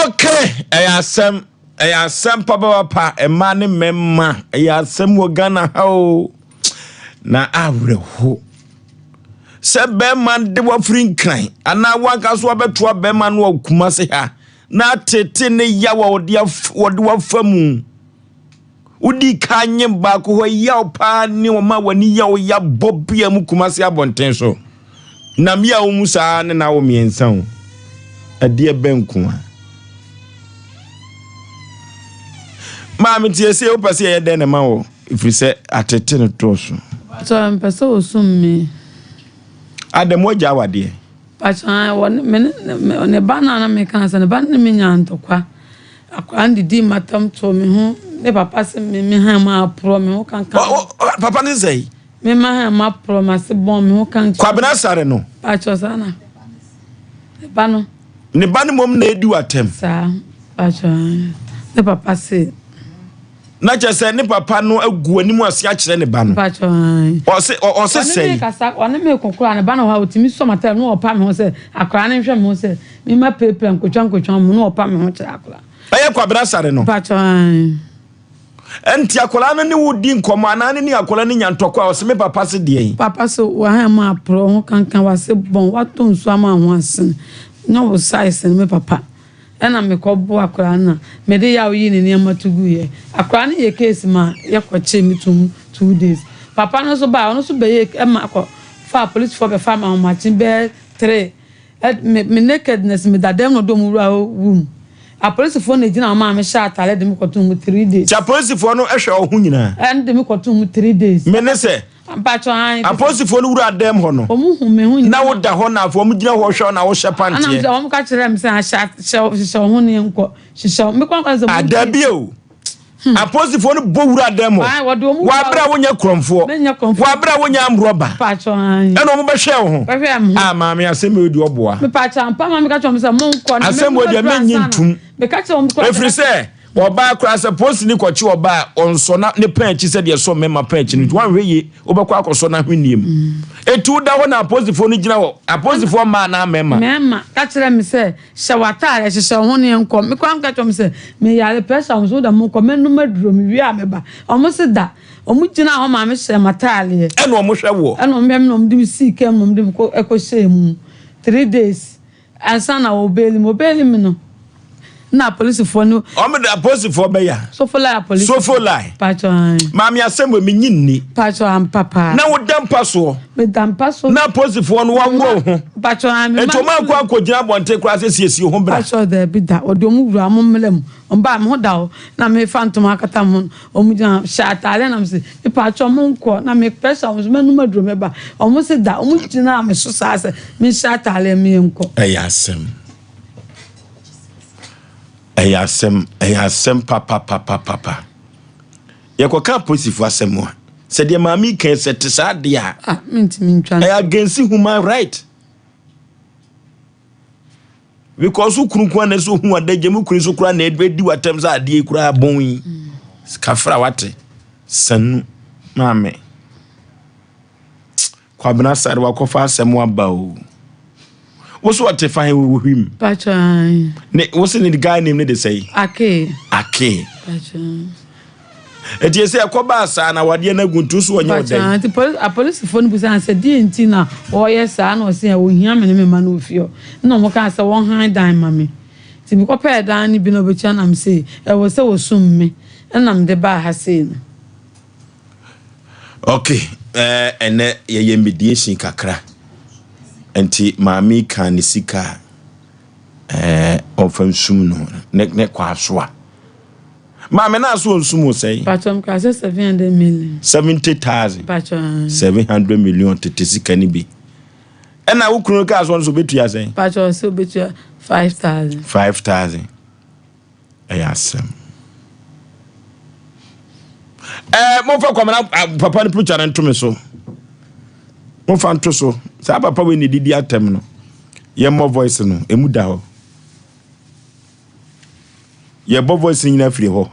Okay, ɛyɛ asɛm, ɛyɛ asɛm papapapa, mmaa ne mmarima, ɛyɛ asɛm wɔ Ghana ha o. Na awerɛho sɛ bɛrima de wafiri nkran anaa wanka so abɛtoa bɛrima no wɔ Kumase ha na atete ne yaw a wɔde wafa mu. Wodii kan nye baako hɔ yaw paa ne wɔn a w'ani yaw ya bɔ bea mu Kumasi abɔnten so. Nam yaw mu saa ne na wo mmiɛnsa o. Ɛdeɛ bɛn nko a. Maame tie sɛ wopɛ sɛ yɛyɛ dɛn na ɛma wɔ ɛfiri sɛ atete no dɔɔso. Pakyɛ mpɛ sɛ osum me. Adam wagya awadeɛ. Pakyɛ wɔ ne me ne ne ba no a na meka sɛ ne ba no ne me nyaa ntɔkwa. Akwadaa no didii m'atam too me ho. Ne papa se me me han mu aporɔ me ho kankan. Papa no sɛ? Me ma han mu aporɔ m'ase bɔn me ho kankan. Kwabena Asare no. Pakyɛ saa na. Ne ba no. Ne ba no mmom na edi w'atam. Saa pakyɛ ne papa se. Na kyerɛ sɛ ne papa no agu anim ase akyerɛ ne ba no. Pakyɛ Ɔse ɔse Ɔne me sɛn? kasa ɔne me ko koraa ne ba no hɔ a otumi sɔ m'atare na ɔpa me ho sɛ akwadaa no nhwɛ me ho sɛ me ma pirapira nkotwa nkotwa mu na ɔpa me ho kyerɛ akwadaa. Ɛyɛ Kwabena Asare no. Pakyɛ ae. Ɛnti akwadaa no ne wo di nkɔmmɔ anaa ne ne akwadaa no nya ntɔkwa a ɔse me papa se deɛn? Papa se wahan mu aporɔ ho kankan wase bɔn watɔ nsuo ama ho asene nyɛ wo size no me papa. Ɛna me kɔ bo akwadaa no na me de yaw yii ne nneɛma to gu yɛ. Akwadaa no yɛ case ma yɛ kɔ kyee me to mu two days. Papa no nso baa ɔno nso bɛ yɛ ɛma kɔ faa polisifoɔ bɛ faa me ahomakye bɛyɛ three. Ɛ me me nakedness me da dɛm na ɔde ɔmo wura room. Apolisifoɔ na egyina hɔ maa me hyɛ ataare de me kɔ to mu three days. Nti apolisifoɔ no hwɛ wo ho nyinaa? Ɛn de me kɔ to mu three days. Me ne sɛ. Mpatsɔ ae. Apolisifoɔ no wura dɛm hɔ no. Ɔmo hu me ho nyinaa. Na wo da hɔ na afei ɔmo gyina hɔ hwɛ wo na wo hyɛ panteɛ. Ɛna ɔmo ka kyerɛ me sɛ hyɛ hyɛ hyehyɛ wo ho ne nkɔ hyehyɛ wo. Me kɔ nkɔ sɛ. Ah dabi o. Apolisifoɔ no bɔ wura dɛm hɔ. Ae wɔde ɔmo Wɔ abere a wonyɛ korɔmfoɔ. Menyɛ korɔmfoɔ. Wɔ abere a wonyɛ amrɔba. Mpatsɔ ae. Ɛna ɔmo bɛhwɛ wo ho. Bɛhwɛ me ho. Ah maame asɛm wei deɛ ɔboa. Mepatsɔ ampa ma meka kyerɛ ɔmo sɛ mo nkɔ na Asɛm wei deɛ mennye ntum. Meka kyerɛ ɔmo kora. Ɛfiri sɛ. Ɔbaa koraa sɛ polisini kɔkye ɔbaa a, ɔnsɔ na ne pɛn akyi sɛdeɛ ɛsɔ mmarima pɛn akyi no nti woanhwɛ yie wobɛkɔ akɔsɔ n'ahweneɛ mu. Enti woda hɔ na apolisifoɔ no gyina hɔ, apolisifoɔ mmaa anaa mmarima? Mmarima ka kyerɛɛ me sɛ, Hyɛ w'atadeɛ, hyehyɛ wo ho na yɛnkɔ. Me koraa meka kyerɛɛ wɔn sɛ, Meyare, pressure wɔ me so, wo deɛ monkɔ, mɛnom aduro, mewie a mɛba. Wɔse da. Wɔgyinaa hɔ maa mehyɛɛ m'atadeɛ. Ɛna wɔhwɛ woɔ? Ɛna wɔhwɛ me na wɔde me sii kaa mu na wɔde me kɔhyɛɛ mu 3 days. Ansa na wɔbeeli me, wɔbeeli me no, na apolisifoɔ no. Wɔn de apolisifoɔ bɛya. Sofolai apolisifoɔ. Sofolai. Patsɔ ayi. Maame asɛm wɔ mi nyi nni. Patsɔ ampa paa. Na wo da mpa soɔ. Me da mpa so. Na apolisifoɔ no waworɔ wo ho. Patsɔ ayi. Nti wɔn ankɔ ankɔgyina abɔnten koraa sɛ siesie ho bra. Patsɔ daabi da, wɔde wɔn wura wɔn mmla mu. Wɔn baa me ho da hɔ na mefa ntoma akata me ho no, wɔn gyina hyɛ ataade na me se mepakyɛw mo nkɔ na me pressure wɔn so mɛnum aduro mɛba. Wɔn se da, wɔn gyinaa me so saa sɛ menhyɛ ataade me nkɔ. Ɛyɛ asɛm. Ɛyɛ asɛm. Ɛyɛ asɛm papapapapa. Yɛkɔka apolisifo asɛm a, sɛ deɛ maame yi kan sɛ te saa deɛ a, Ah, mentumi ntwa no. ɛyɛ against human right. Because wo kunu nko na ɛsɛ ohun adagya mu kunu nso koraa na ɛdi w'atɛm sɛ adeɛ yi koraa bɔn yi. Kafra wate. Sanu maame. Kwabena Sare wakɔfa asɛm aba o. Wo so ɔte fan wɔ hwim. Pacho. Ne wo se ne guy name ne de sɛyi. Ake. Ake. Pacho. Eti ese ɛkɔbaa saa na awadeɛ no agu nti wo so ɔnyɛ ɔdɛn. Nti apolisifoɔ no bisaa no sɛ deɛ nti na ɔreyɛ saa na ɔse ɔhia me ne me mma no wɔ fie hɔ. Ɛna wɔn kaa sɛ wɔnhan dan ma me. Nti mekɔpɛɛ dan no bi na ɔbɛtua na mese ɛwɔ sɛ wɔsum me ɛna mede baa ha sei no. Ok, ɛnɛ yɛyɛ mediation kakra. Nti maame yi kaa ne sika a ɔmfa nsum no ne kɔ asoa. Maame naa so onsum wo sɛn? Pacho meka sɛ 700 million. 70,000. Pacho aane. 700 million tete sika no bi. Ɛna wo kunu kaa so ɔno so obetua sɛn? Pacho ɔsɛ obetua 5,000. 5,000. Ɛyɛ asɛm. Ɛɛ momfa kwamina papa no picture no nto me so. Momfa nto so. Saa papa wei na edidi atɛm no. Yɛmmɔ voice no, emu da hɔ. Yɛbɔ voice no nyinaa firi hɔ.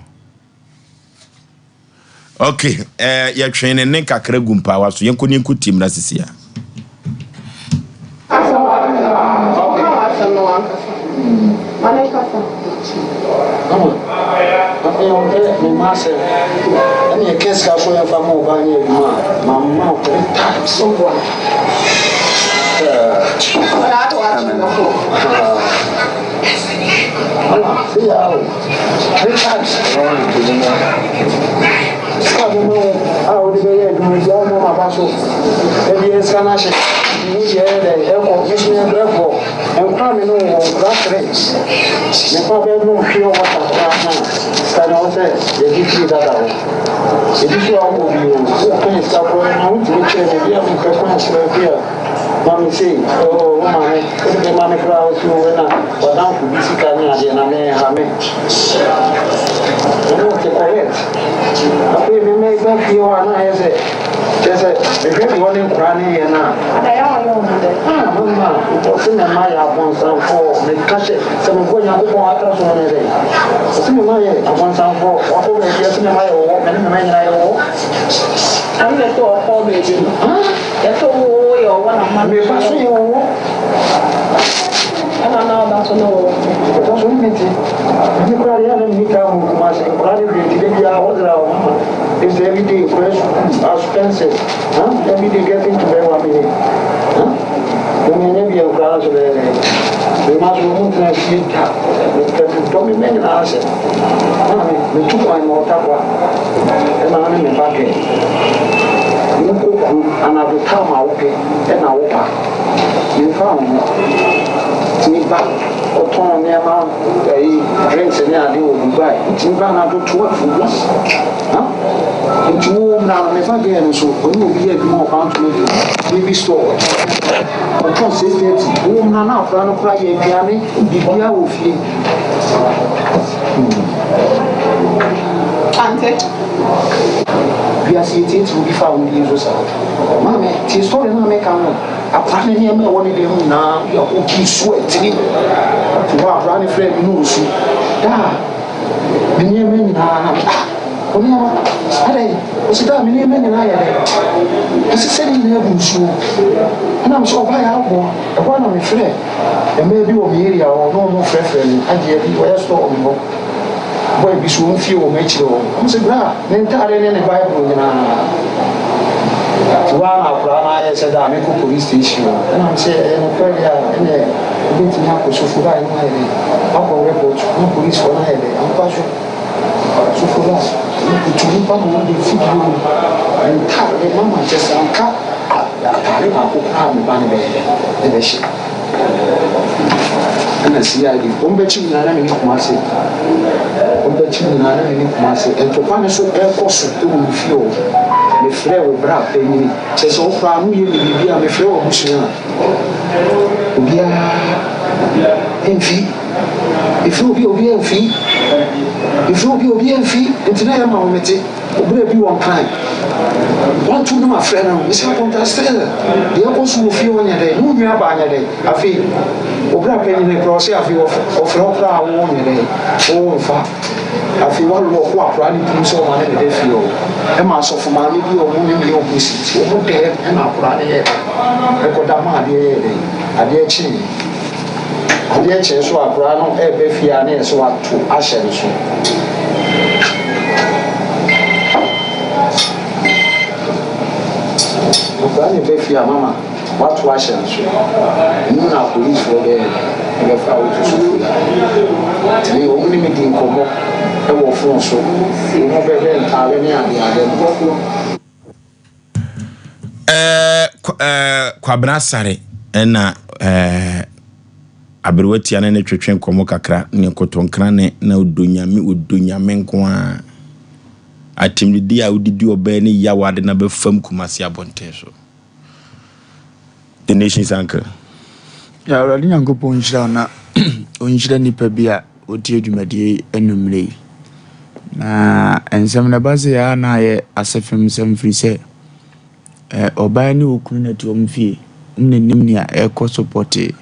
Ok, eh, yɛtwee ne nne kakra gu mpaawa so. Yɛnkɔ ne yɛnkɔ tie mmra sisi a. Sika bɛma wo a wode bɛyɛ adwuma bi a woma maba so ebien sika no ahye wo deɛ ɛyɛ dɛ ɛkɔ me so yɛ brɛfoɔ nkora me ne wo wɔ nkora tere mefa bɛnom pure water koraa no a sika no ɛwɔ sɛ yɛgye firi dada hɔ ebi so a wowɔ bi o wopɛn sika koraa na wotumi kyerɛ me bi a mepɛ kwan serɛ bi a Ma me sei, oh, wo maame, wode bɛma me koraa wo so na w'adamfo bi sika ne adeɛ na me ha me. Ɛno te correct. Afei me mɛ ba fie hɔ a na ayɛ sɛ kyerɛ sɛ mehwɛ deɛ ɔne nkoraa ne yɛ no a. Ah, mama, ɔse me mma yɛ abɔnsamfoɔ. Meka hyɛ sɛ mebɔ Nyankopɔn ata so ne dɛ. Ɔse me mma yɛ abɔnsamfoɔ. Wakɔ baabi ɔse me mma yɛ wɔwɔ, me ne me mma nyinaa yɛ wɔwɔ. Ɛno na ɛsɛ ɔkɔ baabi no. Yɛsɛ wo yɛ ɔwɔ na mma no. Me ba so yɛ ɔwɔ. Ɛna na ɔba so ne ɔwɔ. Ɔba so ne me te. Me koraa deɛ na menni kaa mu Kumasi. Nkwadaa no hwɛ nti da biara wɔdze a ɔmama. It's every day nkwadaa sukuu expenses. Huh? Every day getting to bed 1 minute. Huh? Na menyɛ bi a nkwadaa no so bɛyɛ dɛ. Me mma so wɔn ntena fie da. Mepɛ medɔ me mma nyinaa asɛm. Maame, metu kwan ma ɔtakwa. Ɛna ne me ba dwen. Wokɔ kuro anadwo time a wopɛ ɛna woba. Memfa wo ho. Tumi ba kɔtɔn nneɛma ɛyi drinks ne ade wɔ Dubai. Wotumi ba anadwo 12 1. Ha? Nti wo mmra no me ba girl no so ɔne obi yɛ adwuma wɔ Kwantoma bi baby store ɔtɔn ɔtɔn 6:30. Wo mmra na akwadaa no koraa yɛ aduane biribiara wɔ fie. Ante. Wiase yɛtiatia obi fa awodie so saa. Maame, tie story no a meka no. Akwadaa no nneɛma a ɛwɔ ne dan mu nyinaa yɛ obi su ɛtene. Te hɔ akwadaa no frɛ me na ɔsu. Daa. Me nneɛma nyinaa na me ah wo nneɛma adɛn ɔsi daa me nneɛma nyinaa yɛ dɛn ɛsesɛ ne nyinaa gu nsuo ɛna me sɛ ɔbaa yɛ aboa ɛhɔ a na me frɛ mmaa bi wɔ me area hɔ na wɔn frɛfrɛ me agye bi wɔyɛ store wɔ me hɔ boy bi so wɔn fie wɔ m'akyire hɔ wɔn sɛ bra ne ntaade ne ne bible nyinaa nti hɔ a na akwadaa no ayɛ sɛ daa mekɔ police station hɔ ɛna me sɛ ɛyɛ nokorɛ deɛ a ɛnɛ wobɛtumi akɔ sofo baa ɛno ayɛ dɛ wakɔ report na police fɔ no ayɛ dɛ ampa so sofo baa ɛtu nipa ma wɔde fidie mu ne ntaade mama kyɛ sɛ anka ataade baako koraa me ba no bɛyɛ dɛ ɛbɛhyɛ Ɛna CID wɔn bɛkyi nyinaa na mene Kumasi wɔn bɛkyi nyinaa na mene Kumasi ntɔkwa no so ɛrekɔ so wɔ me fie hɔ mefrɛ wo bra panyini kyerɛ sɛ wo koraa no yɛ me biribi a mefrɛ wɔ abusua a obiara mfi mefrɛ obi a obiara mfi mefrɛ obi a obiara mfi nti na ɛyɛ ma wo mete Ɔbra bi wɔ Nkran. Wanto nnwom afrɛ no. Mese akonta still deɛ ɛkɔ so wɔ fie hɔ nyɛ dɛn? Wo nua baa nyɛ dɛn? Afei ɔbra panyin koraa ɔse afei ɔfrɛ wo koraa wo nyɛ dɛn? Wo nfa. Afei wa lɔɔko akwadaa no pum sɛ ɔma no bɛda fie hɔ. Ɛma asɔfo maame bi a ɔmo ne me yɛ opposite ɔmo dɛm ɛna akwadaa no yɛɛ dɛn? Ɛkɔda maa adeɛ yɛɛ dɛn? Adeɛ kyee. Adeɛ kyee so a akwadaa no reba fie a na yɛ sɛ wato ahyɛ ne so. Akwadaa no reba fie a mama wato ahyɛ ne so. Ɛno na apolisifoɔ bɛyɛ dɛ ɛbɛfa wo to so fie. Nti me wɔn ne me di nkɔmmɔ wɔ fon so. Wɔn bɛhwɛ ntaare ne adeade no. Ɛɛ ɛɛ Kwabena Asare ɛna ɛɛ aberewa tia ne ne twetwe nkɔmɔ kakra ne nkotonkra ne na odo nyame odo nyame nko ara. Atemdidi a wodidi ɔbaa ne yaw ade na bɛfam Kumasi abɔnten so. The Nation's Uncle. Ya Awurade Nyankopɔn nhyira wo na ɔnhyira nnipa bi a wɔtie dwumadie yi anwummerɛ yi. Na nsɛm no ɛba sɛ a na ayɛ asɛfem nsɛm firi sɛ ɔbaa ne okunu na ɛte wɔn fie, wɔn na nim nea ɛrekɔ so pɔtee.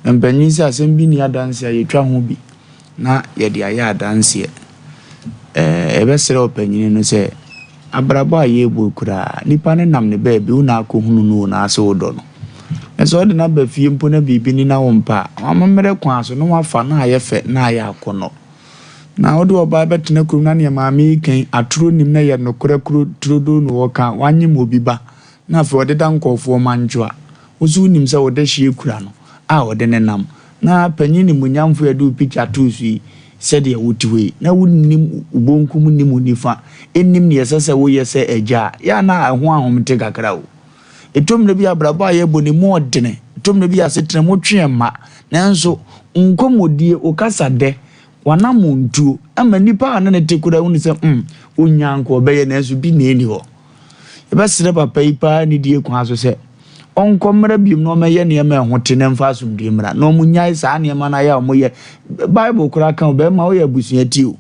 Na mpanyin sɛ asɛm bi nni adanseɛ a yɛtwa ho bi na yɛde ayɛ adanseɛ. Yɛbɛsrɛ ɔpanyini no sɛ Abrabɔ a yɛrebɔ yi koraa, nipa no nam ne baabi, wo na akɔhunu no o, na ase wodɔ no. Na sɛ ɔde no aba fie mpo na biribi ni na wompɛ a, w'amammerɛ kwan so na wafa na ayɛ fɛ na ayɛ akɔnnɔ. Na wode ɔbaa bɛtena kurom na neɛ maame yi ka yi, atoro nnim na ɛyɛ nokorɛ koro turodoo na ɔreka, wanyem obi ba na afei ɔdeda nkurɔfoɔ mantwoa. Wo nso wonim sɛ wo dehyeɛ kura no a ɔde no nam. Na panyin nimuonyamfo a yɛde wo pikya too so yi, sɛdeɛ wote hɔ yi, na wonnim wo bonkum nnim wo nifa, nnim deɛ ɛsɛ sɛ woyɛ sɛ agya a, yɛ a na ɛho ahomete kakra o. Ɛtɔ mmerɛ bi a abrabɔ a yɛbɔ no ɛmu ɔdene, ɛtɔ mmerɛ bi a asetena mu twe yɛn mma, nanso wo nkɔmmɔdie, wo kasadɛ, w'anammɔntuo ma nnipa a ne ne te koraa hunu sɛ, hmm, ɔnyaa anka ɔbɛyɛ nanso bi na ɛnni hɔ. Yɛbɛsrɛ papa yi paa nidie kwan so sɛ ɔnkɔ mmra biom na ɔmmɛyɛ nneɛma a ɛho te na ɛmfa asomdwoe mmra na wɔnnyae saa nneɛma no ayɛ a wɔyɛ. Bible koraa ka o, bɛrima woyɛ abusua ti o.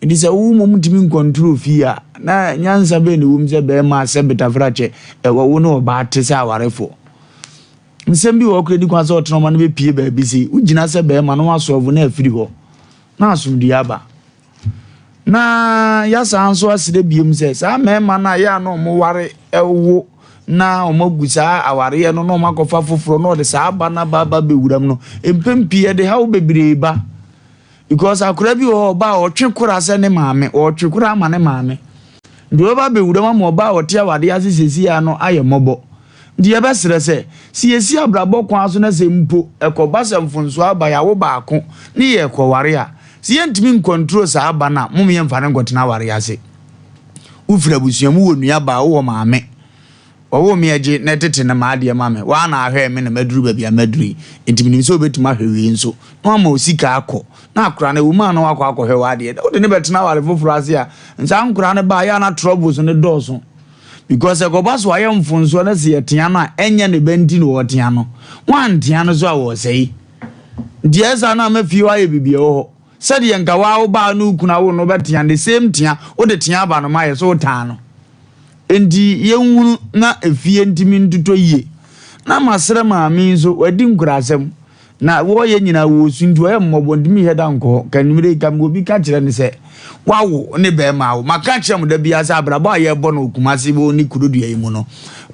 Nti sɛ wo mmom ntumi nkɔntro fie a, na nyansa bɛn na ɛwom sɛ bɛrima sɛ betafrakyɛ ɛwɔ wo ne ɔbaa te sɛ awarefoɔ. Nsɛm bi wɔ hɔ koraa di kwan sɛ ɔtena ɔma no bɛpie baabi sei. Wogyina sɛ bɛrima na woasɔɔvo na afiri hɔ na asomdwoe aba. Na yɛasan nso asrɛ biom sɛ saa mmarima no a yɛ a na wɔware wo na wɔagu saa awareɛ no na wɔakɔfa foforɔ na wɔde saa aba no aba aba bɛwuram no, mpɛn pii ɛde haw bebree ba. Because akwadaa bi wɔ hɔ ɔba a ɔtwe kora sɛ ne maame, ɔtwe kora ama ne maame. Nti ɔbɛba bɛwuram ama ɔba a ɔte awadeɛ ase seesei ara no ayɛ mmɔbɔ. Nti yɛbɛsrɛ sɛ, sɛ yɛsi abrabɔ kwan so na sɛ mpo ɛkɔba sɛ mfomsoɔ aba yɛawo baako ne yɛrekɔware a, sɛ yɛntumi nkɔntro saa aba no a, mom yɛmfa no nkɔtena awareɛ ase. Wofiri abusua mu, wowɔ nuabaa, wowɔ maame. Wɔwoo me agye na ɛtete no m'adeɛ ma me. Woa na ahwɛɛ me na maduru baabi a maduru yi. Nti menim sɛ wobɛtumi ahwɛ wei nso na wama wo sika akɔ. Na akora no, ɛwɔ mu a na wakɔ akɔhwɛ w'adeɛ. Wode no bɛtena aware foforɔ ase a, saa nkoraa no ba a, yɛ a na troubles no dɔɔso. Because ɛkɔba so ayɛ mfonsoɔ na sɛ yɛtea no a ɛnyɛ ne ba nti na wɔtea no. Woantea no so a wɔsɛe. Nti ɛyɛ saa na ama fie hɔ ayɛ biribi ɛwɔ hɔ. Sɛdeɛ nka waa wo baa ne wo kunu awo no wobɛtea no the same tea wode tea aba no ma yɛ so wotaa no. Nti yɛnhunu na efie ntumi ntotɔ yie. Na masrɛ maame yi nso wadi nkurasɛm. Na wɔyɛ nyinaa wɔsu nti ɔyɛ mmɔbɔ ntumi nhwɛ da nkɔ hɔ. Ka anwummerɛ yi ka obi ka kyerɛ no sɛ wawo ne bɛrima awo. Maka kyerɛ mo da biara sɛ abrabɔ a yɛrebɔ no wɔ Kumasi wɔ ne kurodua yi mu no,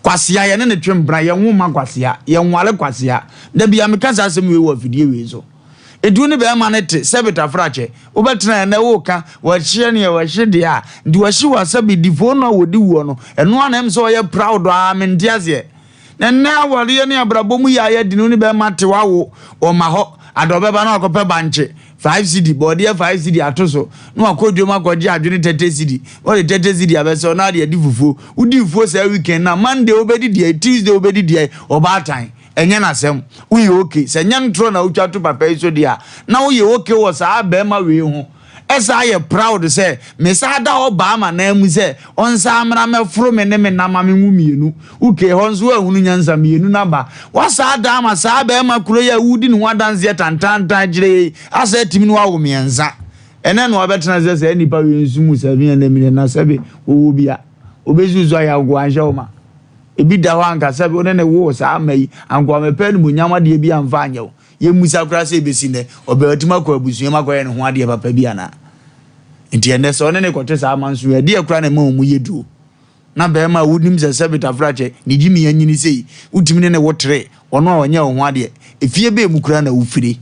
kwasea yɛne no twe mpena, yɛnwo mma kwasea, yɛnware kwasea. Da biara meka saa asɛm wei wɔ afidie wei so. Enti wo ne bɛrima no te sɛ betafrakyɛ, wobɛtena ɛnnɛ woreka wɔahyeɛ neɛ wɔahye deɛ a, nti wɔahye wɔ asɛbe difoo no a wɔdi woɔ no, ɛno ara na ɛm sɛ ɔyɛ proud aa mente aseɛ. Na nnɛ awareɛ ne abrabɔ mu yɛ a yɛ dene wo ne bɛrima te wawo ɔma hɔ ada ɔbɛba na wakɔpɛ bankye 5 cedi bɔɔdeɛ 5 cedi ato so na wakɔ dwom akɔgye adwene 30 cedi na ɔde 30 cedi abɛsɛ na ade adi fufuo wodi fufuo saa weekend na Monday wobɛdi deɛ Tuesday wobɛdi deɛ ɔbaatan ɛnyɛ n'asɛm woyɛ okay sɛ nyɛ ntorɔ na wotwa to papa yi so deɛ a na woyɛ okay wɔ saa bɛrima wei ho Ɛsan yɛ proud sɛ me san da hɔ baa m'anan mu sɛ ɔnsan mmra mmɛforo me ne me na ma me nwo mienu. Okay, hɔ nso woanhunu nyansa, mienu no aba. Woasan ada ama saa barima koro yi a woredi ne ho adanseɛ tantaantan kyerɛ yɛn yi asan atumi ne wo awo miɛnsa. Ɛnnɛ na wabɛtena sɛ saa nnipa wei nso mu 700 million na sɛbe wɔwɔ bi a, wɔbɛsi so ayɛ anko anhyɛ wo ma. Ebi da hɔ anka sɛbe wo ne ne woo saa mma yi, anko ammɛpɛ animuonyam adeɛ bi amfa anyɛ wo. Yɛmmisa koraa sɛ ɛbɛsi nnɛ, ɔbaa atumi akɔ abusua mu akɔyɛ ne ho adeɛ papa bi anaa? Nti ɛnnɛ sɛ ɔne no kɔte saa amanso yi a, ɛdeɛ koraa na ɛma wɔn yɛ duro? Na barima a wonim sɛ sɛbe tafrakyɛ, ne gyimi anyini sei, wotumi ne no wo tere, ɔno a ɔnyɛ wo ho adeɛ, efie bɛn mu koraa na wofire?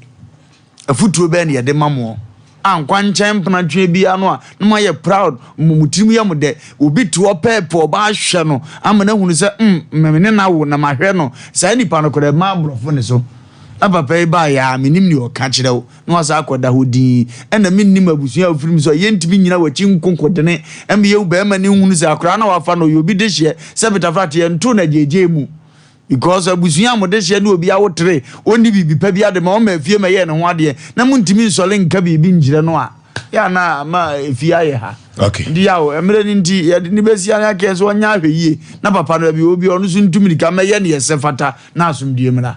Afutuo bɛn na yɛde ma moɔ? A nkwankyɛn mpenatweɛ biara no a na moayɛ proud, mo mo tirim yɛ mo dɛ, obi te hɔ pɛɛpɛ ɔbaa hwɛ no ama no ahunu sɛ mm me ne no awo na mahwɛ no, saa nipa no koraa ɛma aborɔfo ne so. Na papa yi baeɛ a mennim deɛ ɔka kyerɛ wo na wasan akɔda hɔ dinn, ɛna mennim abusua a wofiri mu so a yɛntumi nnyina w'akyi nko nkodene ɛma yɛhu barima no nhunu sɛ akwadaa no a wafa no ɔyɛ obi dehyeɛ sɛ Peter Frat yɛntoo no agyeegyee mu. Because abusua a mo dehyeɛ ne obi awotere ɔnni biribi pa bi ade ma ɔma efie ma ɛyɛ ne ho adeɛ na montumi nsɔre nka biribi nkyerɛ no a yɛ a na ama efie ayɛ ha. Okay. Nti yaw mmerɛ no nti yɛde ne bɛsi ane akɛn sɛ ɔnyɛ ahwɛ yie na papa no baabi obi ɔno nso ntu mirika mɛyɛ ne ɛsɛ fata na asomdue mmra.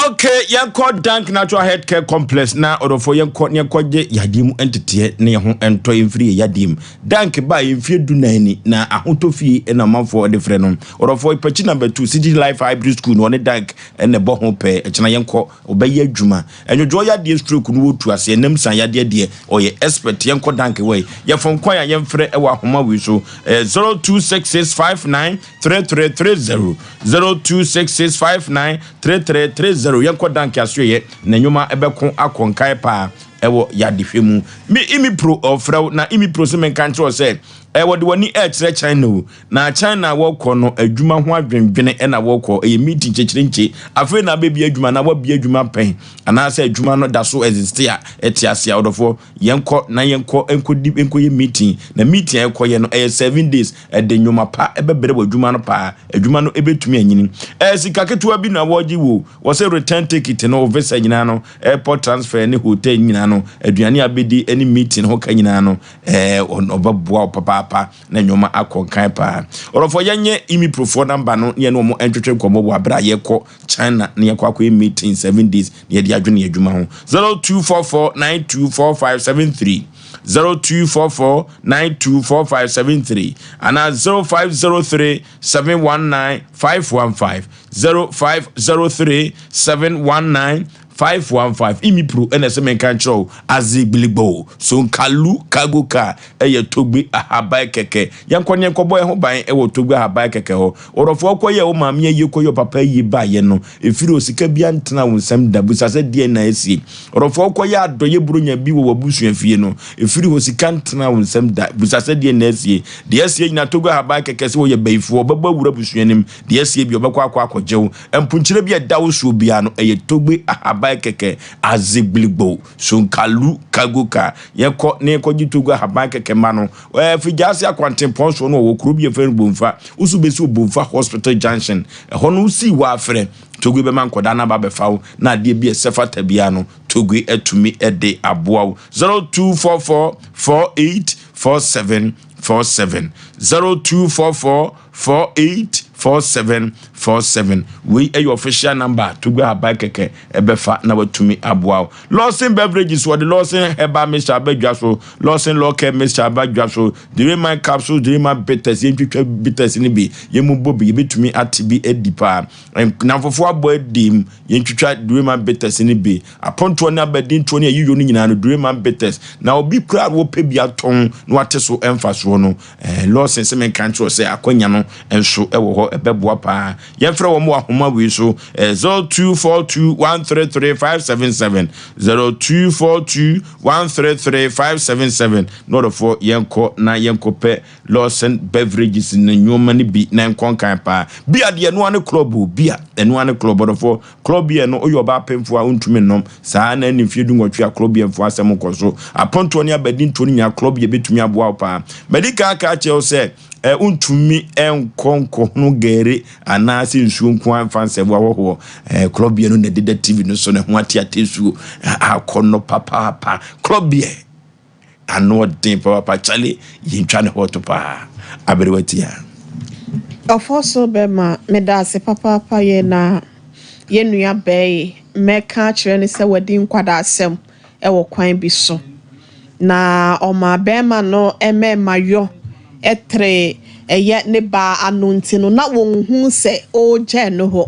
Okay, yɛnkɔ Dank Natural Health Care Complex na ɔdɔfoɔ yɛnkɔ na yɛnkɔgye yadeɛ mu nteteɛ na yɛn ho ntɔ yɛn mfiri yɛn yadeɛ mu. Dank baa yɛn mfeɛ dunan ni na ahotɔ fie na ɔmanfoɔ de frɛ no. Ɔdɔfoɔ Ipakyi number 2 City Life Hybrid School no ɔne Dank na ɛbɔ ho pɛɛ. Ɛkyena yɛnkɔ ɔbɛyɛ adwuma. Ɛnwodwoɔ yadeɛ stroke no wɔtu aseɛ nam san yadeɛ deɛ ɔyɛ expert. Yɛnkɔ Dank wɔ yi. Yɛfom kwan a yɛmfrɛ wɔ ahoma wei so. 026659 3330 026659 3330 Yɛnkɔ Danke Asoɛeɛ na nnwuma bɛko akɔ nkae paa ɛwɔ yadehwɛ mu. Me Imipro ɔfrɛ wo na Imipro se menka nkyerɛ wo sɛ ɛ wɔde w'ani ɛrekyerɛ China o na China a wɔkɔ no adwuma ho adwendwene ɛna wɔkɔ ɛyɛ meeting kyekyerɛnkye afei na abɛbie adwuma na wabie adwuma pɛn anaasɛ adwuma no da so existe a ɛte ase a ɔdɔfoɔ yɛnkɔ na yɛnkɔ nkɔdi nkɔyɛ meeting na meeting a yɛkɔyɛ no ɛyɛ 7 days Ɛde nnwuma pa bɛbrɛ w'adwuma no paa. Adwuma no bɛtumi anyini. Ɛyɛ sika ketewa bi na wɔgye wo. Wɔsɛ return ticket no, wo visa nyinaa no, airport transfer ne hotel nyinaa no, aduane a bɛdi ne meeting ho ka nyinaa no, ɛɛ ɔbɛboa wo papaapa na nneɛma akɔ nkan paa. Ɔdɔfoɔ yɛnyɛ Imiprofoɔ namba no ne yɛne wɔn ntwetwe nkɔmmɔ wɔ abere a yɛkɔ China na yɛkɔ akɔyɛ meeting 7 days na yɛde adwene yɛn adwuma ho. 0244924573. 0244 924573 anaa 0503 719 515 0503 719 515 Imipro ɛna ɛsɛ menka nkyerɛ wo adze gbiligbo sonkalu cargo car ɛyɛ togbe ahaban kɛkɛ yɛnkɔ ne yɛnkɔbɔ yɛn ho ban ɛwɔ togbe ahaban kɛkɛ hɔ ɔdɔfoɔ kɔyɛ wo maame ayie kɔyɛ ɔpapa ayie baayɛ no Ɛfiri hɔ, sika biara ntena wo nsam da. Bisa sɛ, Deɛn na asie? Ɔdɔfoɔ, wokɔyɛ adɔeɛ buronya bi wɔ w'abusua fie no, ɛfiri hɔ, sika ntena wo nsam da. Bisa sɛ, Deɛn na asie? Deɛ asie nyinaa, Togo ahaban kɛkɛ sɛ wɔyɛ bayifoɔ, wɔbɛbɔ awura abusua no mu. Deɛ asie biara, wɔbɛkɔ akɔ akɔgye wo. Mponkyerɛ bi a ɛda wo soɔ biara no, ɛyɛ Togbe ahaban kɛkɛ, Azegbiligbo, Sonkalu, Kagoka. Yɛnkɔ na yɛnkɔgye Togo ahaban kɛkɛ mma no. Ɛɛ, Fijaase akwantempɔn soɔ no, wɔwɔ kuro bi a yɛfrɛ no Bomfa. Wo so bɛsi Obomfa Hospital Junction. Ɛhɔ no wosii hɔ afrɛ Togui bɛma nkɔdaa no aba abɛfa wo na adeɛ bi a ɛsɛ fata biara no Togui atumi de aboa wo. 0244 48 47 47 0244 48 47 47. Wei yɛ official number a Togbe Ahaban kɛkɛ ɛbɛfa na watumi aboa wo. Lawson Beverages wɔde Lawson Herbal Mixture aba dwa so, Lawson Law Care Mixture aba dwa so, Diriman Capsules, Diriman Bitters, yɛntwitwa bitters no bi, yɛmu bɔ bi, yɛbɛtumi ate bi adi paa. Nnamfofoɔ abɔ adim, yɛntwitwa Diriman Bitters no bi. Apontoɔ ne abadintoɔ ne ayiyɔ no nyinaa no, Duriman Bitters. Na obi koraa a wɔpɛ bi atɔn na wate so mfasoɔ no, eh, Lawson sɛ menka nkyerɛ wo sɛ akwanya no nso wɔ hɔ, ɛbɛboa paa. Yɛmfrɛ wɔn wɔ ahoma wei so, eh, 0242133577, 0242133577. Na ɔdɔfoɔ yɛnkɔ na yɛnkɔpɛ Lawson Beverages ne nneɛma no bi na nkɔ nkan paa. Bia deɛ ɛnoa ne club o, bia ɛnoa ne club ɔdɔfoɔ. Club beer no, woyɛ ɔbaa pemfoɔ a wontumi nnom. Saa ara na ɛne mfeɛ dunwɔtwe a club beer mfoɔ asɛm nkɔ so. Apontoɔ ne abadintoɔ no nyinaa club beer bɛtumi aboa wo paa. Madi kan aka akyerɛ wo sɛ eh, wontumi nkɔ nkɔhono gɛre anaasɛ nsuo nko ara mfa nsɛbo ahɔhoɔ. Eh, club beer no na ɛdeda TV no so no ho ateate nsuo akɔnnɔ papaapa. Club beer. Ano ɔden papaapa kyale yɛntwa ne hot paa aberewa tia. Ɔfɔso bɛma medaase papaapa yɛ na yɛ nua bɛɛ yi mɛka akyerɛ no sɛ wadi nkwadaasɛm wɔ kwan bi so na ɔmaa bɛɛma no mɛɛma yɔ tere ɛyɛ ne baa ano nti no na wɔnhu sɛ ɔɔgyɛɛ no hɔ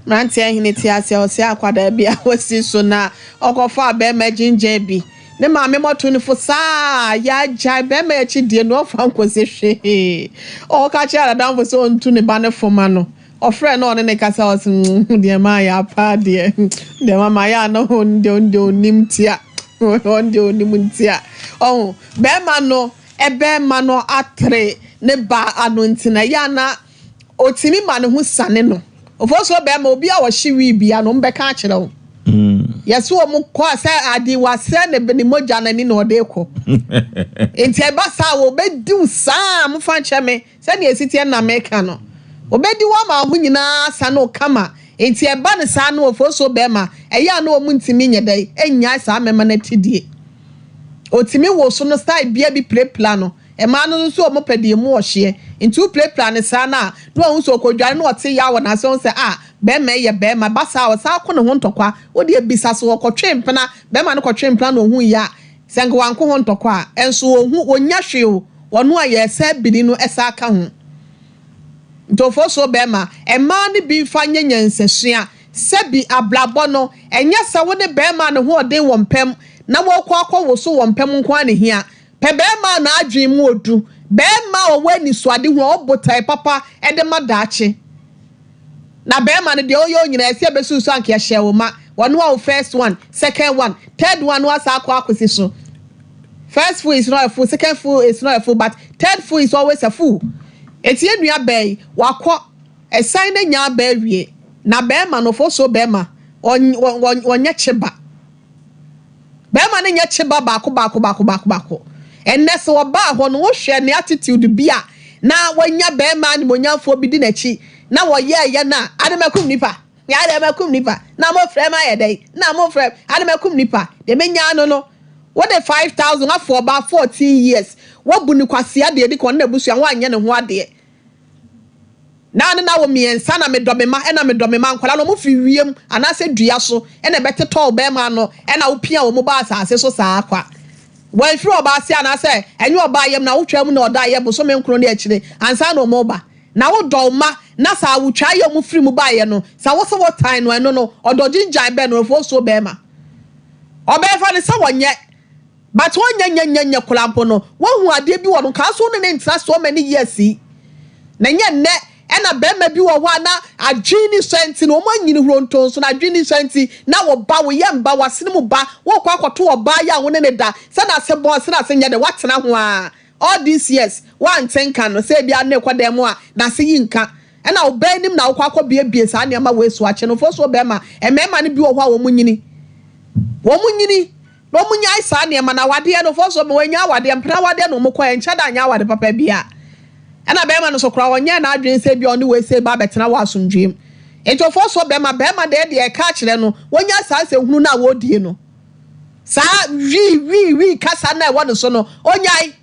mmeranteɛ hene te aseɛ ɔsɛ akwadaa bi a wasi so na ɔkɔfaa bɛɛma gyingyɛn bi Ne maame mɔto no fo saa a, yɛagyae bɛrima yi akyi die no, ɔmfa nkɔsi hwee. Ɔka kyerɛɛ n'adamfo sɛ ɔntu ne ba no fo ma no. Ɔfrɛɛ no a ɔne no kasa, ɔse, mm, deɛ mayɛ apa deɛ, deɛ mama yɛ a na ɔno deɛ ɔno deɛ ɔnim ntia, ɔno deɛ ɔnim ntia. Ɔho, bɛrima no, bɛrima no atere ne ba ano nti na ɛyɛ a na Otumi ma ne ho siane no. Ofosuo bɛɛma obi a ɔhye wii bia no ɔmo bɛka akyerɛ wo. Yɛse ɔmo kɔ a sɛ ade wasrɛ ne ne mogya no ani na ɔde kɔ. Nti ɛba saa a ɔbɛdi wo saa mofa nkyɛ me sɛdeɛ ɛsi teɛ na meka no. Ɔbɛdi wo ama wo ho nyinaa asane wo kama. Nti ɛba no saa no ofosuo bɛɛma ɛyɛ a na ɔmo ntumi nyɛ dɛn nnyae saa mɛma no atidie. Otumi woso no style bia bi pirapira no. Mmaa no nso wɔpɛ deɛ emu ɔhyeɛ. Nti wopirapira no saa no a, na wahu sɛ ɔkɔdware na ɔte yaw wɔ n'ase, ɔhu sɛ ah, barima yi yɛ barima. Ɛba saa a, ɔsan ko ne ho ntɔkwa. Wo deɛ bisa sɛ ɔkɔtwe mpena, barima no kɔtwe mpena na ɔhuiɛ a, sɛ anka wanko ho ntɔkwa a, ɛnso ɔhu, ɔnnya hwee o, ɔno a yɛresɛ bini no san ka ho. Ntofoɔ barima, mmaa no bi mfa nyɛ nyansasua. Sɛbi abrabɔ no, ɛnyɛ sɛ wo ne barima a ne ho ɔden wɔ mpam na wɔrekɔ akɔwoso wɔ mpam nko ara na ɛhia. Pɛ barima a n'adwene mu odu, barima a ɔwɔ anisoadehu a ɔwɔ botae papa de ma daakye. Na barima no deɛ ɔyɛ onyina ɛsɛ ɛbɛsusu anka yɛhyɛɛ wo ma. Ɔno a wo first one, second one, third one no asan akɔ akɔsi so. First fool is not a fool, second fool is not a fool, but third fool is always a fool. Eti yɛn nua baa yi, wakɔ, ɛsan na nya aba awie. Na barima no, fosuo barima, ɔnyɛ kyeba. Barima no nyɛ kyeba baako baako baako baako baako. Ɛnnɛ sɛ ɔbaa hɔ no, wohwɛ ne attitude bi a na wanya barima animuonyamfoɔ bi di n'akyi na wɔyɛɛyɛ no a, ade makum nipa, ade makum nipa, na mofrɛ me ayɛ dɛn, na mofrɛ me, ade makum nipa, deɛ menya no no, wode 5000 afo ɔbaa 14 years, woabu no kwasea deɛ ɛdi kan, ɔne n'abusua, woanyɛ ne ho adeɛ. Na ne na wo miensa na medɔ me ma ɛna medɔ me ma nkwadaa no wɔn firi wiem anaasɛ dua so ɛna ɛbɛtetɔ ɔbɛɛma ano ɛna wo pia wɔn ba asaase so saa kwa wɔn firi ɔbaa ase anaasɛ ɛnyɛ ɔbaa yam na awotwaa mu na ɔda yɛ bosome nkron ne akyire ansa na wɔn ba na wo dɔ wo ma na saa awotwaa yɛ wɔn firi mu baeɛ no sa wo sɛ wo tan no ɛno no ɔdɔ gyingyan bɛn no ɛfoɔ suo bɛɛma ɔbɛɛfa no sɛ wɔnyɛ But ɔnyɛ nyɛ nyɛ nyɛ koraa mpo no wahu adeɛ bi wɔ no nkaa so wo ne no ntena so many years yi na nyɛ nnɛ ɛna bɛɛma bi wɔ hɔ a na adwene ni sɔ nti no wɔn anyini hrontonso na adwene ni sɔ nti na wo ba wo yam ba wasene mu ba wokɔ akɔto ɔbaa yi a wo ne no da sɛ n'ase bɔn sɛ n'ase nyɛ dɛ watena ho aa all these years wante nka no sɛ ebia ne kɔ dan mu a n'ase yi nka ɛna ɔbaa anim na wokɔ akɔ biebie saa nneɛma wei so akye no fo so bɛɛma mmarima no bi wɔ hɔ a wɔn nyini wɔn nyini Na ɔmo nyae saa nneɛma no, awadeɛ no, first of all wɔannya awadeɛ, mpena awadeɛ na ɔmo kɔɛ, ɛnkyɛ da anyɛ awade papa biaa. Ɛna bɛɛma no nso koraa ɔnyɛɛ n'adwene sɛ ebia ɔne wei sei ba abɛtena wɔ asomdwoeɛ mu. Nti ɔfɔɔ soɔ bɛɛma, bɛɛma deɛ deɛ ɛka akyerɛ no, wɔnya saa nsɛnhunu no a wɔredie no, saa wii wii wii kasa no a ɛwɔ ne so no, ɔnyae.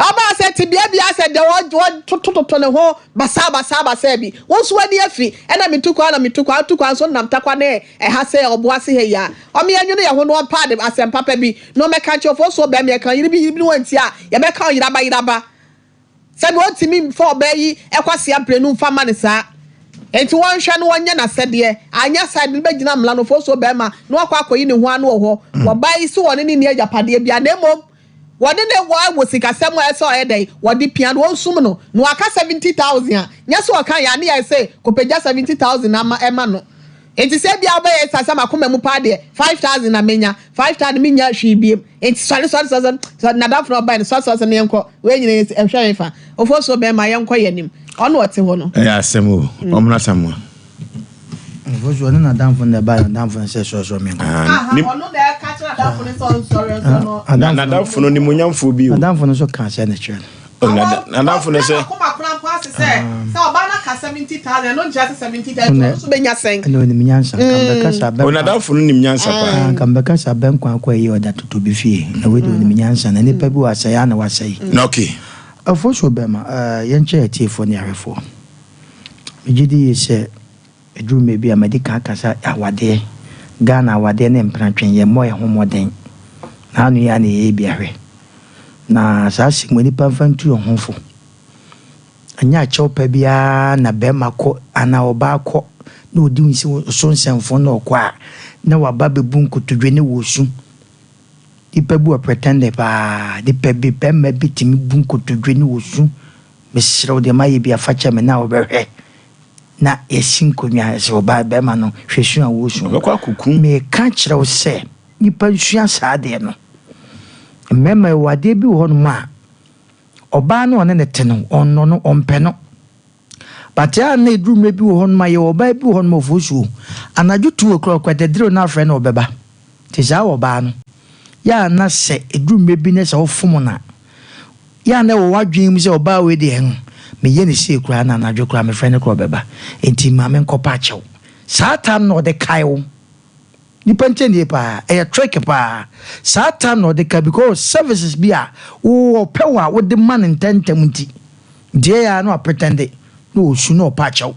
Ɔbaa sɛ tebea bi asɛ deɛ wɔtotototo ne ho basaa basaa basaa bi. Wo nso w'ani afi, ɛna metu kwan na metu kwan, wotu kwan nso nam Tarkwa ne ɛha sɛ Ɔboase ha yi a. Ɔme yɛnwene yɛn ho na ɔmpa ade asɛm papa bi na ɔmmɛka nkyerɛ Ofosuo bɛrima yɛka yere bi yere bi ne wantie a yɛbɛka ɔyeraba yeraba. Sɛdeɛ ɔntumi mfa ɔbaa yi kwasea mprenu mfa mma no saa. Enti wɔnhwɛ na wɔnyɛ n'asɛdeɛ, anyɛ saa a ɛde no bɛgyina mmara no Ofosuo bɛrima na wakɔ akɔyi ne ho ano wɔ hɔ. Ɔbaa yi se wɔne no nni agyapadeɛ biara na mmom Wɔne no wɔ wɔ sikasɛm a ɛsɛ ɔyɛ dɛn? Wɔde pia no, wɔnsum no, na waka 70,000 a, nyɛ sɛ ɔka yɛ a ne yɛ sɛ kɔpagya 70,000 ama ɛma no. Enti sɛ ebia wobɛyɛ saa sɛ m'akoma mu paa deɛ, 5,000 na menya, 5,000 mennya hwee biem. Enti sɔre sɔre sɔre sɔre, n'adamfo no a ɔbae no, sɔre sɔre sɔre na yɛnkɔ, wei nyina yɛ ɛhwɛ hefa? Ofosuo bɛrima yɛnkɔ yɛn anim. Ɔno ɔte hɔ no. Ɛyɛ asɛm o, ɔmmra Samoa. Nfosuo ɔne n'adamfo no na ɛbaeɛ, n'adamfo no sɛ sɔre sɔre menkɔ. Aha, ɔno na ɛka kyerɛ n'adamfo no sɛ ɔnsɔre nso no. Na n'adamfo no nimonyamfoɔ bi o. N'adamfo no nso ka sɛ ne kyerɛ no. N'adamfo no sɛ. Ɔfrɛ n'akoma koraa mpo ase sɛ sɛ ɔbaa no aka 70,000 ɛno nkyerɛ sɛ 70,000 nti ɔno nso bɛnya sɛn. Ɛna onim nyansa nka mbɛka sɛ abɛn kwan. N'adamfo no nim nyansa paa. Nka mbɛka sɛ abɛn kwan kɔ ɛyɛ ɔda toto bi fie na wei de onim nyansa na nipa bi wɔ asɛe a na wasɛe. Na okay. Afosuo bɛma yɛnkyɛ atiefoɔ ne ahwɛfoɔ. Megye di yie sɛ ɛduru mmerɛ bi a madi kan aka sɛ awadeɛ, Ghana awadeɛ ne mpenatwe yɛmmɔ yɛn ho mmɔden. Na ano yi ara na yɛyɛ bi ahwɛ. Na saa asɛm yi nnipa mfa ntu yɛn ho fo. Ɛnyɛ akyɛw pa biara na barima kɔ anaa ɔbaa kɔ na ɔdi wo so nsɛmfo na ɔkɔ a na waba abɛbu nkotodwe ne wo resu. Nnipa bi wɔ pretending paa. Nnipa bi, barima bi tumi bu nkotodwe ne wo su. Mesrɛ wo deɛ mayɛ bia fakyɛ me na wobɛhwɛ na yɛasi nkonnwa sɛ ɔbaa bɛrima no hwɛ su a wɔresu no. Ɔbɛkɔ akɔkum. Meka kyerɛ wo sɛ nnipa nsua saa adeɛ no. Mmarima yɛwɔ adeɛ bi wɔ hɔnom a ɔbaa no a ɔne no te no ɔnnɔ no ɔmpɛ no. But a na ɛduru mmerɛ bi wɔ hɔnom a yɛwɔ ɔbaa bi wɔ hɔnom a ɔfosuo anadwo tu okura ɔkwatadire na afrɛ no ɔbɛba. Nti saa ɔbaa no yɛ a na sɛ ɛduru mmerɛ bi na sɛ wofom no a Yɛ a na ɛwɔ w'adwene mu sɛ ɔbaa wei deɛ hmm, meyɛ no sei koraa na anadwo koraa mefrɛ no koraa ɔbɛba, enti ma menkɔpa akyɛw. Saa time no na ɔde kae wo. Nipa ntie nie paa, ɛyɛ trick paa. Saa time na ɔde kae because services bi a wo ɔpɛ wo a wode ma no ntɛntɛm nti. Nti ɛyɛ a na wapretɛnde na ɔsu na ɔpa akyɛw.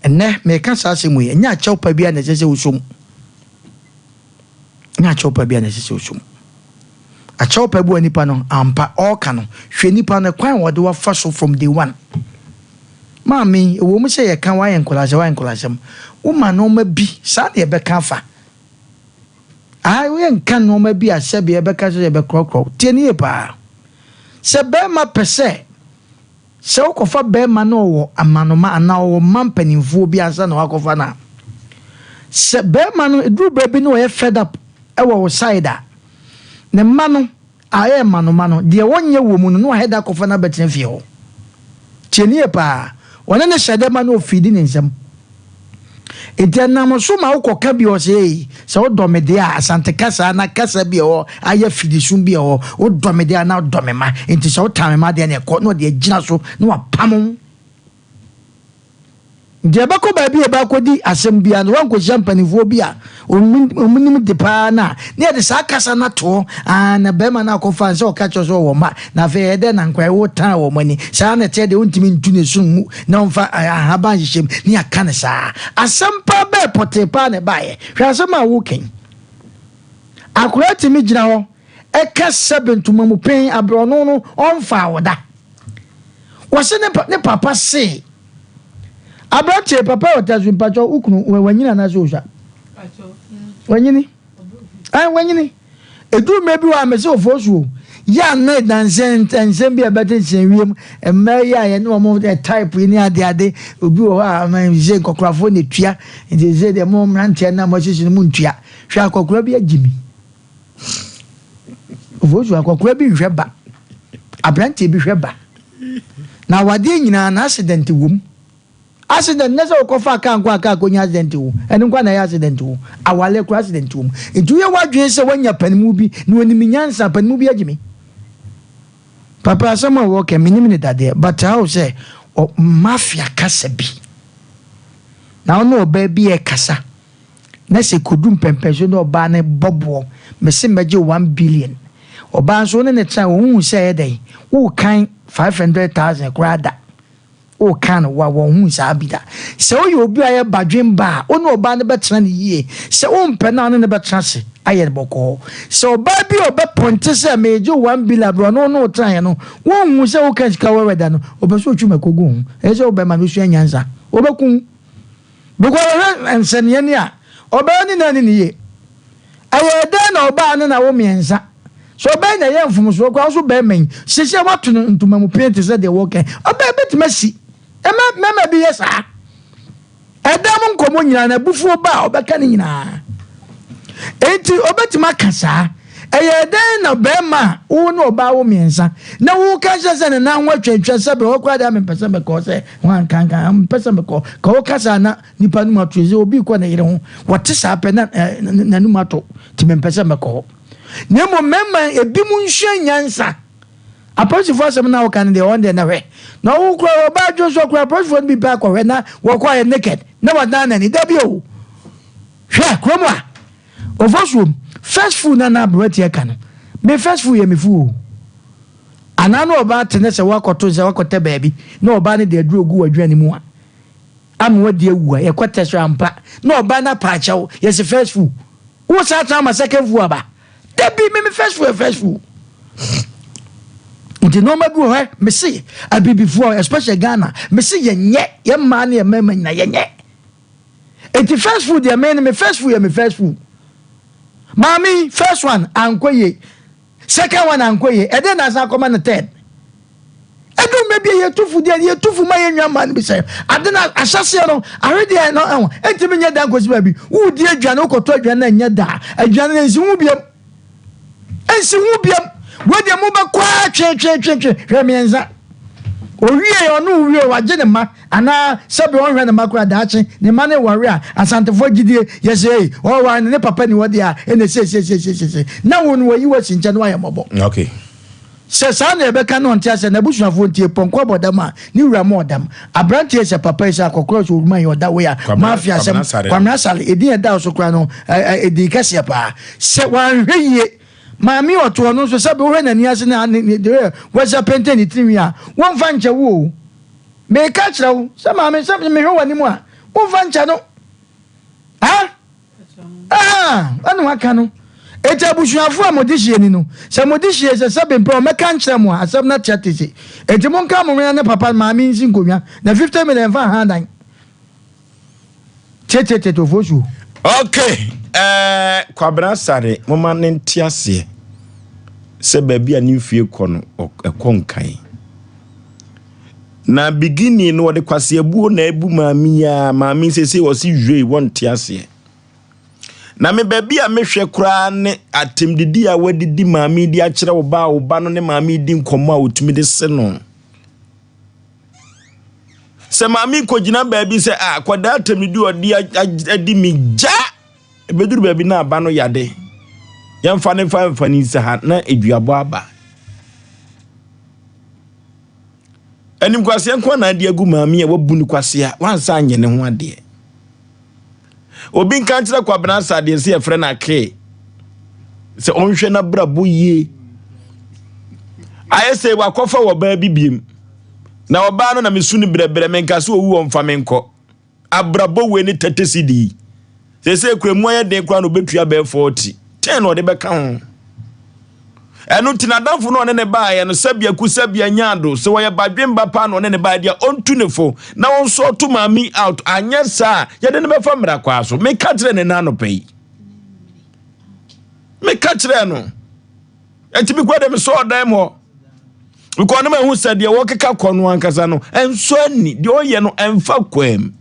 Ɛnnɛ meka saa asɛm wei, ɛnyɛ akyɛw pa biara na ɛsɛ sɛ wosɔ mu. Ɛnyɛ akyɛw pa biara na ɛsɛ sɛ wosɔ mu. Akyɛw pa bi wɔ nipa no ampa ɔɔka no hwɛ nipa no kwan a wɔde wafa so from day one. Maame yi ɛwɔ mu sɛ yɛka wayɛ nkwalasɛm wayɛ nkwalasɛm woma nnoɔma bi saa na yɛbɛka afa ae yɛnka nnoɔma bi a sɛbi yɛbɛka sɛ yɛbɛkorɔkorɔ tie no yie paa sɛ bɛrima pɛ sɛ Sɛ wokɔfa barima na ɔwɔ amanoma anaa ɔwɔ mma mpanimfoɔ bi ansa na wakɔfa no a, sɛ barima no ɛduru berɛ bi na ɔyɛ fed up wɔ wo side a, ne mma no a ɛyɛ mmanoma no, deɛ ɔnyɛ wɔ mu no na wahɛ da akɔfa no abɛtena fie hɔ. Tie no yie paa. Ɔne no hyɛ dɛ ma na ɔfiidi ne nsam. Enti ɛnam so ma wokɔka bi ɔsɛ ei, sɛ wodɔ me deɛ a, Asante kasa na kasa bi ɛhɔ ayɛ fidisum bi ɛhɔ, wodɔ me deɛ a na wodɔ me ma, enti sɛ wotan me ma deɛ ne ɛkɔ na ɔde agyina so na wapam wo. Nti ɛbɛkɔ baabi a ɛbɛakɔdi asɛm biara no, woankɔhyia mpanimfoɔ bi a wɔnim de paa no a, na yɛde saa kasa no ato hɔ, aa na barima no akɔfa no sɛ ɔka kyerɛ sɛ ɔwɔ mma, Na afei ɛyɛ dɛn na nkoa yi wotan wɔn ani? Saa na ɛteɛ deɛ, wontumi ntu ne som mu na ɔmfa ahaban nhyehyɛ mu ne yɛaka no saa. Asɛm paa bɛɛ pɔtee paa na ɛbaeɛ. Hwɛ asɛm a woreka yi. Akoraa tumi gyina hɔ ka sɛbe ntoma mu pen aberɛ ɔno no ɔmfaa wo da. Wɔse ne, ne papa se aberanteɛ papa yɛ ɔtasu mpakyɛ wo kunu wanyini anaasɛ ɔsua? Wanyini. Ɛn wanyini. Ɛduru mmerɛ bi wɔ a mese Ofosuo, yɛ a na dansɛ nsɛm bi a ɛbɛte sɛn wiem, mmaa yi a yɛne wɔn type yi ne adeade, obi wɔ hɔ a ama sɛ nkɔkorafoɔ na ɛtua, nti sɛ deɛ mo mmeranteɛ no a moasisi no montua. Hwɛ akɔkora bi agye mi. Ofosuo, akɔkora bi nhwɛ ba, aberanteɛ bi hwɛ ba. Na awadeɛ nyinaa na accident wom. Accident nyɛ sɛ wokɔ faa car nko a car kɔnya accident o, ɛno nko a na ɛyɛ accident o, awale koraa accident wɔ mu. Nti woyɛ w'adwene sɛ woanya panimu bi na onim nyansa, panimu bi agye me. Papa asɛm a wɔka menim ne dadeɛ but how sɛ mafia kasa bi na wo ne ɔbaa bi ɛkasa na sɛ kɔdu mpɛmpɛnso ne ɔbaa no bɔ boɔ mese mɛgye 1 billion. Ɔbaa nso wo ne no tena a, ɔnhu sɛ ɛyɛ dɛn, worekan 500,000 koraa da. Woka no wa wɔnhuu saa bi da. Sɛ woyɛ obi a ɔyɛ badwemba a, wo ne ɔbaa no bɛtena no yie. Sɛ wompɛ no a, wo ne no bɛtena ase ayɛ no bɔkɔɔ. Sɛ ɔbaa bi a ɔbɛpɔnte sɛ meregye wo one billion berɛ a ɔne wo ne wo tenaeɛ no, wonhuu sɛ woka sika wɛwɛ da no, ɔpɛ sɛ ɔtwi mako gu wo ho. Ɛyɛ sɛ wo bɛrima no sua nyansa. Ɔbɛku wo. Because ɔhwɛ nsɛnneɛ ni a, ɔbaa no nyinaa nni no yie. Ɛyɛɛ dɛn na ɔbaa no na wo mmiɛnsa? Sɛ ɔbaa yi na ɛyɛ mfomsoɔ koraa, wo nso barima yi, seesei a woato no ntoma mu pee te sɛ deɛ wɔreka yi, ɔbaa yi bɛtumi asi. Mma mmarima bi yɛ saa. Ɛdan mu nkɔmmɔ nyinaa no, abufuo ba a, ɔbɛka ne nyinaa. Enti ɔbɛtumi aka saa. Ɛyɛɛ dɛn na barima a wo ne ɔbaa wo mmiɛnsa na woka kyerɛ sɛ ne nan ho atwatwa sɛ berɛ hɔ koraa deɛ mempɛ sɛ mekɔ sɛ hwan kankan mempɛ sɛ mekɔ ka woka saa na nipa no mu ato sɛ obi kɔ ne yere ho wɔte saa pɛ na n'anum ato nti mempɛ sɛ mɛkɔ hɔ na mmom mmarima ebinom nsua nyansa apolisifoɔ asɛm na wɔka no deɛ wɔn deɛ na hwɛ na ɔwo kura ɔbaa adwo so kura apolisifoɔ no bi pɛ akɔhwɛ na wɔkɔ ayɛ naked na wɔdan n'ani dabi o hwɛ kurom a ɔfɔsuom first food na na aberanteɛ ka no me first food yɛ me food o anaa na ɔbaa te ne sɛ wakɔto sɛ wakɔtɛ baabi na ɔbaa no de aduro gu w'aduane mu a ama wadi awu a yɛkɔ test ampa na ɔba na pa akyɛw yɛsi first fool wo saa tena ama second fool aba dabi me me first fool yɛ first fool nti nneɛma bi wɔ hɔ mese abibifoɔ especially Ghana mese yɛnyɛ yɛ mmaa ne yɛ mmarima nyina yɛnyɛ nti first fool deɛ me no me first fool yɛ me first fool maame first one ankɔ yie Second one ankɔ yie, ɛdɛn na asan akɔma no third? Ɛdu mmerɛ bi a yɛtu fo deɛ yɛtu fo ma yɛn nua mmaa no bi sɛ ade no ahyɛseɛ no ahwedeɛ no ɛho ɛntumi nyɛ da nkɔsi baabi. Wodi aduane wokɔtɔ aduane no ɛnyɛ da a aduane no ɛnsi ho biam ɛnsi ho biam. Wei deɛ mobɛkɔ ara tweetweetwetwe hwɛ mmiɛnsa. Owiee ɔno owie wagye ne mma anaa sɛbe ɔnhwɛ ne mma koraa daakye ne mma no ware a Asantefoɔ gyidie yɛ sɛ ei ɔware no ne papa ni hɔ deɛ a ɛna seiseiseisei na wo no wayi wo asi nkyɛn na wayɛ mmɔbɔ. Okay. Sɛ saa na yɛbɛka na ɔnte aseɛ n'abusuafoɔ ntie pɔnkɔ abɔ dam a ne wura ma ɔdam aberanteɛ sɛ papa yi sɛ akɔkorɔ sɛ owuma yi ɔda wei a mafia asɛm Kwamina Asare edin ɛda wo so koraa no edin kɛseɛ paa sɛ wanhwɛ yie Maame a ɔte hɔ no nso, sɛbe wohwɛ n'ani ase na ne ne deɛ wasi apenten ne tirinwi a, womfa nkyɛ wo o. Meka kyerɛ wo sɛ maame, sɛ mehwɛ w'anim a, womfa nkyɛ no. Ha? Ah, ɛna waka no. Eti abusuafo a mode hyie ni no, sɛ mode hyie sɛ sɛbe mpɛ ɔmɛka nkyerɛ mo a, asɛm no atea te se. Eti monka mo wena ne papa maame nsi nkonnwa na 50 million mfa nha dan. Tietietie ofosuo. Ok eh, Kwabena Asare moma ne nte aseɛ sɛ baabi a ne mfie kɔ no ɛkɔ nkan. Na beginning no wɔde kwaseabuo na ebu maame yi a maame sese wɔsi wie wɔnte aseɛ. Na me baabi a mehwɛ koraa ne atemdidi a wadidi maame di akyerɛ wo ba a wo ba no ne maame di nkɔmmɔ a otumi de se no. Sɛ maame kɔgyina baabi sɛ a akwadaa atamidi ɔde adi me gya ɛbɛduru baabi na aba no yade yɛmfa ne mfa mfa ne nsa ha na aduabɔ aba animguaseɛ nko na ade agu maame a wabu no kwasea wansa anyɛ ne ho adeɛ Obi nka nkyerɛ Kwabena Asadeɛ sɛ yɛfrɛ no Akee sɛ ɔnhwɛ n'abrabɔ yie. Ayɛ sɛ wakɔfa wɔ baa bi biem. Na ɔbaa no na mesu no brɛbrɛ menka sɛ owu ɔmfa me nkɔ. Abrabɔ wei ne 30 cedi yi. Seesei kura mu ayɛ den koraa na obetua bɛyɛ 40. 10 na ɔde bɛka ho. Ɛno nti n'adamfo no a ɔne ne baeɛ no, sɛbea ku sɛbea nyaado, sɛ ɔyɛ badwemba paa na ɔne ne baeɛ deɛ, ɔntu ne fo na ɔnsɔɔto maame out, anyɛ saa a, yɛde no bɛfa mmara kwaa so. Meka kyerɛɛ no ɛnnɛ anɔpa yi. Meka kyerɛɛ no. Ɛnti me kura deɛ mesɔɔ dan mu hɔ. Because ne mahu sɛ deɛ wɔkeka kɔ no ankasa no, ɛnsɔ ani, deɛ ɔyɛ no ɛmfa kwam.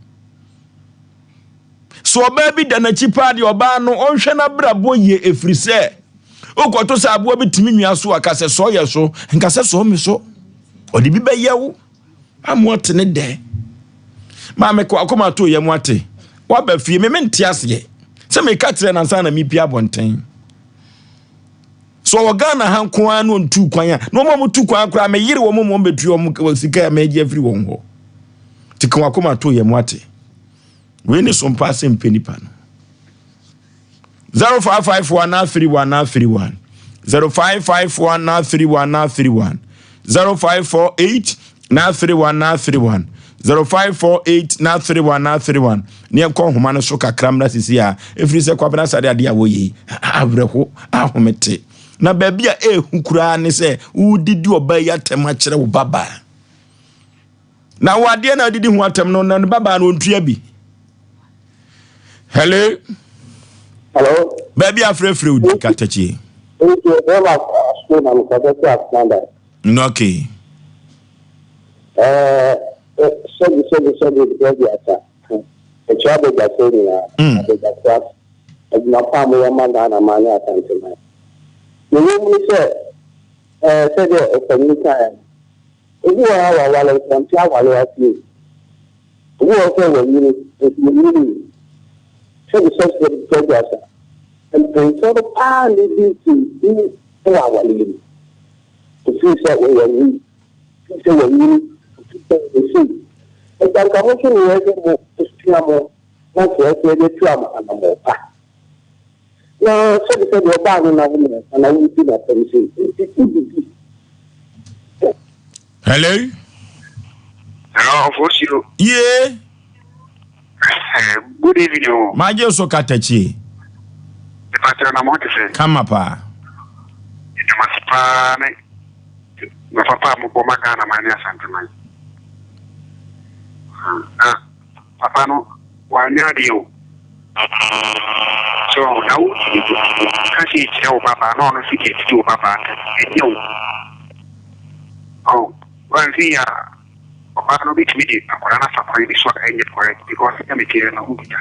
So ɔbaa bi da n'akyi paa deɛ ɔbaa no ɔnhwɛ n'abrabɔ yie ɛfiri sɛ wokɔto sɛ aboa bi tumi nwia so a ka sɛ sɔɔ yɛ so nka sɛ sɔɔ me so ɔde bi bɛyɛ wo ama ɔte ne dɛ maame kɔ akɔma to yɛ mu ate waba fie me mente aseɛ sɛ meka kyerɛ nansa na mepia abɔnten so ɔwɔ Ghana ha nko ara na ɔntu kwan a na wɔn a wɔtu kwan koraa meyere wɔn ma wɔn bɛtua wɔn sika a mɛgye afiri wɔn hɔ te ka wakoma to yɛ mu ate Wei ne so mpa sɛ mpɛ nipa no. 0551 31 31. 0551 931 931 0548 931 931 0548 931 931 Ne yɛnkɔ nhoma no so kakra mmra sisi a ɛfiri sɛ Kwabena Asare adeɛ a wɔyɛ yi awerɛho ahomete na baabi a ɛɛhu koraa ne sɛ wodidi ɔbaa yi atɛm akyerɛ wo babaa na wo adeɛ na adidi ho atɛm no na ne babaa no ɔntua bi hello hello baabi afrɛfrɛ wo di katakyie okay sɛbi sɛbi sɛbi sɛbi asa ɛkyɛ abɛgyafo nyinaa abɛgyafo ase adwuma pa a moyɛ ma Ghana man ne Asante man na ɛwɔ mu ne sɛ sɛdeɛ ɔpanyin kaeɛ no Obi wɔ hɔ a waware nso ɔnte aware ase o. Obi wɔ hɔ sɛ wanyini nso ɔnyinii. Sɛbi sɛ sɛ aduasa. Mpanyinfoɔ no paa na edi nsɛmhunu wɔ awareɛ mu. Ofiri sɛ wanyini, ofiri sɛ wanyini, ofiri sɛ ɔyɛ sei. Nti anka mo nso na ɛsɛ mo sua mo na kyerɛ sɛ yɛatu anamɔn pa. Na sɛbisɛbi ɔbaa no na wo mmiɛnsa na woredi n'asɛm sei nti wodidi. Hello. Hello, Ofosuo. Yee. Good evening o. Magye so katakyie. Ìpàtẹ na mo te sɛ. Kama paa. Ìdàmàsí paa ne nafa paa mo bɔ ma Ghana man ne Asante man. Na Papa no wanyɛ adeɛ o. So na wo tumi ka sei kyerɛ wo babaa na ɔno nso de atiti wo babaa atɛm ɛnyɛ o. Oh wanhwɛ yie a ɔbaa no bɛtumi de akwadaa no afa kwan bi so a ɛnyɛ correct because sɛdeɛ meteɛ no mahu bi da.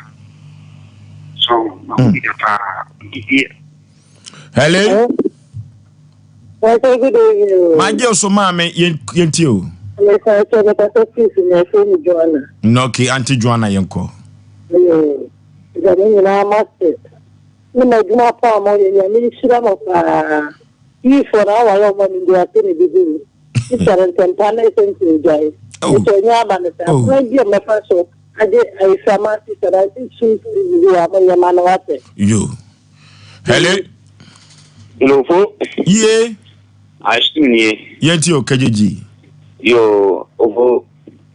So mahu bi da paa. Didie. Hello. Pastor, good evening. Magye so maame yɛntie o. Mepatwa mekasa firi so na ɛfrɛ me Joanna. Na okay, Auntie Joanna yɛnkɔ. Ɛda mo nyinaa mase ne mo adwuma pa a moyɛ Nyame nhyira mo paa. Yifoɔ na aware ɔma me nduase ne bibiri. Sisa no ntɛmpa na ɛsɛ nti ogyae. Ɛsɛ ɔnyɛ aba no saa. Kwan bi a mɛfa so agye ayeframa sisa na nsu bibi a monyɛ ma no wate. Yo. Hello. Lofo. Ye. Asu nie. Yɛn ti o kɛgyegyi. Yo ofo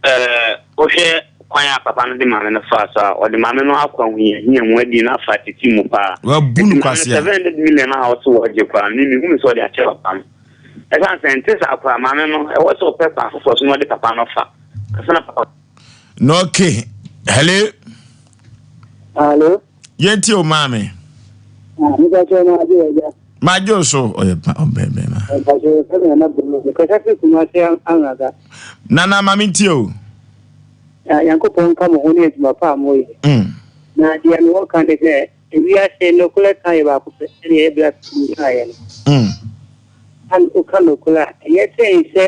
ɛɛ wohwɛ kwan a papa no de maame no faa so a ɔde maame no akɔ ahohiahia mu adi no afa tete mu paa. Wabu no kwasea. 700 million a ɔso wɔgye koraa no me mehu sɛ ɔde akyɛ papa no. Ɛsan sɛ nte saa koraa maame no ɛwɔ sɛ ɔpɛ kwan foforɔ so na ɔde papa no fa. Ansa na papa. No okay. Hello. Hello. Yɛntie o maame. Ah, mepakyɛ no agye agya. Magye o so ɔyɛ pa ɔbɛn bɛn ma. Mepakyɛ yɛfrɛ me Nana Bruno. Mekasa firi Kumasi Anraga. Nana ma mentie o. Na Nyankopɔn nka mo ho ne adwuma pa a moyɛ. Na deɛ mewɔ ka ne sɛ, ewiase nokorɛ ka yɛ baako pɛ sɛdeɛ ɛyɛ berɛ a Petro kaeɛ no. An woka nokorɛ a, ɛyɛ sɛn sɛ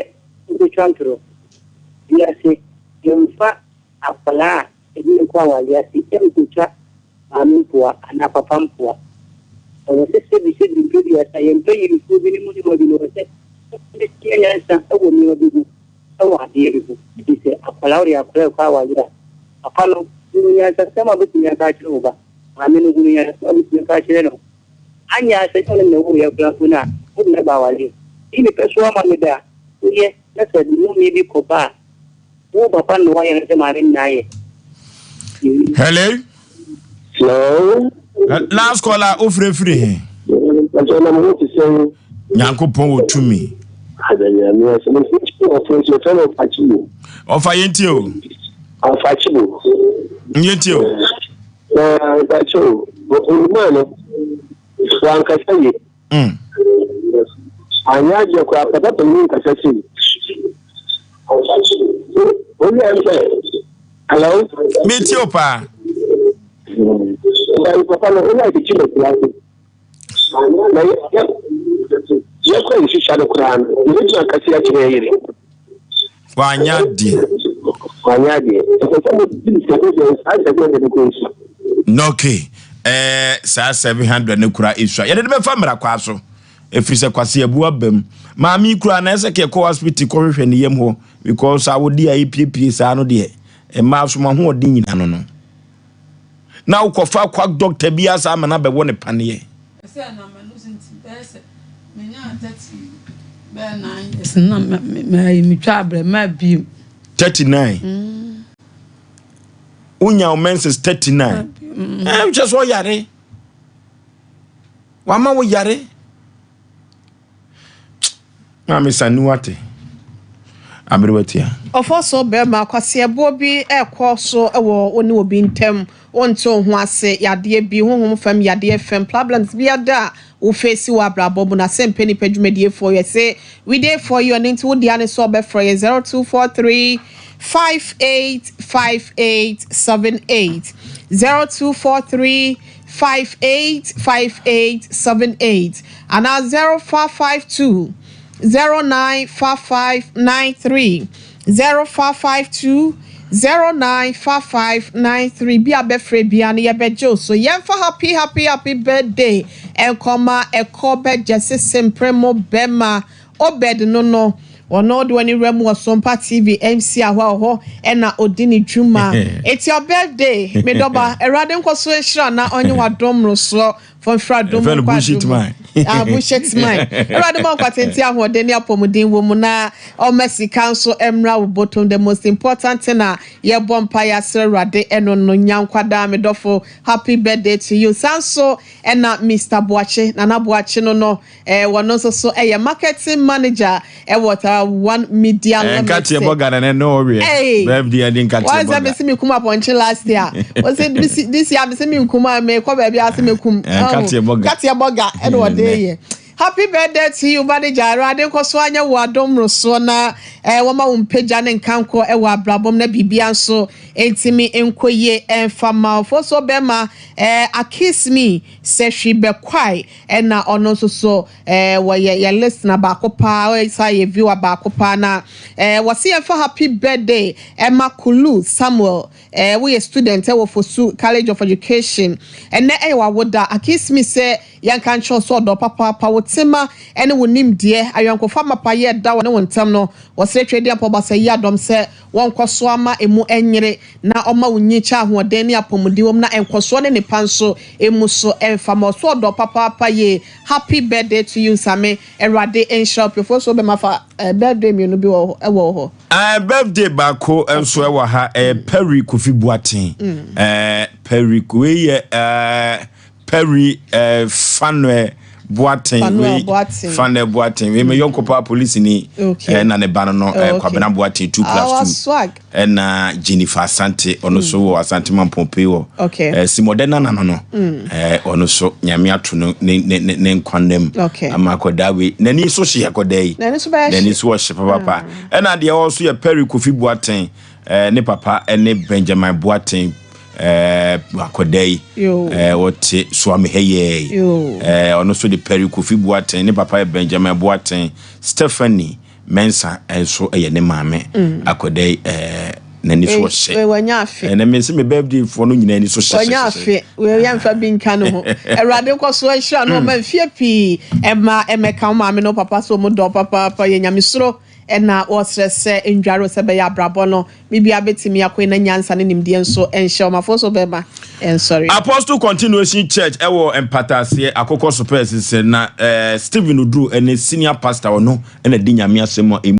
wobɛtwa ntorɔ? Wiase, yɛmfa akwadaa a Ebi nkɔ aware ase nkotwa maame mpoa anaa papa mpoa. Ɛwɔ sɛ sɛbi sɛbi mprɛ biasa yɛn mpanyinfoɔ bi ne mu nneɛma bi no ɛwɔ sɛ wɔsua nyansa wɔ nneɛma bi ho wɔ adeɛ bi ho. Ɛfiri sɛ akwadaa wode akwadaa rekɔ aware a, papa no hunu nyansasɛm a wobɛtumi aka akyerɛ wo ba. Maame no hunu nyansasɛm a wobɛtumi aka akyerɛ no. Anyɛ a sɛ nyɛ ɔno na ɛwoo yɛ koraa mpo no a, wode no ba awareɛ. Yi ne pɛ so ama me da a woyɛ na sɛ nnome bi kɔba a, Wo papa na wayɛ no sɛ maame no na ayɛ. Hello. Hello. Last caller, ofirefiri he. Mpatsɔ na mo ho te sɛn? Nyankopɔn wɔ tumi. Ada nyame ase. Mo fi ɔfo nso fɛn ɔfa kyibo. Ɔfa yɛn tie o. Ɔfa kyibo. Yɛn tie o. Na mpatsɔ o, olumaa no, wankasa yie. Mm. Anyɛ adeɛ koraa papa panyin nkasa sei. Owia m sɛ hello. Mi ti o paa. Nka papa no owia de kyi na kura ase. Na yɛ yɛ kɔ nhyehyɛ no koraa no yɛbɛtumi akasi akyerɛ yere. Wanyɛ adeɛ. Wanyɛ adeɛ. Ɛsɛ sɛ mo di sɛ ɛsɛ saa sɛ ɛsɛ kɔ nsu. Okay. Ɛɛ saa 700 no kura esua. Yɛde de bɛfa mmara kwaa so. Ɛfiri sɛ kwasi abu aba mu. Maame yi kura na ɛsɛ kɛ kɔ hospital kɔhwehwɛ ne yam hɔ because awode a epiepie saa no deɛ mmaa so mo ahoɔden nyina no no. Na wokɔfa quack doctor bi asa ama no abɛwɔ ne paneɛ. Ɛsɛ na ma no nti bɛyɛ sɛ. Menyaa 30 bɛyɛ 9 years na metwa abrɛ maa bio. 39. Wonya wo menses 39. Ɛɛ kyɛ sɛ ɔyare. Wama wo yare. Maame Sanu wate. Aberewa tia. Ɔfɔ so bɛrima kwaseɛboɔ bi ɛrekɔ so wɔ wo ne obi ntam, wonte wo ho ase, yadeɛ bi, honhom fam yadeɛ fam, problems bi ada a wo face wɔ abrabɔ mu na sɛ mpɛ nipa dwumadiefoɔ yɛ se we dey for you, ɛno nti wo dea ne sɛ ɔbɛfrɛ yɛ 0243 585878 0243 585878 anaa 0552 095593 0552 095593 bi a bɛfrɛ bia no yɛbɛgye wo so. Yɛmfa happy happy happy birthday ɛnkɔma ɛkɔ bɛgye sese mprɛ bɛma Obed no ɔno de wani wura mu wɔ Sompa TV MC ahɔ a ɔhɔ ɛna odi ne dwuma. It's your birthday, me dɔba. Awurade nkɔ so nhyira na ɔnye wadom mmorosoɔ fɔmfra dom Ɛfɛ no nkɔ bullshit adom. Man. Ah, bullshit man. Awurade ma nkwa tenten, ahoɔden ne apɔmuden wɔ mu na ɔma sika nso mmra wo bɔtɔm. The most important thing a yɛbɔ mpa yɛasrɛ Awurade ɛno no nya nkwadaa. Me dɔfo, happy birthday to you. San so ɛna Mr Boakye, Nana Boakye no wɔno nso so ɛyɛ marketing manager ɛwɔ Tara One Media Limited. Nkateɛ bɔga na ne ne ɔweɛ. Hey. Birthday ɛde nkateɛ Wɔn sɛ bɔga. mesi mi kum apɔnkye last year. Wɔsi this year mesi mi nkum a mekɔ baabi ase mi kum. Nkateɛ bɔga. Nkateɛ bɔga ɛna ɔde yɛ. Happy birthday to you, manager. Awurade nkɔ so anyɛ wo adom mmorosoɔ na wɔma wo mpagya ne nkankɔ ɛwɔ abrabɔm na biribia nso ntumi nkɔ yie ɛmfa ma wo. Fo so bɛrima akis mi sɛ hwi bɛkwae ɛna ɔno nso so wɔyɛ yɛ listener baako paa, ɔyɛ sa yɛ viewer baako paa na wɔsi yɛmfa happy birthday ɛma Kulu Samuel. Woyɛ student ɛwɔ Fosu College of Education. Ɛnɛ ɛyɛ wawoda. Akis mi sɛ yɛnka nkyerɛw sɛ ɔdɔ papaapa, wo tema ɛne wo nimdeɛ, ayɔnkofa mapa yɛ da wɔ ne wo ntam no, wɔsrɛ twɛ di apɔbasa yi adɔm sɛ wɔnkɔ so ama emu ɛnyere na ɔma wo nyi kyɛ ahoɔden ne apɔmuden wɔm na nkɔsoɔ ne nipa nso emu so ɛmfa ma ɔso ɔdɔ papaapa yie. Happy birthday to you, Same. Awurade nhyira wo piofo so bɛma fa birthday mmienu bi wɔ hɔ ɛwɔ hɔ. Birthday baako nso ɛwɔ ha, Perry Kofi Boateng. Perry wei yɛ Perry Fanuel Boateng. Fanuel Wei Boateng. Fanuel Boateng wei me yɔnko paa polisi ni. Na ne ba no Oh, okay. Kwabena Boateng 2 Our plus 2 swag. Ɛna Jennifer Asante, ɔno nso wɔ Asante Mampɔnpei wɔ Simɔdɛ nana no ɔno nso Nyame ato no ne nkwa nnam ama akɔdaa wei n'ani so hye akɔdaa yi. N'ani so bɛyɛ n'ani hye. so ɔhye papaapa. Ɛna deɛ ɔwɔ so yɛ Perry Kofi Boateng, ne papa ne Benjamin Boateng. Akɔdaa yi Yo. Wɔte Soame ha yɛɛ. Yo. Ɔno nso de Perry Kofi Boateng, ne papa yɛ Benjamin Boateng. Stephanie Mensa nso yɛ ne maame. Akɔdaa yi n'ani so ɔhyɛ. Wei wanya afe. Ɛnɛ me sɛ me birthday foɔ no nyinaa ani so hyɛ. Wanya afe. Wei yɛmfa bi nka ne ho. Awurade nkɔ so ahyira no ɔma mfie pii ɛma ɛmɛka wo maame no papa so ɔmo dɔ papaapa. Yɛ nyamesuro ɛna wɔsrɛ sɛ ndware sɛ bɛyɛ abrabɔ no bibia bɛtumi akɔ na nyansa ne nimdeɛ nso ɛnhyɛ ɔmafoɔ so bɛma ɛnsɔre. Apostle Continuation Church ɛwɔ Mpataseɛ Akokɔ so pɛɛ sisɛ na Stephen Oduro ɛne senior pastor, ɔno ɛna di Nyame asɛm a emu